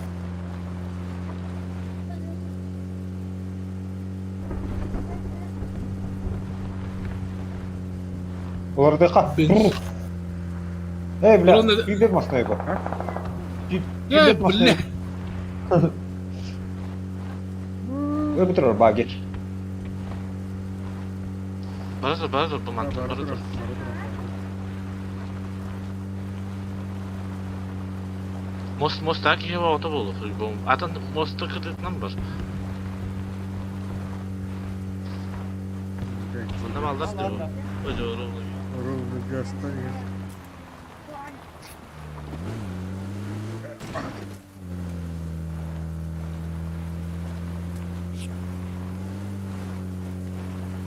Улардыка.
Бин.
Эй, бля,
Урон-
күйдер машина его.
А?
Э, бля!
Öbür багер.
Бара тур, бара тур, бу мантан
Бара
бара
турар,
тур.
бара турар.
Мост моста киһи оҕото буолуох Атын моста кытыытынан бар. Онно баллар дуу?
Ровно газ стоит.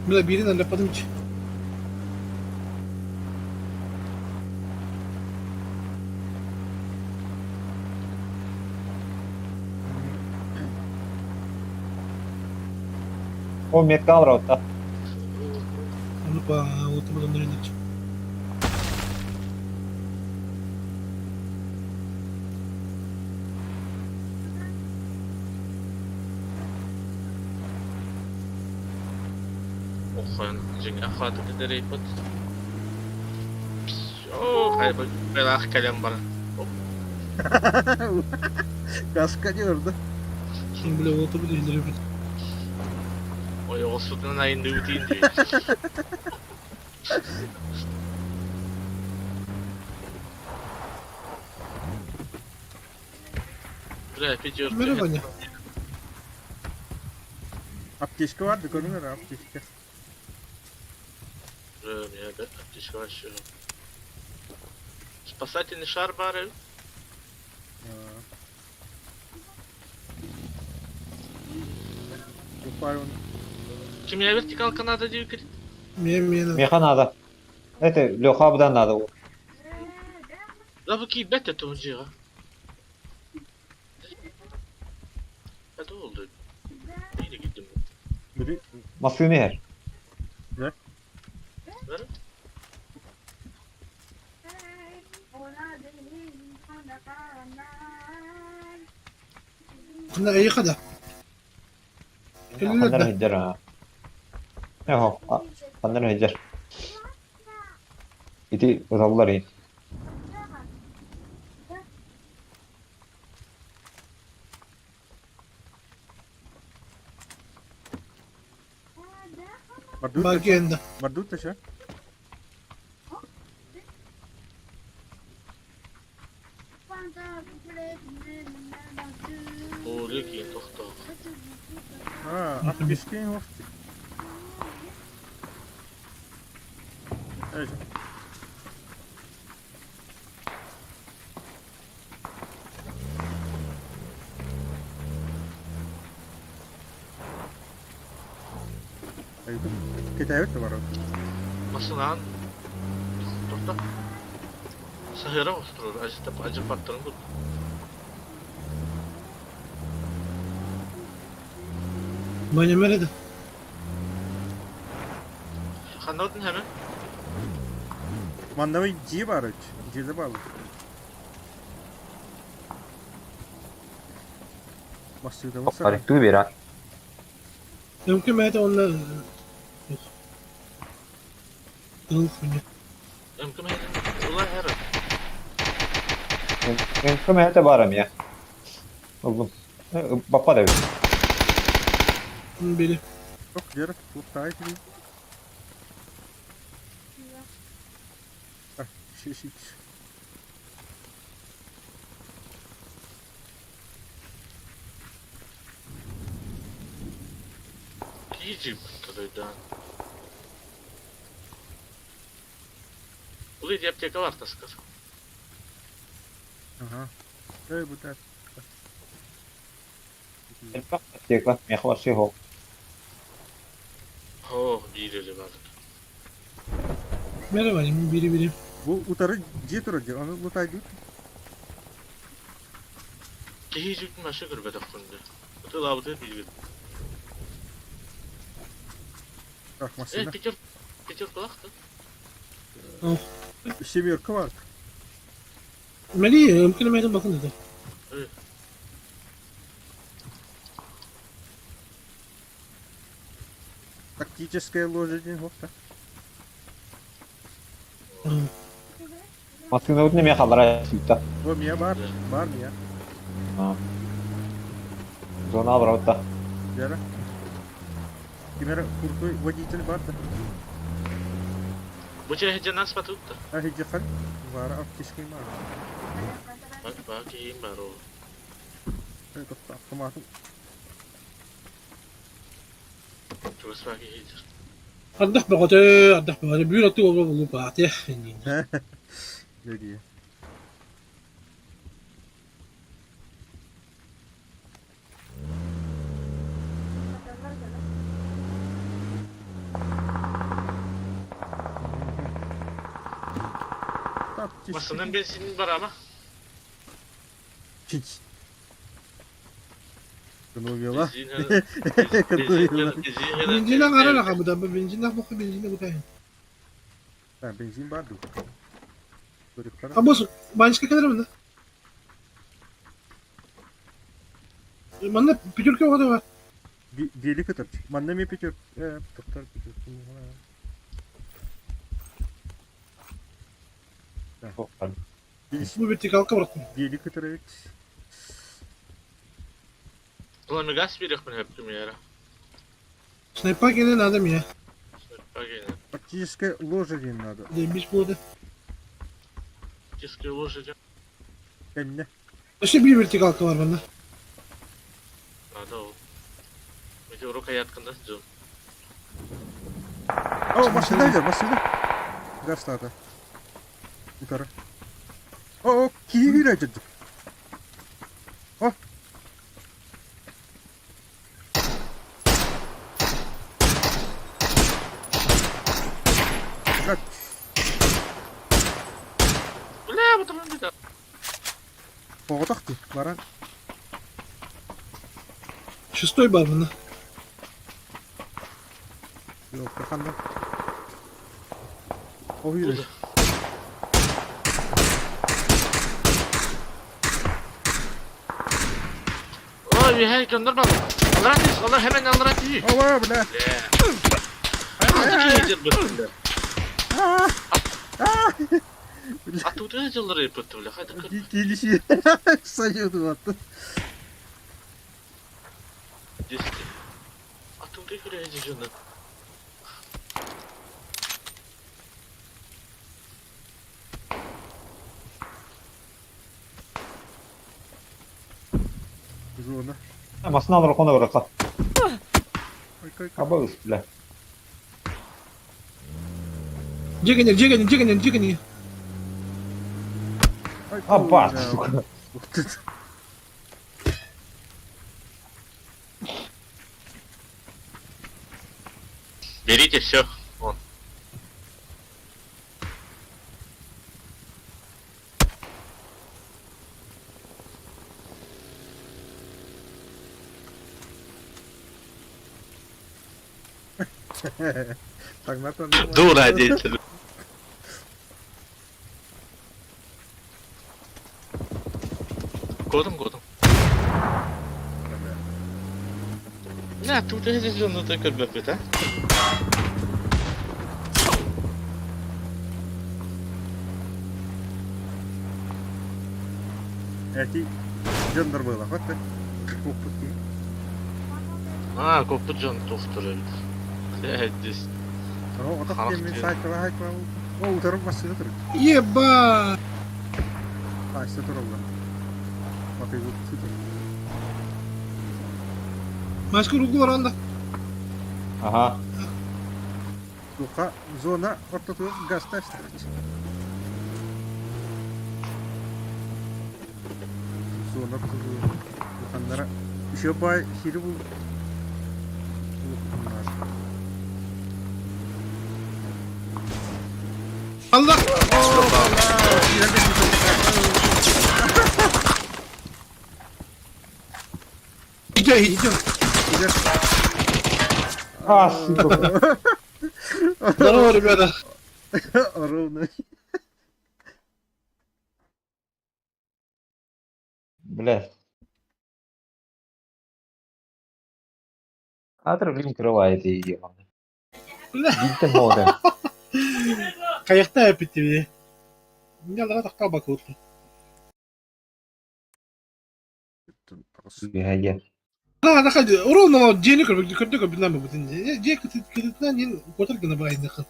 Бля, биирин альаппатым чи.
О, метка алра.
Ону па утумадан нөрүнүч.
Охуен, дьиҥэ хаатык эдэрийбит. Оо, хайбыт бэлэх кэлэн баран.
Каскадер, да?
Бля, утумадан иһиллэрбит.
Ой, оҕусутунан айынныы дии. Бля, пятерка.
Бери, Ваня.
Аптечка бар, көрүңөр аптечка.
Бля, да, аптечка вообще. Спасательный шар бары.
Упал он.
Ким я вертикалка надо дии
Миэ миэ
Меха надо. Это Леха абдан надо.
Да бу киирбэт этэ дьиэҕэ. Это oldu. Neyle gittim?
Бери.
Массыына иһэр.
Бары?
Ханна эйиэхэ да.
Ханнар иһдэр аа. Эхо, ханнар иһдэр. Ити ыталлар иһин.
Мардут.
Баргенда.
Мардут еще?
Оолу киин тохтоо.
А, аптечка не вовсе. Китайбыт да бар.
Масынаан тохто. Саһыра остурur. Ажы ажы баттырын бу.
Ваня мереде.
Ханнадын hemen.
Маннабай дьиэ баар дьиэлэ баар. Массыына
Барыктыы бера.
Мөмкин мээтэ онно Тыл хуйня.
Ömküm Ulan her.
Önküm это барам я. Oğlum. Бапа да бит.
Бери.
Çok дьэрэ туохтаай тиби. Шишич.
Киджи да. Улы аптека бар таскар.
Ага. Эй, бу так.
Аптека, меха вообще хо.
О, биир бар.
Мере Ваня, бири бири.
Бу утары дьиэ турар дьиэ, ону лутайдыыр.
Киһи машы көрбөтөх күндө. Ытылабыты биир.
Так,
Э,
машина.
пятер пятерка лахта.
Семерка бар.
Мели, мөмкин мээтэ бакын деді.
Тактическая ложа день хопта.
Массыына утны меха лара сүтта.
Бу мия бар, бар мия.
Зона оборота.
Дьара. Ким эрэ крутой водитель бар да.
Бу чэ нас батутта.
А хиджахан баара аптечкай баар.
Бак киһим бар ол.
Тоқта автоматын.
Чугас баа киһи
Ардах бөҕөтө, ардах бөҕөтө, бүүр аттык олорор буолуо баатыах иннинэ.
Дии.
Масынан бензин бар ама.
Чич. Кынугела. Кынугела.
Бензин аҥара эрэ хаалбыта, бензин бука бензин бутайын.
Бензин бар дуу.
А босс, Ванечка кэлэр манна. Манна пятерка оҕото бар.
Велик ытар. Манна эмиэ пятер тоқтар пятерка.
Бу вертикалка бараттым.
Велик ытар эбит.
Ulan газ берехпин хөптүм яра.
Снайпа кэлэ надо мне.
Практически лошади надо.
Дембиш буолда.
Практически лошади.
Кэннэ.
Өссө биир вертикалка бар манна.
Надо ол. Эти рукояткында жыл.
О, машина идет, машина. Газ надо. Утара. О, о, киһи идет. О. Блядь.
Бля, вот он беда.
Оҕотох дии, баран.
Шестой бар манна.
Yok, ханна. О, үйрен.
Ой, үһэ дьоннор бар. Аллара тиис, аллара hemen аллара тиий.
Ова, бля.
А тут дьыллары ыппыт бля, хайда
Килиши. Сайыды атты.
Десять. А тут их дьоннор.
Зона.
Масына алыр қона бараққа. Аба бля.
Дьиэ дьиэ дьиэ дьиэ
Аба, сука.
Берите все. Вон. Дура дети. Годом, годом. На, тут это ну только бэпет, а?
Эти дьоннор было, вот так.
А, коппут дьон тохтор эбит. Здесь.
О, ударом машина турар.
Еба!
Таста тураллар. Матыгы сытар.
Маска ругу баранда.
Ага.
Туха зона ортотугар газта Зона ортотугар. Туханнара еще бай хири бул.
Allah! Иди, иди.
А, сука.
Здорово, ребята.
Ровно.
Блядь. Атыр блин крывает и ебаный.
Бля.
Биттен болды.
Кайықта әппетті Не алға таққа бакы.
Таҕыс.
Үөһэ диэн.
Ровно дьиэни көрдө көрбүтүнэн барбытын. Дьиэ кытыытынан диэн куотар гына баайыныххын.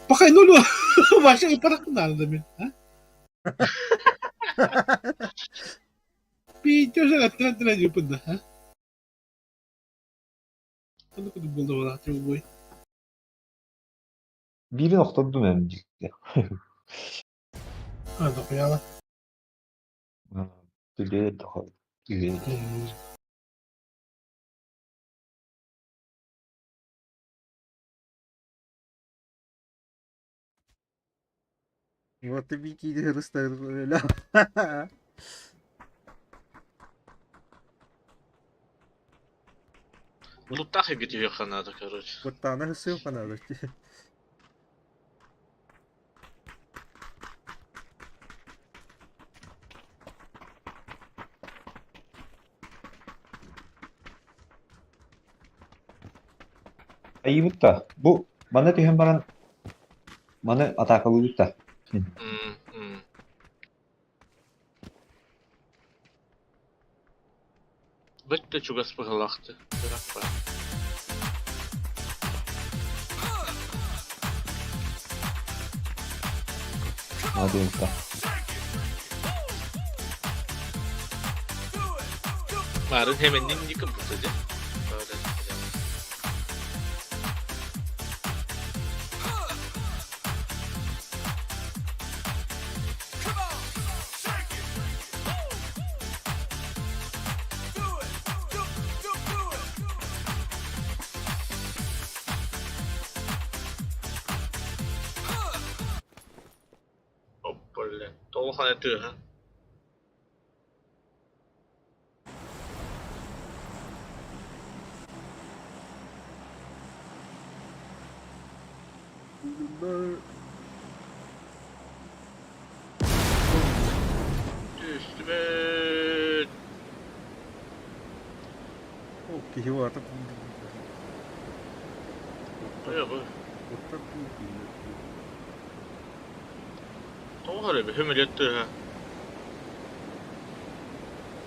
Пока ну вообще ыппатахпын наада да мин. Пиздец, аттынан диэппин да. Ханна курдук буолла балаата бой.
Биирин охтордум эм дьикти.
А, дохуяла.
Түлээ дохо. Түлээ.
Вот и бикини хрусталь.
Булуттаах эбит үһүөххэ наада, короче.
Куттаана сыылка наада.
Айыбыт да. Бу маны түһэн баран маны атаакалыыбыт да.
Бөттө чугас быһыылаахты. Ыраах
Наадыйбыта.
Баарын хэмэннин диким бутта дьэ. Блин, тоҕо тыаһа. Түстүбүт.
О, киһи уота.
Хайа бу? Тоҕо эрэ хөмөлөт тыаһа.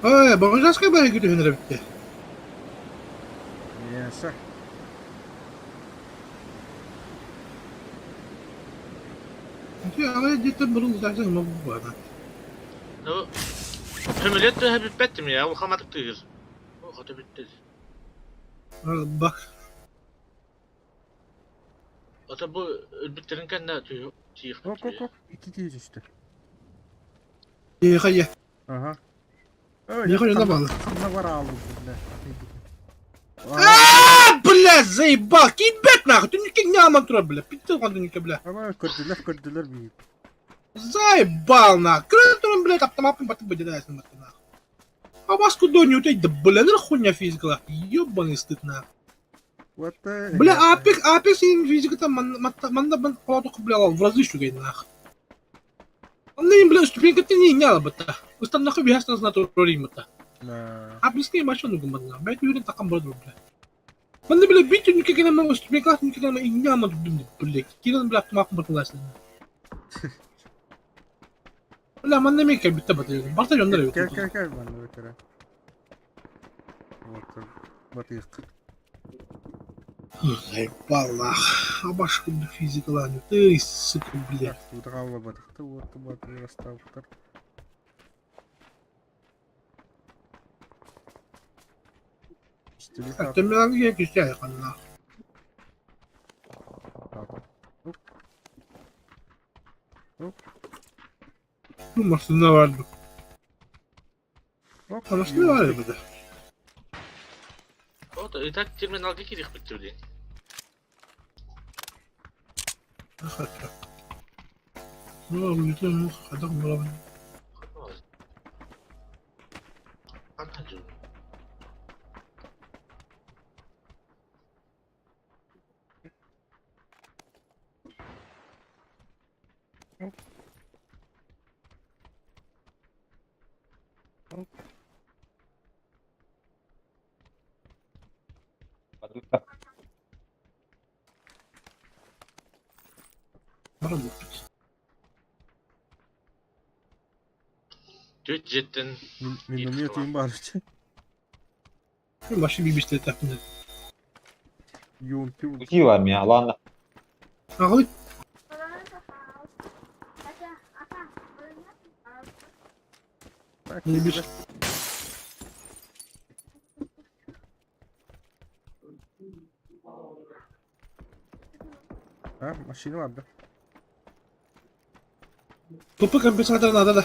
Ой, баҕажаскай баайы күтүһүн эрэбиттэ.
Мясо.
Аҕай дьиэттэн бұрын утаарсан ыма баана.
Ну, хөмөлөт тыаһа бүппэт я улахаматык тыыр. О, хото бүттэ.
Бак.
Ата бу өлбүттэрин кэннэ тиих.
Оп, оп, оп. Икки киһи түстэ.
Тиэхэ
Ага.
Нехуй не бала.
Ханна бараалым.
А, бля, заебал! Кибет нахуй! Ты никак не аман тура, бля. Пиздец, он ты бля.
Ама көрдүлэр, көрдүлэр бии.
Заебал нахуй! Крытуром, блядь, автоматом баты выделяется нахуй. А вас куда не утать, да бля, ну хуйня физика, ебаный стыд нахуй.
What the...
Бля, апек, апек син физика манна бан холодок, бля, в разы шугай нахуй. Онно бля, ступенька ты не няла бата. Устам нахуй бихастан знату роримата.
На.
Апельский машину гуманна. Бәйт үрен такам бар бля. Манна бля бит нүкә генә маңа ступенька нүкә генә иңне ама дудым бля. Кирен бля автомат батыласың. Бля, манна мен кәбитте батыласың. Барта жондар юк.
Кел, кел, кел, манна өтөрө. Вот, батык.
Заебал нах. Абаш кунды физикаланы. Ты, сука, бля.
Утыралла батыкты, вот батыр астаптыр.
Төмән кеше айқанна. Бу машина бар. Машина бар бу.
Вот, и так терминалга кирих битти блин.
Ну, бүтүн хадак була.
Ана Түөрт дьиэттэн
Миномет им бар.
Машина биибистэттэхпинэ.
Юнпи.
Ути var mı ya? Lan
Аҕалый.
Так,
Не бишь.
А, машина бар да.
ПП компенсатор надо да.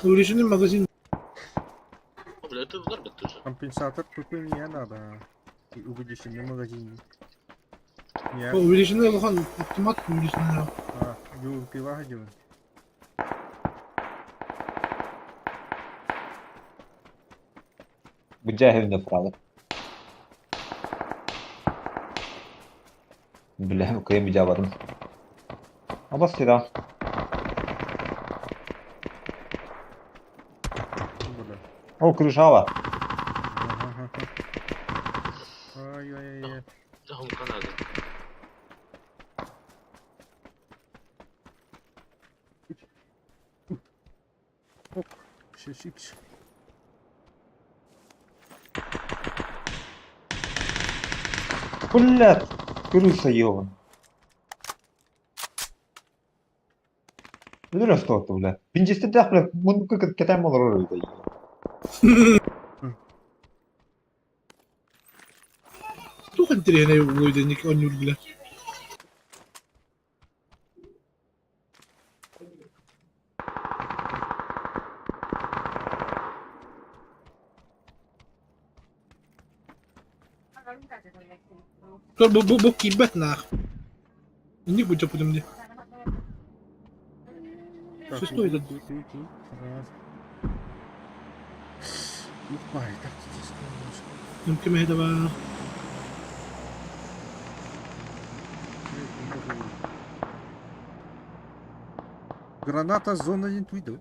Увеличенный магазин.
Бля, это удар бит уже.
Компенсатор ПП не надо. И увеличенный магазин. Не,
Увеличенный улахан автомат увеличенный.
а, юнпи вагадил.
bu cahil правда. Бля, кыйын барым. Абас сюда.
Бля.
О, крыша var.
Ага, ага. Ай-яй-яй.
Да, он Канада.
Оп, шишик.
Бля, крыса ёбан. Бля, что это, бля? Бинчисте дах, бля, мундука кетем олор öyle.
Туох интэриэһинэй уйденник оонньуур Бу бу бу киирбэт наах. Инник бу дьоппутум дии.
Так,
Шестой этот.
иди, иди, иди. Раз. Упай, так здесь немножко.
Нүмкэ да бар.
Граната зона не твиду.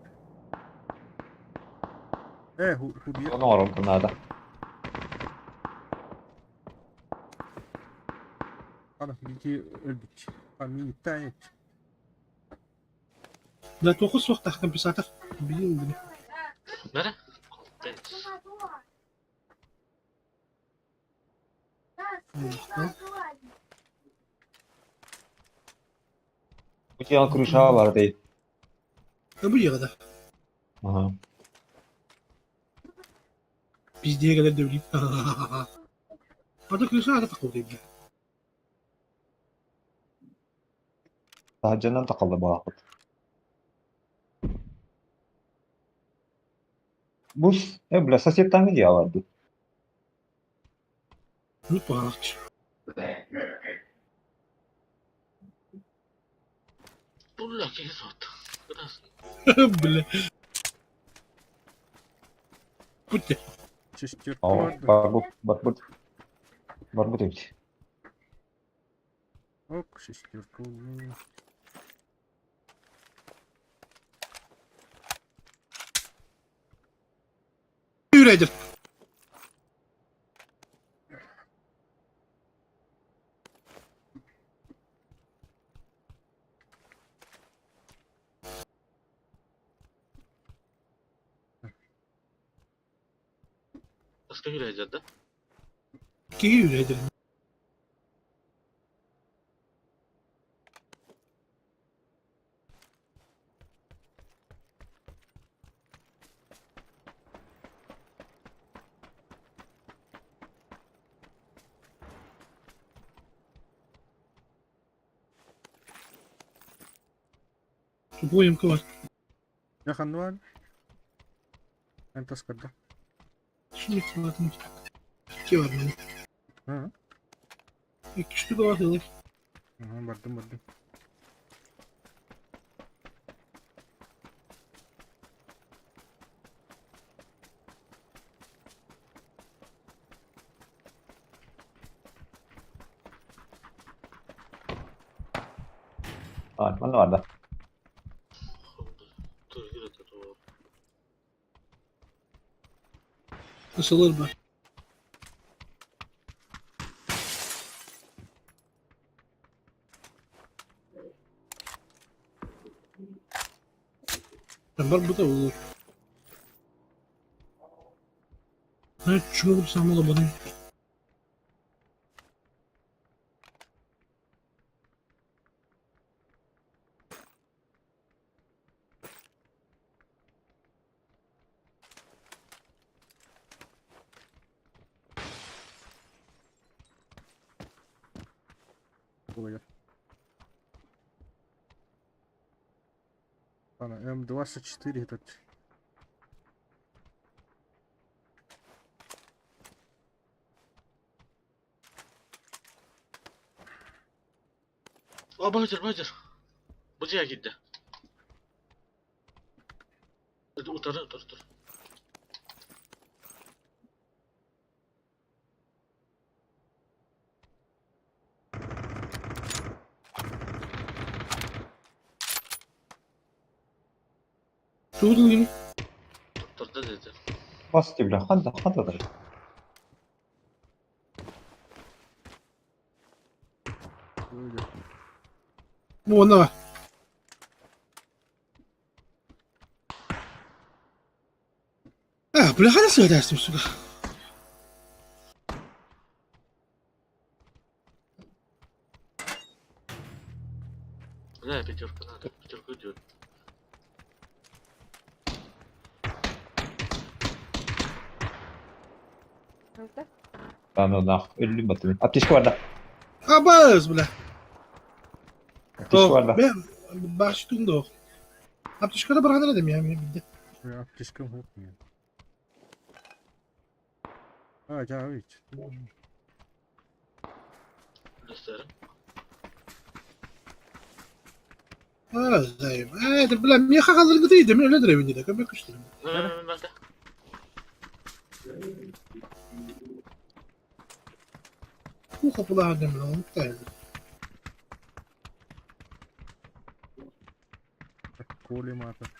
Хубир.
Onu var granada.
Ана, иди өлбүт. А мини тает.
Да туоху суохтаах компенсатор. Билин били.
Нара? Компенс.
Bu cihaz крыша var değil.
Да бу да.
Ага.
Пиздее кэлэр да билим. Ата крыша ата такыл дейбит.
Daha candan takıldı bu akıt. Bu бля, сосед там где vardı?
Ну паахч.
Бля, киһи суот. Кыдас.
Бля. Путте.
Шестерка
О,
бар.
барбут, барбут. Барбут эбит.
Ок, шестерка.
Үрәдер.
Баска үрәйдер да?
Киһи үрәдер. Тупой МК бар.
Яхануан. Энтас когда?
Шуник салатын. Ки бар мен.
А,
Икки штука бар дылы.
ага, бардым, бардым.
А, manna var da.
Ысылыр бар. Барбыта olur. Чумугу самала баны.
Ой. Ладно, М24 этот.
О, баһыдыр, баһыдыр. Бу дьиэ киирдэ. Утары, утары, утары.
Тугу дии?
Туттарда деді.
Бас дии бля, ханна ханна
Уонна А, бля, хана сыадаастым сука.
Бля, пятерка надо, пятерку идет.
Да, нах, өллүм баттым. Аптечка бар да.
Абыз, бля.
Аптечка бар да.
Мен баш туңду. Аптечкада барган элем я, мен билде.
Аптечкам yok mu? А, ja, hiç.
Gösterim.
А, займ. Э, бля, меха казыргы дейди, мен өлө деребин деди. Көмөк күчтүм.
Мә,
Ухо була дем, он тайм.
Колиматор.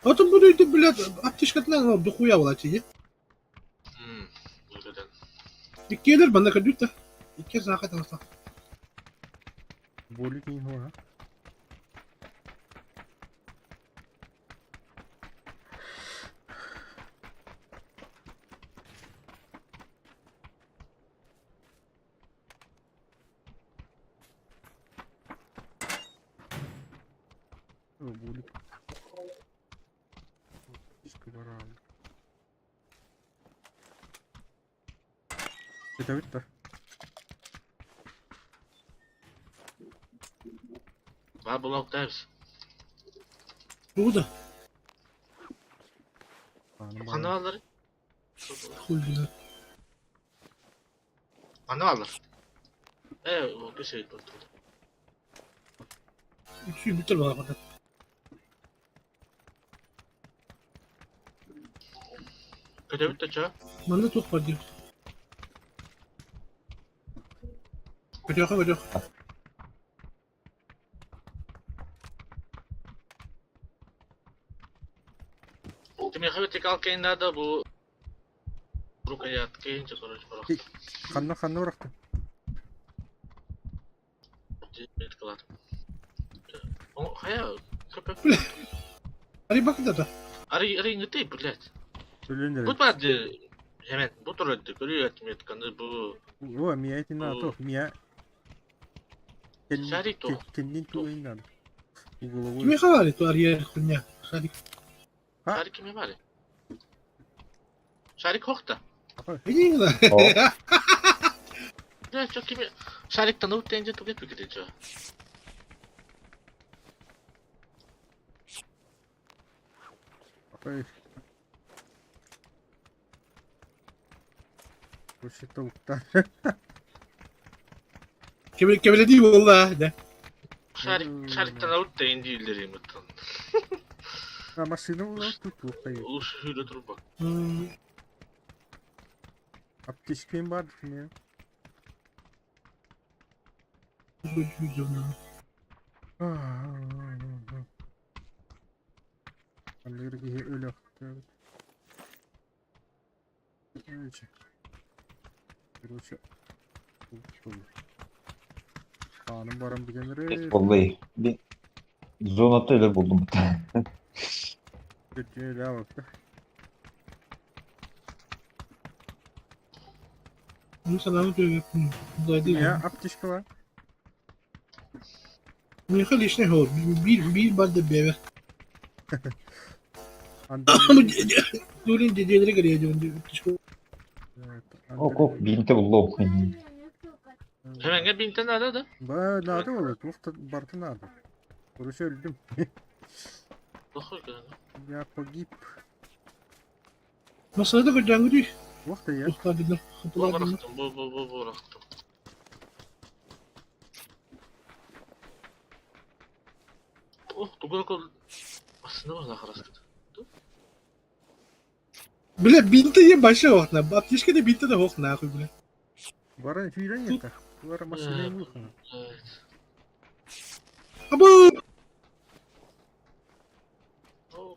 Отон бу дейди, бля, аптечкатынан дохуя була тиги.
Мм,
Иккиэлэр манна көрдүүт да. Икки сааха таҥаста.
Болик не ha. О, Болик. Сковородка. Это ведь
Бар булак дәрс.
Бу да.
Ханна алар.
Хуй бля.
Ханна алар. Э, о, кеше тур.
Үчүй бүтөр бала ката.
Көтө бүтө ча.
Манна туох бар диир. Көтөөхө көтөөх.
Тимир хабит кал кейн надо бу рукоят кейн же короче барак.
Ханна ханна урахты.
Бет кылат. О, хая, көпө.
Ари бакыда да.
Ари ари ngыты, блядь.
Төлөндөр.
Бу барды. Hemen bu turады көрү атмет каны бу
О, мия эти на то, мия.
Шарик то.
Кеннин туин надо. Угловой.
Кими хабары ту арьер хуйня. Шарик.
Шарик кime бар? Шарик хохта.
Билин да.
О,
Бля, чо кime Шариктан уттенже туге туге чо.
Ой. Вообще толктар.
Кебе кебеледи болла да.
Шарик шариктан уттен дийлер иметтен.
А машина у нас тут плохо.
Лучше хүлө турба.
Аптечка им бар мне. Аллергия өлө. Короче. Короче. Ханым барам дегенре.
Vallahi. Зоната өлөр булдум.
Көтүөлээх
Ну санааны түһэппин.
Я аптечка бар.
Миэхэ личный хол. Биир биир бар да бэбэ. Дурин деделери кэлиэ диэн.
Ок, биинтэ буллум.
Hemen бинтен надо да?
Ба, надо было, туох барыта надо. Короче, өлдүм.
Плохой когда.
Я погиб.
Масалада көрдөөҥҥүтүй?
Туох да я.
Тухтаатыннар,
Бу
хатылаатыннар.
бырахтым, бу бу бу бырахтым. Ох, тугу кол Aslında bana хараскыт.
Бля, бинты е большой окна. Аптечка да бинты да окна, нахуй, бля.
Баран сүүрэн это. Туара машина муха.
Evet.
Абы!
О,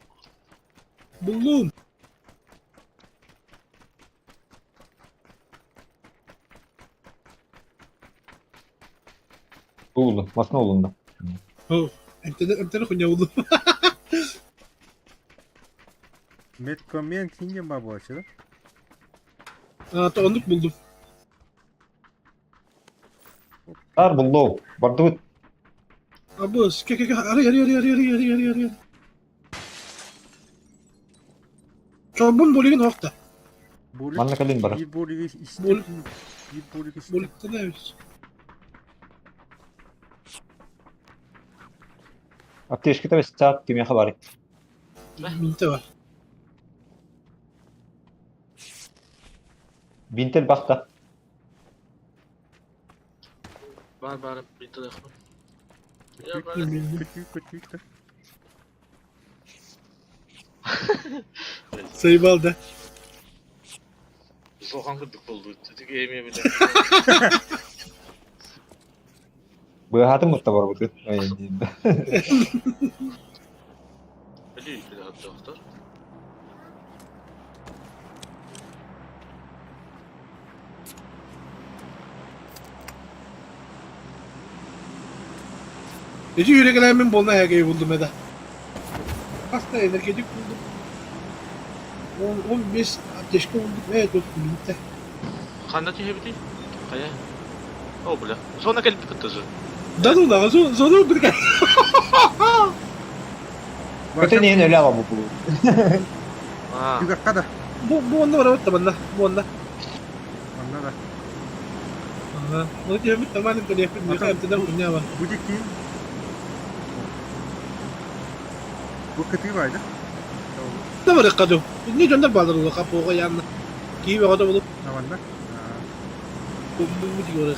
Буллум!
Булду, масна булунда.
О, эмтene эмтene хуйня буллум.
Медкомен кине бабочы да?
А, то оннук булдум.
Ар булду. Бардыбыт.
Абы, ке ке ке, ары ары ары ары ары ары ары ары. Чорбун болигин охта.
Болик.
Манна калин бар.
Bir болик исти.
Болик.
Bir болик исти.
Боликтен эбит.
Аптечка табыс чат кимиэхэ бар.
Бинте бар.
Бинтел бахта.
Бар бар бинті дақпын. Я бар.
Көтүү көтүү да.
Сайбал да.
Соған кырдык болду. Тиги эме биле.
Быһаатын мутта бар бу.
Биле биле доктор.
Эти yüreklenmin болна әгей булдум эда. Хаста энергетик булдум. 10 15 аптечка булдум. Э, тут бинте.
Канда түйе Кая? О, бля. Зона келип бітті.
Да ну да, зону бир.
Көтөн иһин өлө ала бу.
А,
Түгакка да.
Бу бу онда бар бит банна, бу онда.
Анна да.
Ага. Ну тебе бит нормально көлеп, мен эмтene хуйня бар.
Бу дикки. Бу көтүү бар да.
Да бар каду. Не жондар базар улы капуга янна. Кийбе када булып,
Наванна.
бу бу дигәр.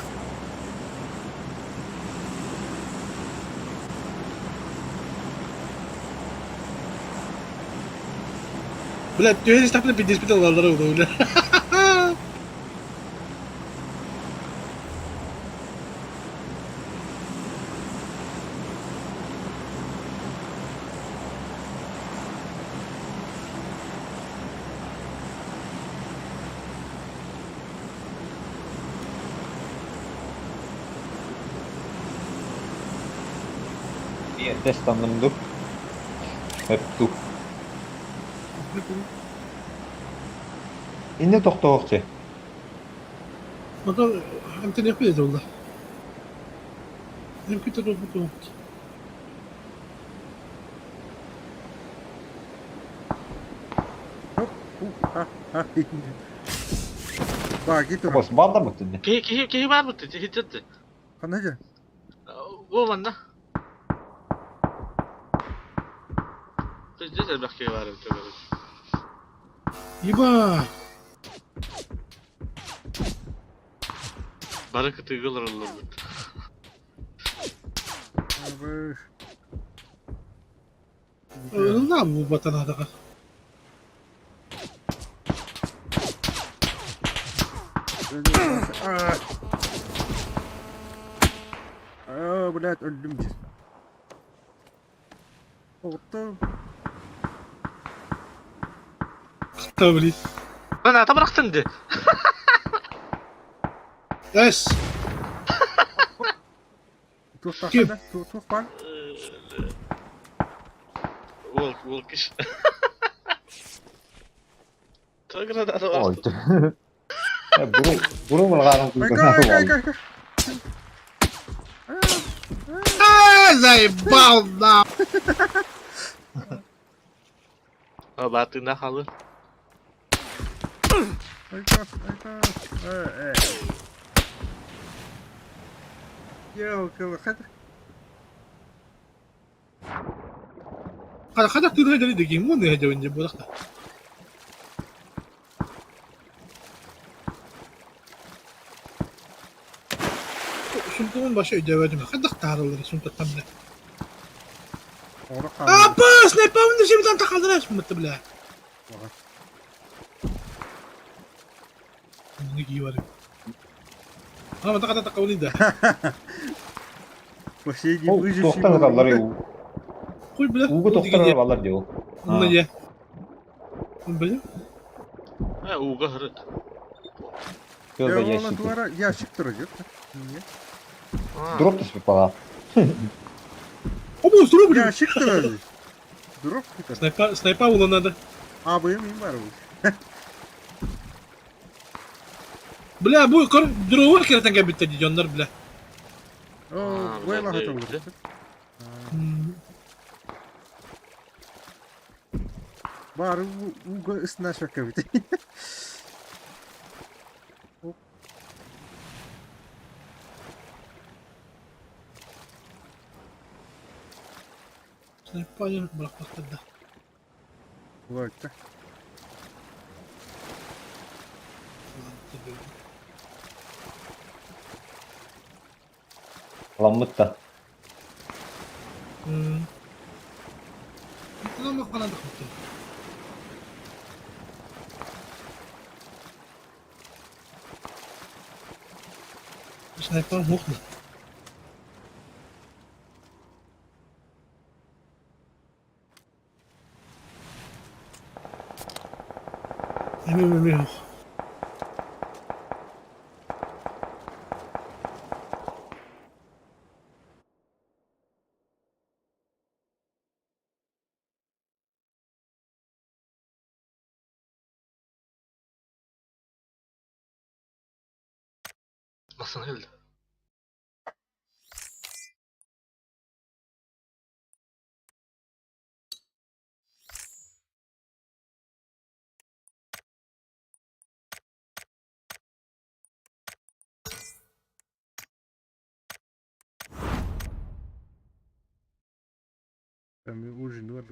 Бля, түһен истапны пиздец бит алалар улы, бля.
Тест аннымду. Hep ду. Инне тохтоохче.
Ото эмтene пиздец улы. Эм күтә бу.
Хоп. У, ха, ха. Ба, гит ура.
Бос балдар бут инне.
Кихи кихи кихи бар бітті, хитетті.
Ханна жа.
Бу манна. Пиздец элбэх киһи бар эбит эбит.
Еба.
Бары кытыгылар олор бит.
Абы.
На бу батанадага.
А, А, блядь, өлдүм же. Отту.
Та блин.
Lan ата бырахтын ди.
Эс.
Туох
Ким?
тахана, туох бар.
Уол, уол киш. Тоҕо граната
Ой.
баахтын?
Буру буру булганым
Айка, айка, айка, айка.
А, заебал, на!
А, баатыына халы.
Айка, айка. Э, э. Елки, хата.
Хата тыына дьэри дэгиин уон ыһа дьэбин дьэ буолахта. Сумкабын баша өйдөөбөтүм. Хайдах таарыллар сумкаттан бля.
Оҕо хаалла.
Апа, снайпабын десебитан тахаллар мытты бля. Муну кии барым. А, така така да.
Последний
Ол
выживший.
тохтан ыталлар
Хуй бля.
Ууга тохтор баллар дии ол.
Онно дьэ. Бля.
Э, ууга хырыт.
Все за ящики.
Ящик турар. Нет.
Дроп түспүт бала.
Обу, дроп блин.
Ящик турар. Дроп это.
Снайпа, снайпа ула надо.
А, быйым им бар бу.
Бля, бу көр дровар керетен кәбитте дидионнар, бля.
О, бу хата бу. Бары уга ысна шакка бит.
Снайпа бырахпаттар да.
Вот.
Ламмыт да.
Снайпа мохна. Эми
Nasıl geldi?
Там ужин var.